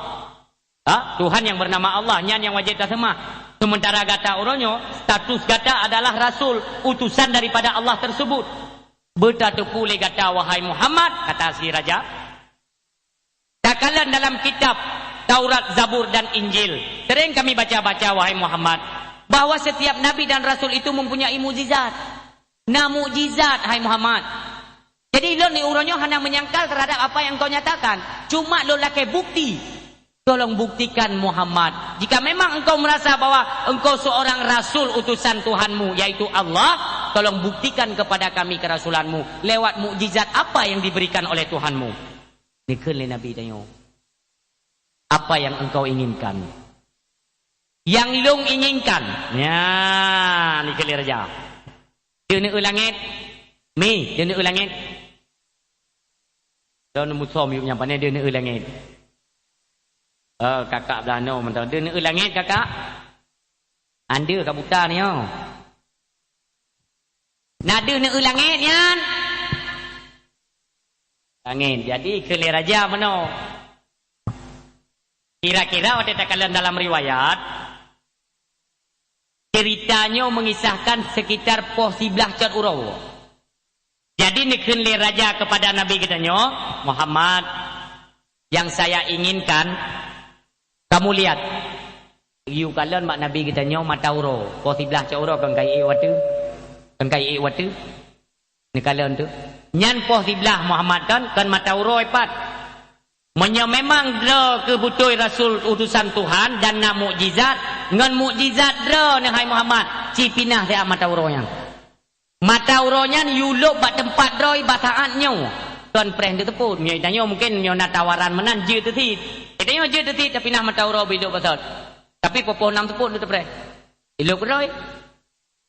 Ha? Tuhan yang bernama Allah, nyan nyang wajéb taseumah. Sementara gata uroe nyoe, status gata adalah rasul, utusan daripada Allah tersebut. Beutateupeue lé gata, wahai Muhammad," kata si raja. "Takalon dalam kitab Taurat, Zabur, dan Injil. Sering kami baca-baca, wahai Muhammad, bahwa setiap nabi dan rasul itu mempunyai mukjizat." Na mukjizat, hai Muhammad. Jadi, lôn di uroe nyoe hana menyangkal terhadap apa yang engkau nyatakan. Cuma lôn lakée bukti. Tolong buktikan, Muhammad. Jika memang engkau merasa bahwa engkau seorang rasul utusan Tuhanmu, yaitu Allah, tolong buktikan kepada kami kerasulanmu lewat mukjizat apa yang diberikan oleh Tuhanmu. Dikheun lé Nabi tanyoe, "Apa yang engkau inginkan?" "Yang lôn inginkan." Nyan, dikheun lé raja. "Deuh neueu langét. Mi, deuh neueu langét." Lôn musom yub nyang pané, "Deuh neueu langét." "Oh, kakak blah noe mantong. Deuh neueu langét, kakak." "Ande ka buta nyoe." "Na deuh neueu langét nyan." Langét. Jadi, kheun lé raja meunoe. Kira-kira watée takalon dalam riwayat, cerita nyoe mengisahkan sekitar poh siblaih cot uroe. Jadi, neukheun lé raja kepada Nabi geutanyoe, "Muhammad, yang saya inginkan, kamu lihat." Geuyue kalon bak Nabi geutanyoe mata uroe, poh siblaih cot uroe kon ka iék watée. Kon ka iék watée. Neukalon tu. Nyan poh siblaih Muhammad kon, kon mata uroe pat. Meunyoe memang droe keuh beutôi rasul utusan Tuhan dan na mukjizat, ngon mukjizat droeneuh hai Muhammad, ci pinah siat mata uroe nyan. Mata uroe nyan yue lôb bak teumpat droe bak saát nyoe. Kon preh teuseupôt. Nyoe tanyoe mungken nyoe na tawaran meunan jeuet teusit. Tanyoe jeuet teusit, tapi na mata uroe beu ilôb bak saát. Tapi poh-poh nam seupôt teupreh. Ilôb droe.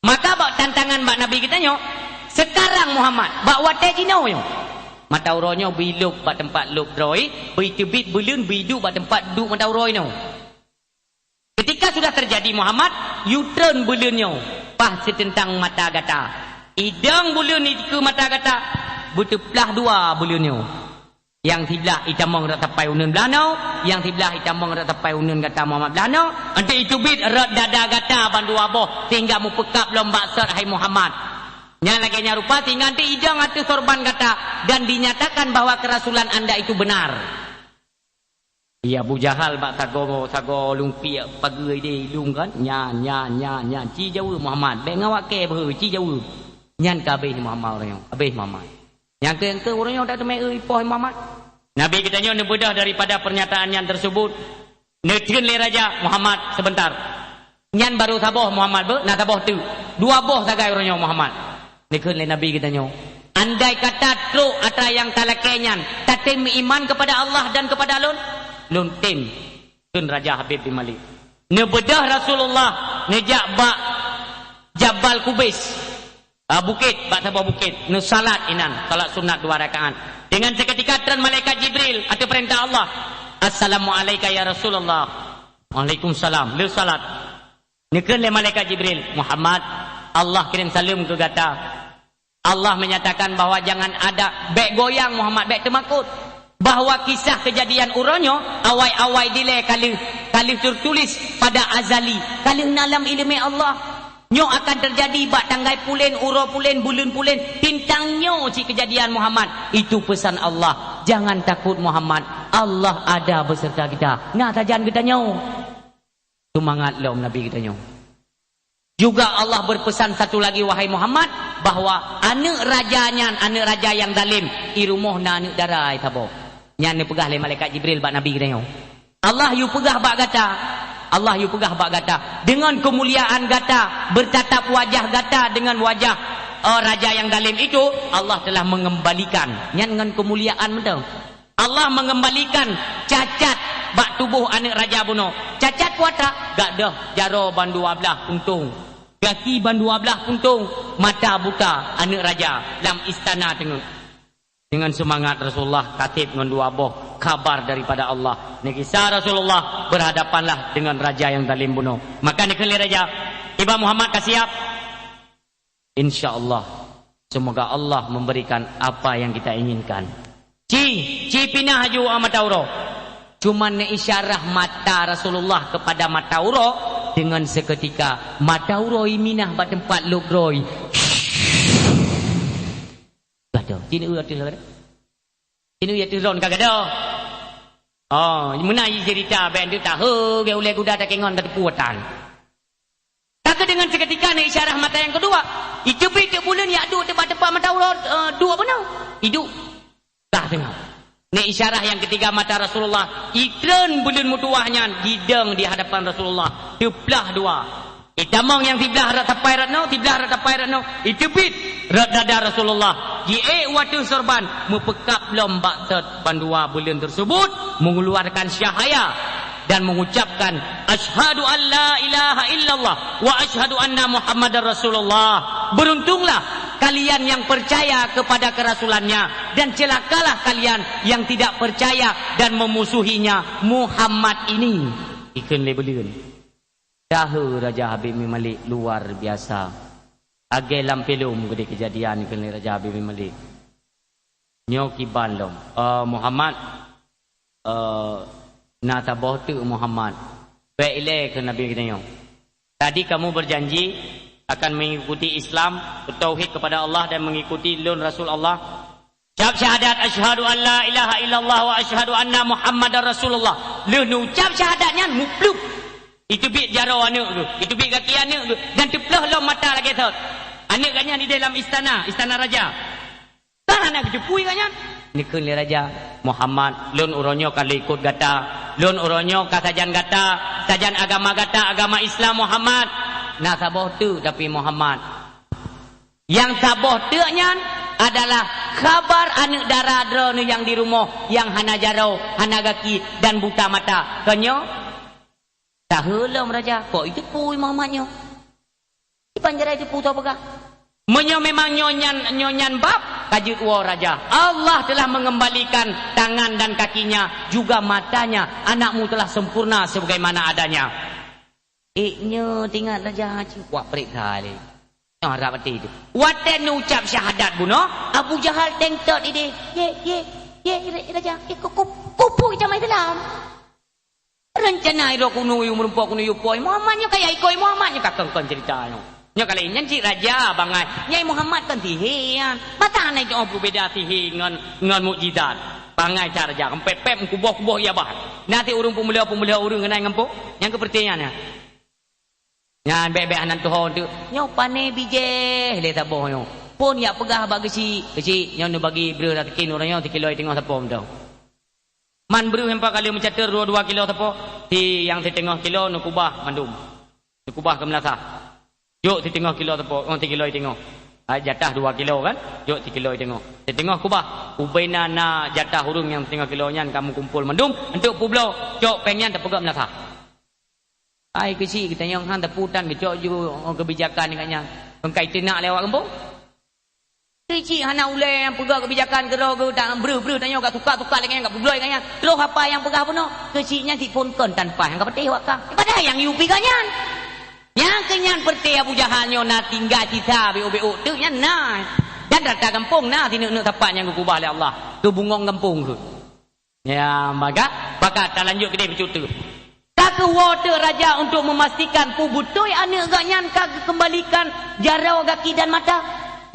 Maka bak tantangan bak Nabi geutanyoe, sekarang Muhammad, bak watée jinoe nyoe, mata uroe nyoe beu ilôb bak teumpat lôb droe, beu iteubiet beuleuen beu iduek bak teumpat duek mata uroe nyoe. Ketika sudah terjadi Muhammad, yue treun beuleuen nyoe, paih siteuntang mata gata. Idong beuleuen dikeue mata gata, beuteuplah dua beuleuen nyoe. Nyang siblaih itamong rot sapai uneuen blah noe, nyang siblaih itamong rot sapai uneuen gata Muhammad blah noe, 'oh teuk iteubiet rot dada gata bandua boh sehingga mupeukab lom bak sot hai Muhammad. Nyan lagée nyan rupa sehingga 'oh teuk idong ateueh sorban gata dan dinyatakan bahwa keurasulan anda itu benar. Iya, Abu Jahal bak sagoe, sagoe lumpiek pageue ideh ilung kan? Nyan, nyan, nyan, nyan. Ci jaweue Muhammad. Bék ngawak kée beuhe, ci jaweue. Nyan ka habéh Muhammad uroe nyoe. Habéh Muhammad. Nyang keu-, nyang keu uroe nyoe dak teumé eu ipoh Muhammad. Nabi geutanyoe neubeudôh daripada pernyataan nyan tersebut. Neukheun lé raja, "Muhammad, sebentar." Nyan barô saboh Muhammad beu, na saboh teuk. Dua boh sagai uroe nyoe Muhammad. Neukheun lé Nabi geutanyoe, "Andai kata trok atra nyang talakée nyan, tatem meuiman kepada Allah dan kepada lôn, lôn tem," kheun Raja Habib bin Malik. Neubeudôh Rasulullah neujak bak Jabal Kubais. Ah, bukét, bak saboh bukét, neusalat inan, salat sunat dua rakaat. Dengan seketika treun malaikat Jibril ateueh peurintah Allah, "Assalamu'alaika ya Rasulullah." "Waalaikumsalam." Lheueh salat, neukheun lé malaikat Jibril, "Muhammad, Allah kirim saleuem keu gata. Allah menyatakan bahwa jangan ada, bék goyang Muhammad, bék teumakot. Bahwa kisah kejadian uroe nyoe awai-awai dilée ka lheueh, ka lheueh teutuléh pada azali, ka lheueh na lam iéleumé Allah. Nyoe akan teujadi bak tanggai pulen, uroe pulen, buleuen pulen, bintang nyoe cit keujadian Muhammad. Itu pesan Allah. Jangan takut Muhammad. Allah ada beserta kita." Na sajan geutanyoe. Seumangat lom Nabi geutanyoe. Juga Allah berpesan satu lagi, wahai Muhammad, bahwa aneuëk raja nyan, aneuëk raja nyang zalem, i rumoh na aneuëk dara saboh. Nyan neupeugah lé malaikat Jibril bak Nabi geutanyoe, "Allah yue peugah bak gata, Allah yue peugah bak gata, deungon keumuliaan gata, beutatap wajah gata deungon wajah, eh, raja nyang dalem itu, Allah telah mengembalikan." Nyan ngon keumuliaan mantong. Allah mengembalikan cacat bak tuboh aneuëk raja bunoe. Cacat peue atra? Gak deuh jaroe ban dua blaih puntông, gaki ban dua blaih puntông, mata buta aneuëk raja lam istana teungeut. Dengan semangat Rasulullah kateb ngon dua boh kabar daripada Allah. Neugisa Rasulullah, "Berhadapanlah dengan raja nyang zalim bunoe." Maka neukheun lé raja, "Iba Muhammad ka siap?" "Insya Allah. Semoga Allah memberikan apa yang kita inginkan." Ci, ci pinah laju mata uroe. Cuma neuisyarah mata Rasulullah kepada mata uroe, dengan seketika mata uroe minah bak teumpat lhôk droe. Gadoh. Cina ateueh gadoh. Cina ateueh droe ka gadoh. Oh, meunan cerita bèk ditahe, geu ulèe guda takengon ka teupeu atan. Tapi dengan seketika na isyarah mata nyang keudua. Iteubiet teuk buleuen yak duek teuk bak teumpat mata uroe, eh, duek bunoe. Iduek. Tah teungoh. Na isyarah nyang keutiga mata Rasulullah. Itreun buleuen meutuwah nyan gidong di hadapan Rasulullah. Teuplah dua. Itamong nyang siblah rot tapai rot noe, siblah rot tapai rot noe. Iteubiet rot dada Rasulullah. Jiék u ateueh sorban, meupeukab lom bak sot bandua buleuen tersebut, mengeluarkan syahaya dan mengucapkan, "Asyhadu an la ilaha illallah wa asyhadu anna Muhammadar Rasulullah." Beruntunglah kalian yang percaya kepada kerasulannya, dan celakalah kalian yang tidak percaya dan memusuhinya Muhammad ini. Ikheun lé buleuen. Tahe Raja Habib bin Malik luar biasa. Lagèe lam filem keudeh keujadian keu Raja Habib bin Malik. Nyoe kiban lom. Eh, Muhammad, eh, na saboh teuk Muhammad. Bèk ilèe keu Nabi geutanyoe. Tadi kamu berjanji akan mengikuti Islam, bertauhid kepada Allah dan mengikuti lôn Rasul Allah. Ucap syahadat, "Asyhadu an la ilaha illallah wa asyhadu anna Muhammadar Rasulullah." Lheueh neucap syahadat nyan, mupluk. Iteubiet jaroe aneuk geuh, iteubiet gaki aneuk geuh, dan teuploh lom mata lagèe thot. Aneuk geuh nyan ideh lam istana, istana raja. Ka hana geuteupeue geuh nyan. Neukheun lé raja, "Muhammad, lôn uroe nyoe ka lheueh ikot gata. Lôn uroe nyoe ka sajan gata, sajan agama gata, agama Islam, Muhammad." Na saboh teuk tapi Muhammad. Nyang saboh teuk nyan adalah khabar aneuk dara droeneuh nyang di rumoh, nyang hana jaroe, hana gaki, dan buta mata. Kon nyoe? Tahe lom raja, kok iteupeue Muhammad nyoe? Iban jaroe iteupeue soe peugah? Meunyoe memang nyoe nyan, nyoe nyan bab, ka jeuet woe raja. Allah telah mengembalikan tangan dan kakinya, juga matanya. Anakmu telah sempurna sebagaimana adanya. Ék nyoe teuingat raja cit, wak prek that lé. Nyoe harab até teuh. Watèe neucap syahadat bunoe, Abu Jahal tengtot ideh. Ye, ye, ye, raja, ye, ku, ku, kupu jamai Islam. Rencana idroe keunoe yue meurumpok keunoe yue poi Muhammad nyoe kaya ikoi Muhammad nyoe ka kon-kon cerita nyoe. Nyoe ka laén nyan cit raja bangai. Nyai Muhammad kan sihé nyan. Mata hana jeuet beubeda sihé ngon, ngon mukjizat. Bangai that raja, pép-pép meukuboh-kuboh ia bah. Na sit ureueng peumulia-peumulia ureueng keunan ngampông, nyang keu peureuté nyan. Nyan bèk-bèk hana tuho teuk. Nyoe pané bijéh lé saboh nyoe. Phon jak peugah bak geuchik, "Geuchik, nyoe neubagi breuh raseuki uroe nyoe sikilo teungoh sapo mantong." Man breuh nyang pat ka lheueh meucater dua-dua kilo sapo, si nyang siteungoh kilo neukubah mandum. Neukubah keu meulasah. Jok siteungoh kilo sapo, oh, sikilo teungoh. Ah, jatah dua kilo kan? Jok sikilo teungoh. Siteungoh kubah. Ubena na jatah ureueng nyang siteungoh kilo nyan ka meukumpol mandum, enteuk peubloe, cok péng nyan tapeugöt meulasah. Ai keuchik geutanyoe han tapeue tan geucok ju, oh, keubijakan geuh nyan. Kon ka iteunak lé awak gampông. Keuchik hana ulèe nyang peugah keubijakan keudroe geuh, dan breuh-breuh tanyoe ka sukat-sukat lagèe nyan, ka peubloe lagèe nyan. Troh apa nyang peugah bunoe? Keuchik nyan sit phon kon tan paih nyang ka patéh awak kah. Padahai nyang yue pi geuh nyan. Nyang keu nyan peureuté Abu Jahal nyoe na tinggai sisa biôk-biôk teuk nyan na. Dan rata gampông na sineuk-neuk sapat nyang geukubah lé Allah. Keu bungöng gampông keuh. Ya, maka, maka talanjut keudeh bacut teuk. Ka keuwoe teuk raja untuk meumastikan peue beutôi aneuk geuh nyan ka geukeumbalikan jaroe gaki dan mata.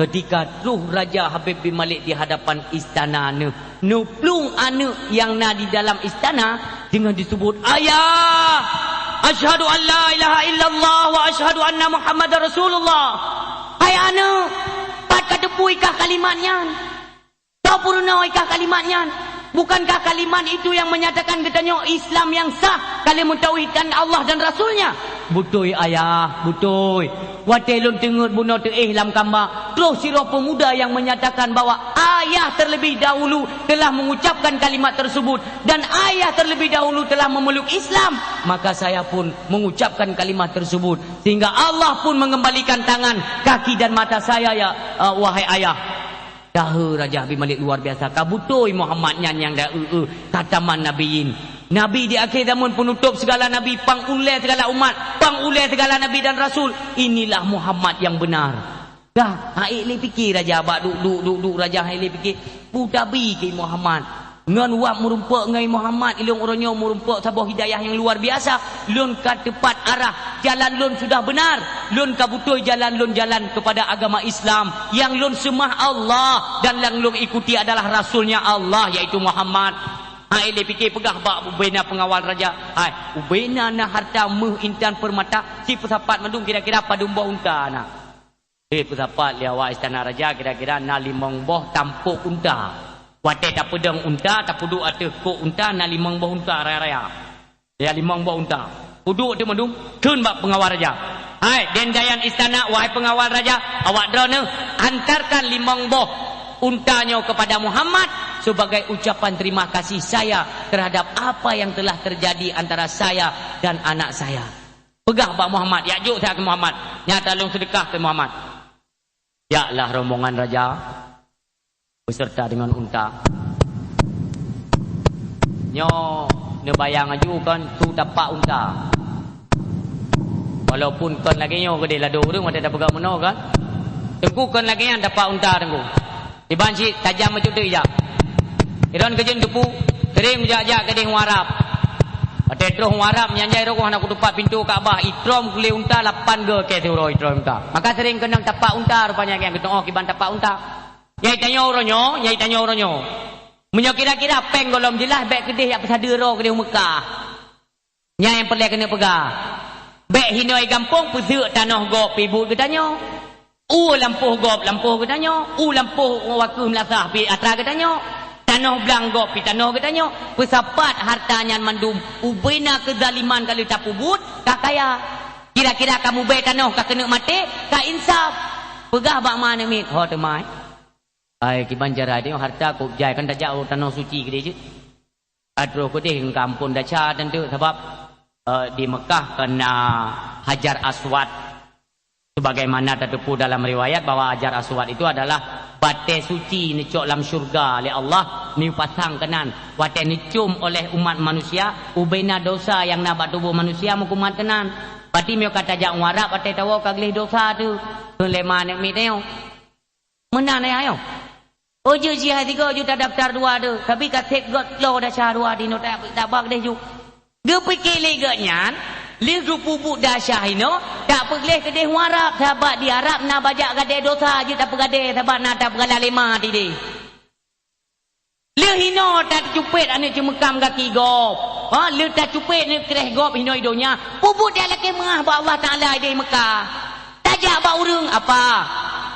Ketika troh Raja Habib bin Malik di hadapan istana neuh, neuplueng aneuk nyang na di dalam istana deungon jiseubut, "Ayah! Asyhadu an la ilaha illallah wa asyhadu anna Muhammadar Rasulullah." Hai aneuk, pat ka teupeue kah kalimat nyan? Soe peurunoe kah kalimat nyan? Bukankah kalimat itu yang menyatakan geutanyoe Islam yang sah, ka lheueh meutauhidkan Allah dan Rasul-Nya? Beutôi, Ayah, beutôi. Watée lôn teungeut bunoe teuéh lam kamba, troh sidroe pemuda yang menyatakan bahwa ayah terlebih dahulu telah mengucapkan kalimat tersebut dan ayah terlebih dahulu telah memeluk Islam, maka saya pun mengucapkan kalimat tersebut, sehingga Allah pun mengembalikan tangan, kaki, dan mata saya, ya, eh, wahai ayah. Dahé Raja Abdul Malik luar biasa. Ka beutôi Muhammad nyan nyang da-, eu, eu, khataman nabiyyin. Nabi di akhé zaman, penutup segala nabi, pang ulée segala umat, pang ulée segala nabi dan rasul. Inilah Muhammad yang benar. Dah, han ék lé pike Raja, bak duek, duek, duek, duek Raja han ék lé pike. Peue tabi keu Muhammad. Ngon wab meurumpok ngon Muhammad, ilôn uroe nyoe meurumpok saboh hidayah nyang luar biasa. Lôn ka teupat arah, jalan lôn sudah benar. Lôn ka beutôi jalan lôn jalan kepada agama Islam. Nyang lôn seumah Allah dan nyang lôn ikuti adalah Rasul-Nya Allah, yaitu Muhammad. Han ék lé pike peugah bak ubena pengawal raja, "Hai, ubena na harta méuh intan peurmata, si peusapat mandum kira-kira padum boh unta na." Eh, peusapat lé awak istana raja kira-kira na limong boh tampok unta. Watée tapeudong unta, tapeuduek ateueh kok unta, na limong boh unta raya-raya. Ya, limong boh unta. Peuduek teuk mandum, kheun bak pengawal raja, "Hai, den dayan istana, wahai pengawal raja, awak droeneuh, hantarkan limong boh unta nyoe kepada Muhammad sebagai ucapan terima kasih saya terhadap apa yang telah terjadi antara saya dan anak saya." Peugah bak Muhammad, "Jak jok siat keu Muhammad. Nyan ata lôn seudeukah keu Muhammad." Jaklah rombongan raja beserta dengan unta. Nyoe neubayang aju kon su tapak unta. Walaupun kon lagée nyoe keudeh ladôm ureuëng watée tapeugah meunoe kan. Teungku, kon lagée nyan tapak unta, Teungku. Iban cit tajam bacut teuk ijak. Iron keujeuet geupeu, sering jak-jak keudeh u Arab. Watée troh u Arab, nyan jai roh hana kutupat pintoe Ka'bah, itrom kulé unta lapan go kée siuroe itrom unta. Maka sering keunong tapak unta rupanya nyang geutuoh kiban tapak unta. Nyai tanyoe uroe nyoe, nyai tanyoe uroe nyoe. Meunyoe kira-kira péng gohlom jeulaih, bék keudeh jak peusadeue droe keudeh u Meukah. Nyan nyang peureulée keuneuk peugah. Bék hinoe gampông peuseuk tanoh gob pih buet geutanyoe. U lampôh gob lampôh geutanyoe, u lampôh wakeuh meulasah pih atra geutanyoe. Tanoh blang gob pih tanoh geutanyoe. Peusapat harta nyan mandum, ubena keuzaliman ka lheueh tapeubuet, ka kaya. Kira-kira ka mubée tanoh ka keuneuk maté, ka insaf. Peugah bak ma aneuk miet, "Ho teuma, eh. Ai, kiban cara tanyoe harta kôb jai kan tajak u tanoh suci keudeh jeuet." Ka troh keudeh ka amphon desya teunteuk sabab, eh, di Meukah kon na Hajar Aswad. Sebagaimana tateupeue dalam riwayat bahwa Hajar Aswad itu adalah batée suci neucok lam syurga lé Allah, neupasang keunan. Watée neucôm oleh umat manusia, ubena dosa nyang na bak tuboh manusia meukumat keunan. Berarti meunyoe ka tajak u Arab watée tawoe ka gleh dosa teuh. Kheun lé ma aneuk miet tanyoe. Meunan ayah nyoe. Oh, jeuet jih hai sigoe ju tadaftar dua deuh, tapi ka seb göt lo desya dua di nota tabak deh ju. Geupike lé geuh nyan, lheueh geupeubuet desya hinoe, tapeugleh keudeh u Arab, sabab di Arab na bajak gadée dosa jeuet tapeugadée, sabab na tapeugala lé ma tideh. Lheueh hinoe tacupet aneuk ceumeukam gaki gob. Ha, lheueh tacupet aneuk kreh gob hinoe donya, peubuet nyang lakée meuah bak Allah Taala ideh Meukah. Tajak bak ureuëng, "Apa?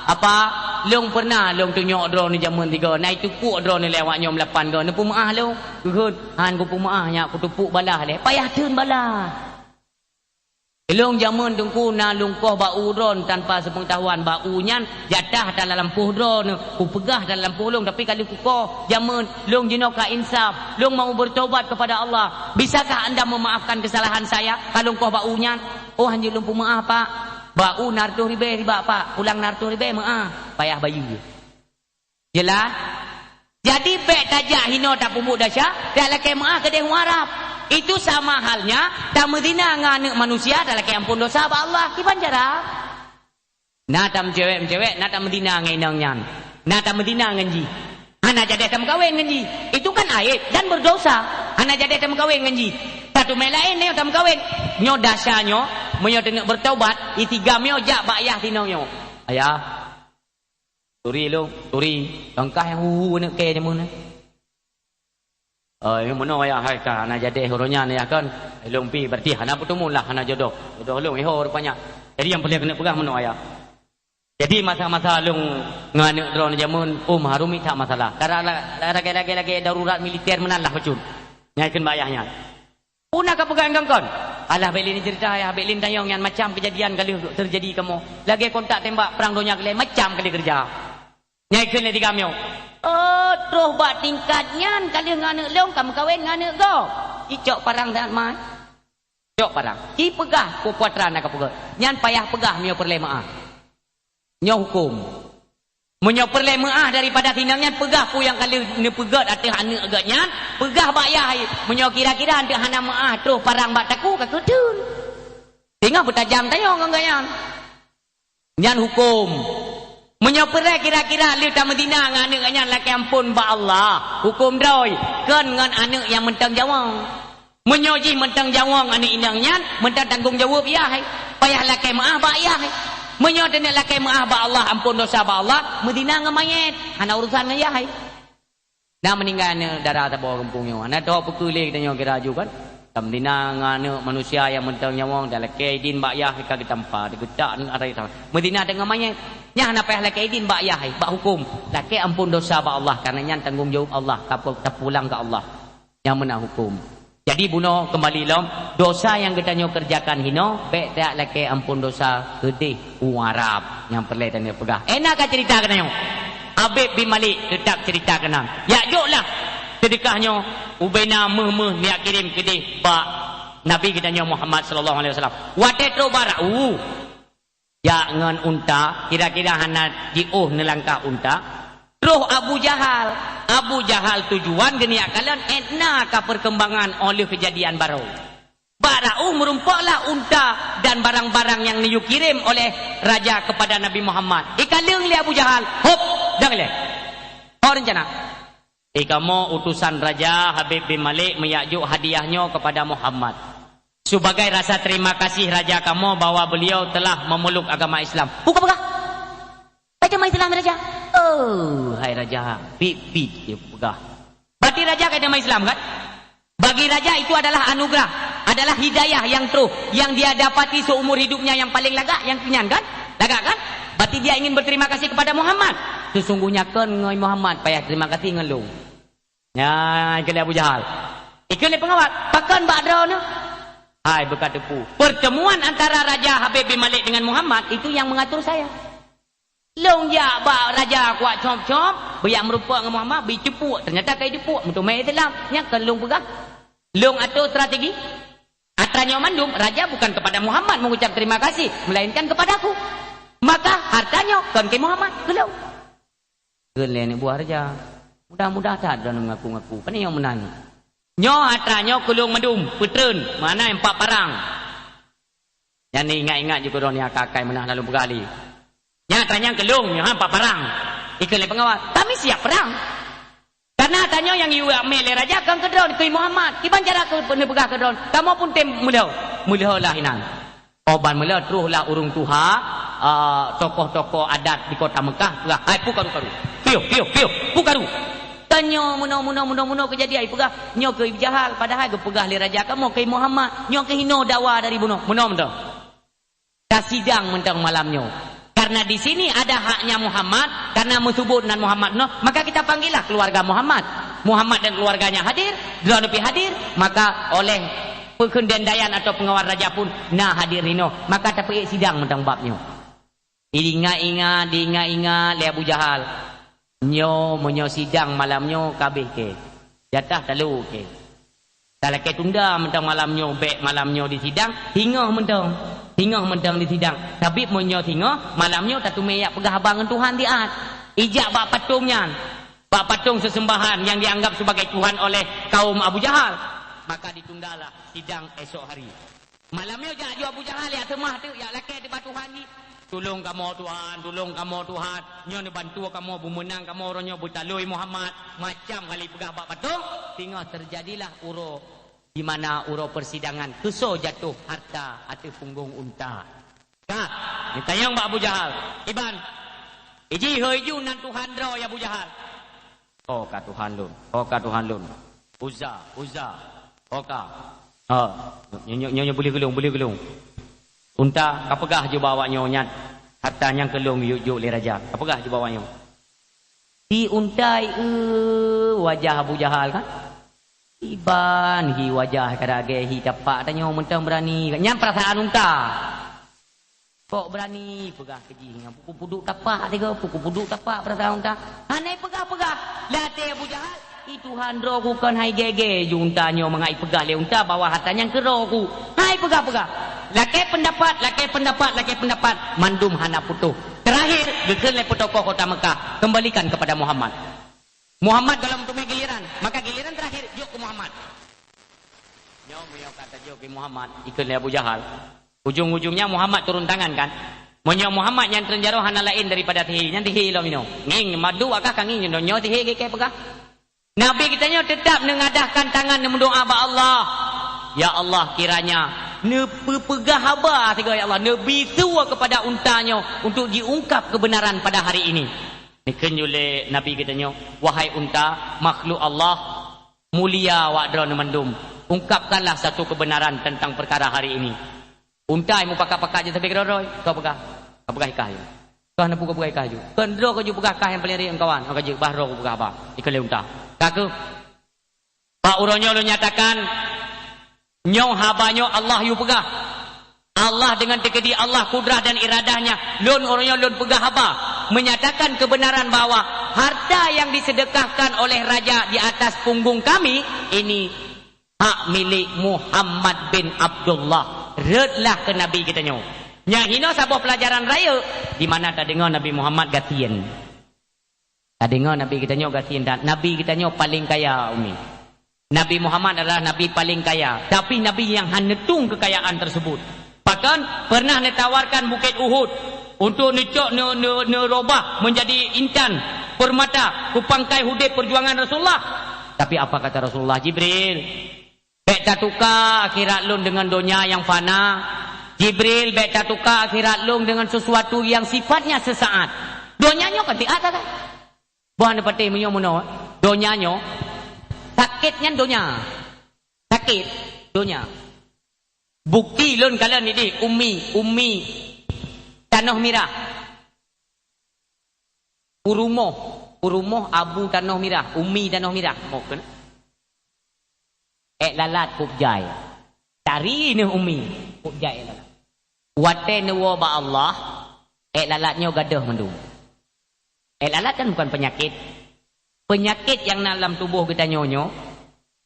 Apa? Lôn peureunah lôn tunyok droeneuh jameun tiga, na itupeuk droeneuh lé awak nyoe meulapan goe, neupeumeuáh lôn." Keuheun, "Han kupeumeuáh nyak, kutupuk balah lé." Payah theun balah. Lôn jameun teungku na lôn koh bak u droeneuh tanpa seupengetahuan, bak u nyan jatah dalam lampôh droeneuh, kupeugah dalam lampôh lôn, tapi ka lheueh kukoh jameun lôn jinoe ka insaf, lôn mau bertobat kepada Allah. Bisakah anda memaafkan kesalahan saya? Ka lôn koh bak u nyan. Oh, hanjeuet lôn peumeuáh, Pak. Bak u na reutôh ribée nibak, Pak. Pulang na reutôh ribée meuáh. Payah bayeue. Jeulaih? Jadi, bék tajak hinoe tapeubuet desya, tajak lakée meuáh keudeh u Arab. Itu sama halnya tameuzina ngon aneuk manusia, tajak lakée amphon dosa bak Allah. Kiban cara? Na tameucewek-meucewek, na tameuzina ngon inong nyan. Na tameuzina ngon jih. Hana jadeh tameukawen ngon jih. Itu kan aib dan berdosa. Hana jadeh tameukawen ngon jih. Satu mé laén nyoe tameukawen. Nyoe desya nyoe, meunyoe teuneuk bertaubat, itigam nyoe jak bak ayah sinong nyoe. "Ayah, turi lôn, turi. Langkah nyang hu-hu aneuk kée jameun nyoe." "Oh, nyang meunoe ayah, hai ka hana jadeh uroe nyan ayah kan. Lôn pi berarti hana peuteumé lah, hana jodoh. Jodoh lôn iho rupanya. Jadi nyang peureulée keuneuk peugah meunoe ayah." Jadi masa-masa lôn ngon aneuk droeneuh jameun, um, harôh mita masalah. Karena la-, la-, lagèe-lagèe darurat militer meunan lah bacut. Nyang kheun bak yah nyan. Peue na kapeugah ngon kon? Alah, bèk lé neuceurita, yah, bèk lé neutanyong, nyan macam keujadian ka lheueh teujadi kamoe. Lagèe kontak tembak perang donya keulhèe, macam ka lheueh keureuja. Nyang kheun lé tigam nyoe, "Oh, troh bak tingkat nyan ka lheueh ngon aneuk lôn ka meukawen ngon aneuk gob." Icok parang that mai. Cok parang. Ci peugah peue-peue atra na kapeugah. Nyan payah peugah meunyoe peureulèe meu'ah. Nyoe hukôm. Meunyoe peureulèe meu'ah daripada sinong nyan, peugah peue nyang ka lheueh neupeugèt ateueh aneuk geuh nyan, peugah bak yah. Meunyoe kira-kira aneuk hana meu'ah troh parang bak takue, ka keuteun. Teungoh beutajam tanyoe ngon geuh nyan. Nyan hukôm. Meunyoe peureulèe kira-kira lheueh tameuzina ngon aneuk nyan lakèe amphon bak Allah, hukôm droe, kon ngon aneuk nyang mantong jaweueng. Meunyoe jih mantong jaweueng aneuk inong nyan, mantong tanggong jaweueb yah, payah lakèe meu'ah bak yah. Meunyoe taneuk lakèe meu'ah bak Allah, amphon dosa bak Allah, meuzina ngon manyét, hana urusan ngon yah. Na meuninggai aneuk dara saboh gampông nyoe. Hana tho peue keu lé geutanyoe kira ju kan. Tameuzina ngon aneuk manusia nyang mantong nyawöng, talakèe idin bak yah ka geutampa, digeutak aneuk arai ta-, meuzina deungon manyét. Nyan hana payah lakèe idin bak yah, bak hukôm. Lakèe amphon dosa bak Allah, karena nyan tanggong jaweueb Allah, ka pu-, tapulang keu Allah. Nyang meunan hukôm. Jadi bunoe keumbali lom, dosa nyang geutanyoe keureujakan hinoe, bèk tajak lakèe amphon dosa keudéh u Arab nyang peureulèe tanyoe peugah. Eh, na ka ceurita keunoe. Habib bin Malik teutap ceurita keunan. Jak jok lah seudeukah nyoe ubena méuh-méuh neujak kirém keudéh bak Nabi geutanyoe Muhammad sallallahu alaihi wasallam. Watèe troh bak ra'u, jak ngon unta, kira-kira hana jiôh neulangkah unta. Troh Abu Jahal. Abu Jahal tujuan geuneuk kalon, eh, na ka perkembangan óh lheueh keujadian baroe. Bak ra'u meurumpoklah unta dan barang-barang nyang neuyue kirém oleh raja kepada Nabi Muhammad. Ikaleueng lé Abu Jahal, hop, dang lé. Ho reuncana. Eh, kamoe utusan raja, Habib bin Malik, meujak jok hadiah nyoe kepada Muhammad. Sebagai rasa terima kasih raja kamoe bahwa beliau telah memeluk agama Islam. Buka peugah. Agama Islam raja. Oh, hai raja, bit-bit dia peugah. Berarti raja ka agama Islam kan? Bagi raja itu adalah anugerah, adalah hidayah yang troh, yang dia dapati seumur hidupnya yang paling lagak, yang nyan kan? Lagak kan? Berarti dia ingin berterima kasih kepada Muhammad. Sesungguhnya kon ngon Muhammad payah terima kasih ngon lôn. Nyan kheun lé Abu Jahal. Ikheun lé peungawat, pakon bak droeneuh? Hai, beuka teupeu. Pertemuan antara Raja Habib bin Malik dengan Muhammad itu yang mengatur saya. Lôn jak bak raja kuat com-com, beujak meurumpok ngon Muhammad, beuceupok. Ternyata ka jiceupok, meuteumé Islam. Nyan kon lôn peugah. Lôn atur strategi. Atra nyoe mandum, raja bukan kepada Muhammad mengucap terima kasih, melainkan kepadaku. Maka, harta nyoe kon keu Muhammad, keu lôn. Kheun lé aneuk buah raja, "Mudah-mudah that droeneuh mengaku-ngaku, pane nyang meunan." "Nyoe atra nyoe keu lôn mandum, peutreun, makna empat parang." Nyan ingat-ingat ju keudroe nyan akai-akai meunan lalu peugah lé. "Nyan atra nyan keu lôn, nyoe empat parang." Ikheun lé peungawat, "Kami siap perang." Karena tanyoe nyang yue amé lé raja kon keu droe, keu Muhammad. Kiban cara keu neupeugah keu droe, kamoe pun tem meulhö. Meulhö lah inan. Óh ban meulhö troh lah ureuëng tuha, a, tokoh-tokoh adat di kota Mekah peugah, "Hai, peue karu-karu. Piôh, piôh, piôh, peue karu." Tanyoe meunoe, meunoe, meunoe, meunoe keujadian peugah, "Nyoe keu Abu Jahal, padahai geupeugah lé raja kamoe keu Muhammad, nyoe keu hinoe dawa dari bunoe." Meunoe meunoe. Tasidang mantong malam nyoe. Karena di sini ada haknya Muhammad, karena meusubut nan Muhammad noh, maka kita panggillah keluarga Muhammad. Muhammad dan keluarganya hadir, droeneuh pih hadir, maka oleh peukheundandaian atau peungawat raja pun na hadir inoe, maka tapeuék sidang mantong bab nyoe. Diingat-ingat, diingat-ingat lé Abu Jahal. Nyoe, meunyoe sidang malam nyoe ka abéh keu. Jatah talo keu. Talakèe tunda mantong malam nyoe, bèk malam nyoe disidang, singoh mantong. Singoh mantong disidang. Sabab meunyoe singoh, malam nyoe tateumé jak peugah haba ngon Tuhan siat. Ijak bak patong nyan. Bak patong sesembahan yang dianggap sebagai Tuhan oleh kaum Abu Jahal. Maka ditundalah sidang esok hari. Malam nyoe jak ju Abu Jahal jak seumah teuk, jak lakèe teuk bak Tuhan jih. "Tulông kamoe Tuhan, tulông kamoe Tuhan. Nyoe neubantu kamoe, beumeunang kamoe uroe nyoe beutalôi Muhammad." Macam hal ipeugah bak patong, singoh teujadilah uroe di mana uroe persidangan keusoe jatoh harta ateueh punggong unta. Ka, neutanyong bak Abu Jahal, "Iban, iji hôi ju nan Tuhan droe ya Abu Jahal?" "Ho ka Tuhan lôn, ho ka Tuhan lôn. Uzza, Uzza, ho ka." "Ha, nyoe, nyoe, nyoe, nyoe, beuleue keu lôn, beuleue keu lôn." Unta ka peugah ju bak awak nyoe nyan, Harta nyang keu lôn jok-jok lé raja. Ka peugah ju bak awak nyoe. Di unta, eh, wajah Abu Jahal kan? Iban hi wajah ka lagèe hi tapak tanyoe mantong beurani. Nyan peurasaan unta. Kok beurani peugah keu jih nyan, pukon puduk tapak tiga, pukon puduk tapak peurasaan unta. Hana peugah-peugah. Lam até Abu Jahal, "Ih Tuhan, droe ku kon hai gèe-gèe ju unta nyoe mangat ipeugah lé unta bahwa harta nyan keu droe ku." Hai peugah-peugah. Lakèe peundapat, lakèe peundapat, lakèe peundapat. Mandum hana putôh. Teurakhir, geukheun lé peutokoh kota Mekah, "Kembalikan kepada Muhammad." Muhammad gohlom teumé giliran, maka giliran teurakhir jok keu Muhammad. Nyoe meunyoe ka tajok keu Muhammad, ikheun lé Abu Jahal. Ujong-ujongnya Muhammad turun tangan kan? Meunyoe Muhammad nyang treun jaroe hana laén daripada tihé, nyan tihé lom inoe. Ngieng madu akah ka ngieng nyoe, nyoe tihé geukeue peugah. Nabi geutanyoe teutap neungadahkan tangan neumeudoá bak Allah. Ya Allah, kiranya neupeupeugah haba sigoe ya Allah, neubisu kepada unta nyoe untuk jiungkap kebenaran pada hari ini. Neukheun ju lé Nabi geutanyoe, "Wahai unta, makhluk Allah, mulia awak droeneuh mandum. Ungkapkanlah satu kebenaran tentang perkara hari ini." Unta nyang meupakat-pakat jih sabe keudroe-droe, ka peugah. Ka peugah ikah jih. Ka na peugah-peugah ikah jih. Kon droe ka jih peugah kah nyang paleng riek ngon kawan. Ka jih bah droe peugah haba. Ikheun lé unta. Ka keuh. Bak uroe nyoe lôn nyatakan, nyoe haba nyoe Allah yue peugah. Allah dengan teukeudi Allah kudrah dan iradahnya, lôn uroe nyoe lôn peugah haba, menyatakan kebenaran bahwa harta yang disedekahkan oleh raja di atas punggung kami ini hak milék Muhammad bin Abdullah. Rhötlah keu Nabi geutanyoe. Nyan hinoe saboh peulajaran rayeuk, di mana tadeungoe Nabi Muhammad gasien. Tadeungoe Nabi geutanyoe gasien that. Nabi geutanyoe paleng kaya, Umi. Nabi Muhammad adalah Nabi paleng kaya, tapi Nabi nyang hana neutueng keukayaan tersebut. Bahkan pernah neutawarkan Bukét Uhud untuk neucok, neu-, neu-, neurobah menjadi intan permata, kupangkai udeb perjuangan Rasulullah. Tapi apa kata Rasulullah? "Jibril, bèk tatuka akhirat lôn deungon donya nyang fana. Jibril, bèk tatuka akhirat lôn deungon sesuatu yang sifatnya sesaat." Donya nyoe kan siat sagai. Bah neupatéh meunyoe meunoe, donya nyoe, sakét nyan donya. Sakét, donya. Bukti lôn kalon idéh, Umi, Umi Tanoh Mirah. Peurumoh, peurumoh Abu Tanoh Mirah, Umi Tanoh Mirah. Moh keunoe. Èk lalat kôb jai. Tari neuh Umi, kôb jai èk lalat. Watèe neuwoe bak Allah, èk lalat nyoe gadôh mandum. Èk lalat kan bukan penyakit. Penyakit nyang na lam tuboh geutanyoe nyoe,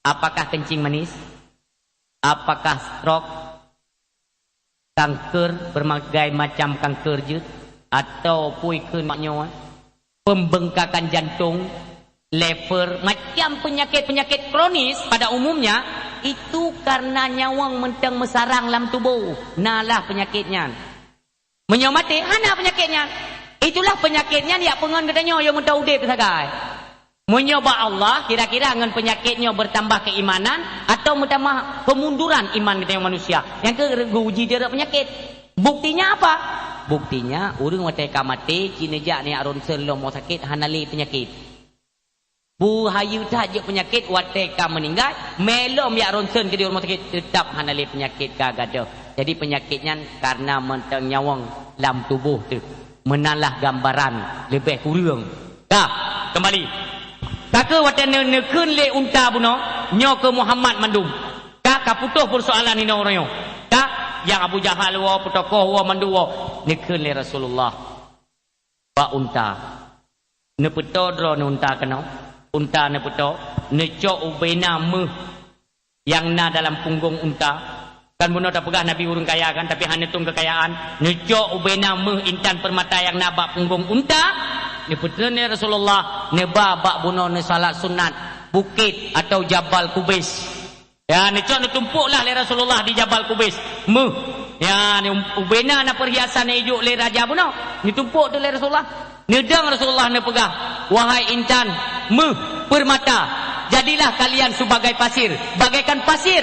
apakah kencing manis? Apakah stroke? Kanker, berbagai macam kanker jeuet, atau pui kheun mak nyoe, pembengkakan jantung, lever, macam penyakit-penyakit kronis pada umumnya, itu karena nyawöng mantong meusarang lam tuboh, na lah penyakit nyan. Meunyoe maté, hana penyakit nyan. Itulah penyakit nyan jak peungon geutanyoe nyang mantong udeb sagai. Meunyoe bak Allah, kira-kira ngon peunyakét nyoe beutambah keuimanan atawa meutamah pemunduran iman geutanyoe manusia nyang keu geuuji di rot peunyakét. Buktinya apa? Buktinya, ureuëng watée ka maté, cit neujak neujak ronsen lom rumoh sakét, hana lé peunyakét. Beuhayeue that jeuet peunyakét watée ka meuninggai, mé lom jak ronsen keudéh rumoh sakét, teutab hana lé peunyakét ka gadôh. Jadi peunyakét nyan kareuna mantong nyawöng lam tuboh teuh. Meunan lah gambaran leubeh kureueng. Ka, keumbali. Ka keuh watée neu-, neukheun lé unta bunoe, nyoe keuh Muhammad mandum. Ka, ka putôh peusoalan inoe uroe nyoe. Ka, nyang Abu Jahal woe, peutokoh woe, mandum woe. Neukheun lé Rasulullah bak unta. Neupeutoe droeneuh unta keunoe. Unta neupeutoe, neucok ubena méuh nyang na dalam punggong unta. Kan bunoe tapeugah Nabi ureuëng kaya kan, tapi hana tueng keukayaan. Neucok ubena méuh intan peurmata nyang na bak punggong unta, neupeutreun lé Rasulullah, neuba bak bunoe neusalat sunat bukét atau Jabal Kubais. Ya, neucok neutumpôk lah lé Rasulullah di Jabal Kubais. Méuh. Ya, ni ubena na peurhiasan nyang ijok lé raja bunoe. Neutumpôk tu lé Rasulullah. Neudong Rasulullah neupeugah, "Wahai intan, méuh, peurmata, jadilah kalian sebagai pasir, bagaikan pasir."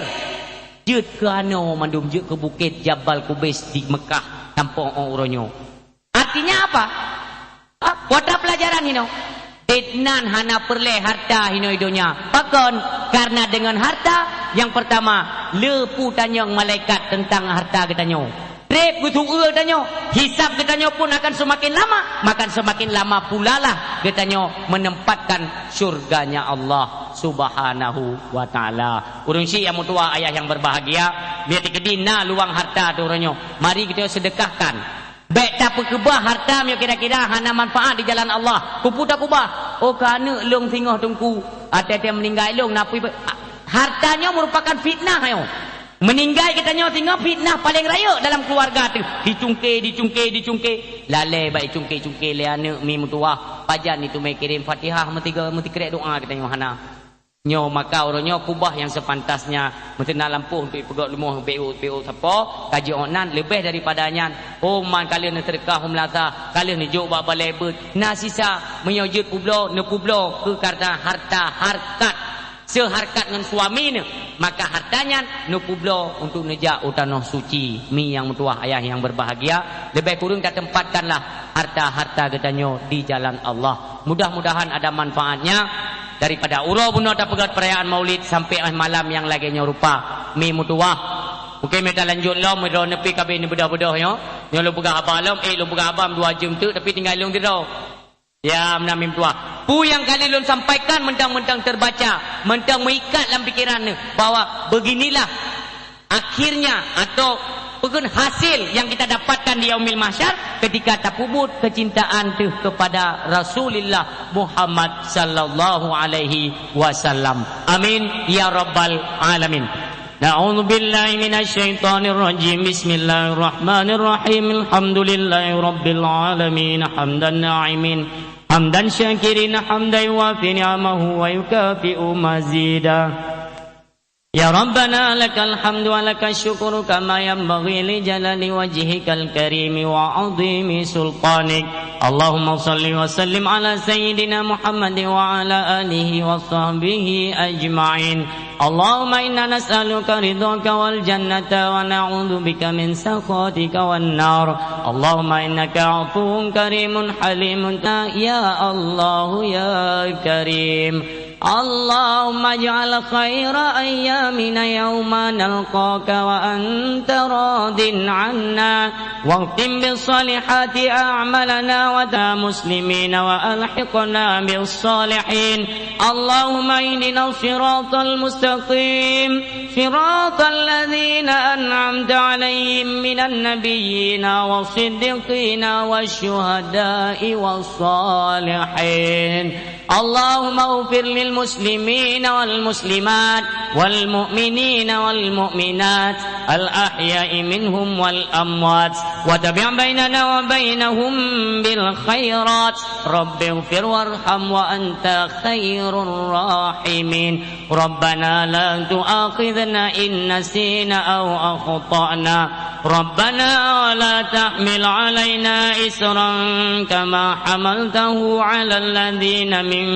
Jeuet keu anoe mandum, jeuet keu bukét Jabal Kubais di Meukah sampoe uroe nyoe. Artinya apa? Ha, peue ata peulajaran inoe? Deungon hana peureulée harta inoe donya. Pakon? Kareuna deungon harta, nyang peurtama, le peue tanyong malaikat teuntang harta geutanyoe. Sép geutu'eue geutanyoe, hisab geutanyoe pun akan seumaken lama, maka seumaken lama pulalah geutanyoe meuneumpatkan syurganya Allah Subhanahu wa Ta'ala. Ureuëng syik nyang meutuwah, ayah nyang berbahagia, meunyoe teukeudi na luwang harta teuh uroe nyoe, mari geutanyoe seudeukahkan. Bék tapeukeubah harta meunyoe kira-kira hana manfaat di jalan Allah. Keupeue takubah? Oh, keu aneuëk lôn singoh teungku, até-até meuninggai lôn, na peue, harta nyoe meurupakan fitnah nyoe. Meuninggai geutanyoe singoh fitnah paleng rayeuk dalam keuluwarga teuh. Dicungke, dicungke, dicungke. Lalée bak icungke-cungke lé aneuëk mi meutuwah. Pajan iteumé kirém Fatihah meusigoe, meusikrek doá geutanyoe hana. Nyoe maka uroe nyoe kubah nyang sepantasnya, meuteuna lampôh untuk ipeugöt leumoh béuk-béuk sapo, ka jiôh nan leubeh daripada nyan. Oh, man ka lheueh neuseudeukah u meulasa, ka lheueh neujok bak balée beuet. Na sisa, meunyoe jeuet peubloe, neupeubloe keu karena harta harkat. Seuharkat ngon suami neuh, maka harta nyan neupeubloe untuk neujak u tanoh suci. Mi nyang meutuwah, ayah nyang berbahagia, leubeh kureueng tateumpatkanlah harta-harta geutanyoe di jalan Allah. Mudah-mudahan ada manfaatnya. Daripada uroe bunoe tapeugöt peurayaan Maulid sampai 'oh malam nyang lagée nyoe rupa. Mi meutuwah. Mungken mita lanjut lom, meudroe neupi kabeh neubeudôh-beudôh nyoe. Nyoe lôn peugah haba lom, eh, lôn peugah haba dua jeuem teuk, tapi tinggai lôn sidroe. Ya, meunan mi meutuwah. Peue nyang kali lôn sampaikan mantong-mantong teubaca, mantong meuikat lam pikeran neuh bahwa beginilah akhirnya atau peue kheun hasil nyang kita dapatkan di Yaumil Mahsyar ketika tapeubuet keucintaan teuh kepada Rasulullah Muhammad sallallahu alaihi wasallam. Amin ya rabbal alamin. أعوذ بالله من الشيطان الرجيم. بسم الله الرحمن الرحيم. الحمد لله رب العالمين. حمد الناعمين. حمد الشاكرين. حمدا يوافي نعمه ويكافئ مزيده. يا ربنا لك الحمد ولك الشكر كما ينبغي لجلال وجهك الكريم وعظيم سلطانك. اللهم صل وسلم على سيدنا محمد وعلى آله وصحبه أجمعين. اللهم إنا نسألك رضاك والجنة ونعوذ بك من سخطك والنار. اللهم إنك عفو كريم حليم يا الله يا كريم. اللهم اجعل خير أيامنا يوم نلقاك وأنت راض عنا. واختم بالصالحات أعمالنا وتوفنا مسلمين وألحقنا بالصالحين. اللهم اهدنا الصراط المستقيم، صراط الذين أنعمت عليهم من النبيين والصديقين والشهداء والصالحين. اللهم اغفر للمسلمين والمسلمات والمؤمنين والمؤمنات الأحياء منهم والأموات، وتابع بيننا وبينهم بالخيرات. رب اغفر وارحم وأنت خير الراحمين. ربنا لا تؤاخذنا إن نسينا أو أخطأنا. ربنا ولا تحمل علينا إصرا كما حملته على الذين من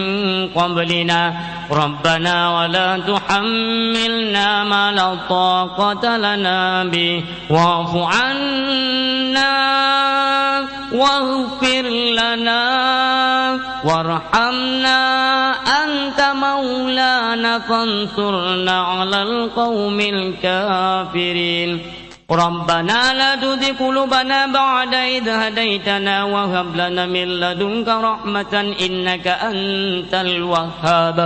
قبلنا. ربنا ولا تحملنا ما لا طاقة لنا به. واعف عنا واغفر لنا وارحمنا أنت مولانا فانصرنا على القوم الكافرين. ربنا لا تزغ قلوبنا بعد إذ هديتنا وهب لنا من لدنك رحمة إنك أنت الوهاب.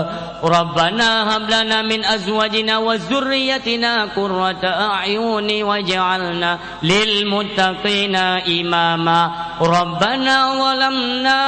ربنا هب لنا من أزواجنا وذريتنا قرة أعين واجعلنا للمتقين إماما. ربنا ظلمنا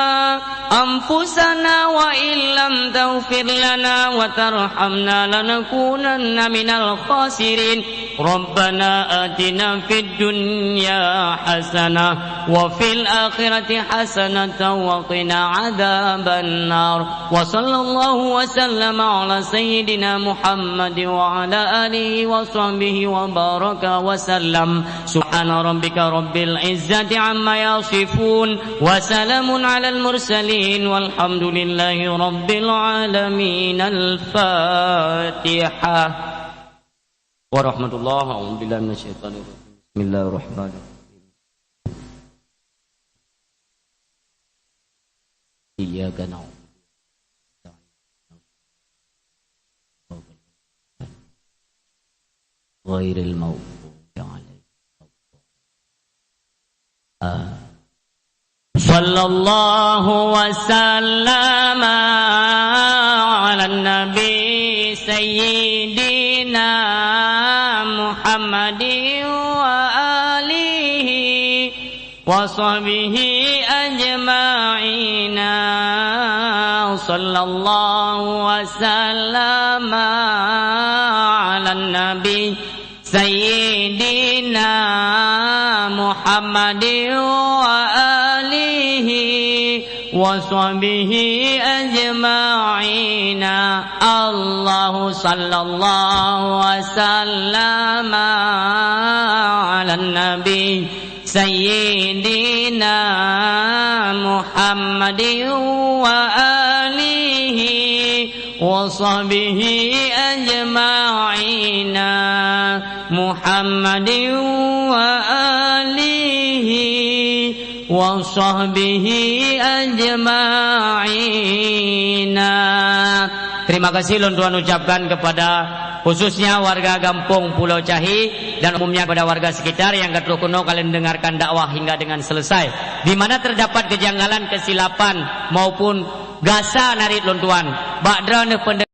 أنفسنا وإن لم تغفر لنا وترحمنا لنكونن من الخاسرين. ربنا آتنا في الدنيا حسنة وفي الآخرة حسنة وقنا عذاب النار. وصلى الله وسلم على سيدنا محمد وعلى آله وصحبه وبارك وسلم. سبحان ربك رب العزة عما يصفون. وسلام على المرسلين. والحمد لله رب العالمين. الفاتحة. ورحمة الله. أعوذ بالله من الشيطان الرجيم. بسم الله الرحمن الرحيم. إياك نعبد وإياك نستعين. غير المغضوب عليهم. Sallallahu wasallam ala nabi sayyidina Muhammadin wa alihi wa sahbihi ajma'ina. Sallallahu wasallam ala nabi sayyidina Muhammadin wa alihi wa sahbihi ajma'ina. Allahu sallallahu wasallam ala nabi sayyidina Muhammadin wa alihi wa sahbihi ajma'ina. Muhammadin wa alihi wa sahbihi ajma'ina. Terima kasih lôn tuan ucapkan kepada khususnya warga Gampông Pulo Cahi dan umumnya kepada warga sekitar yang ka troh keunoe ka lheueh mendengarkan dakwah hingga dengan selesai. Di mana terdapat kejanggalan, kesilapan maupun gasa narit lôn tuan, bak droeneuh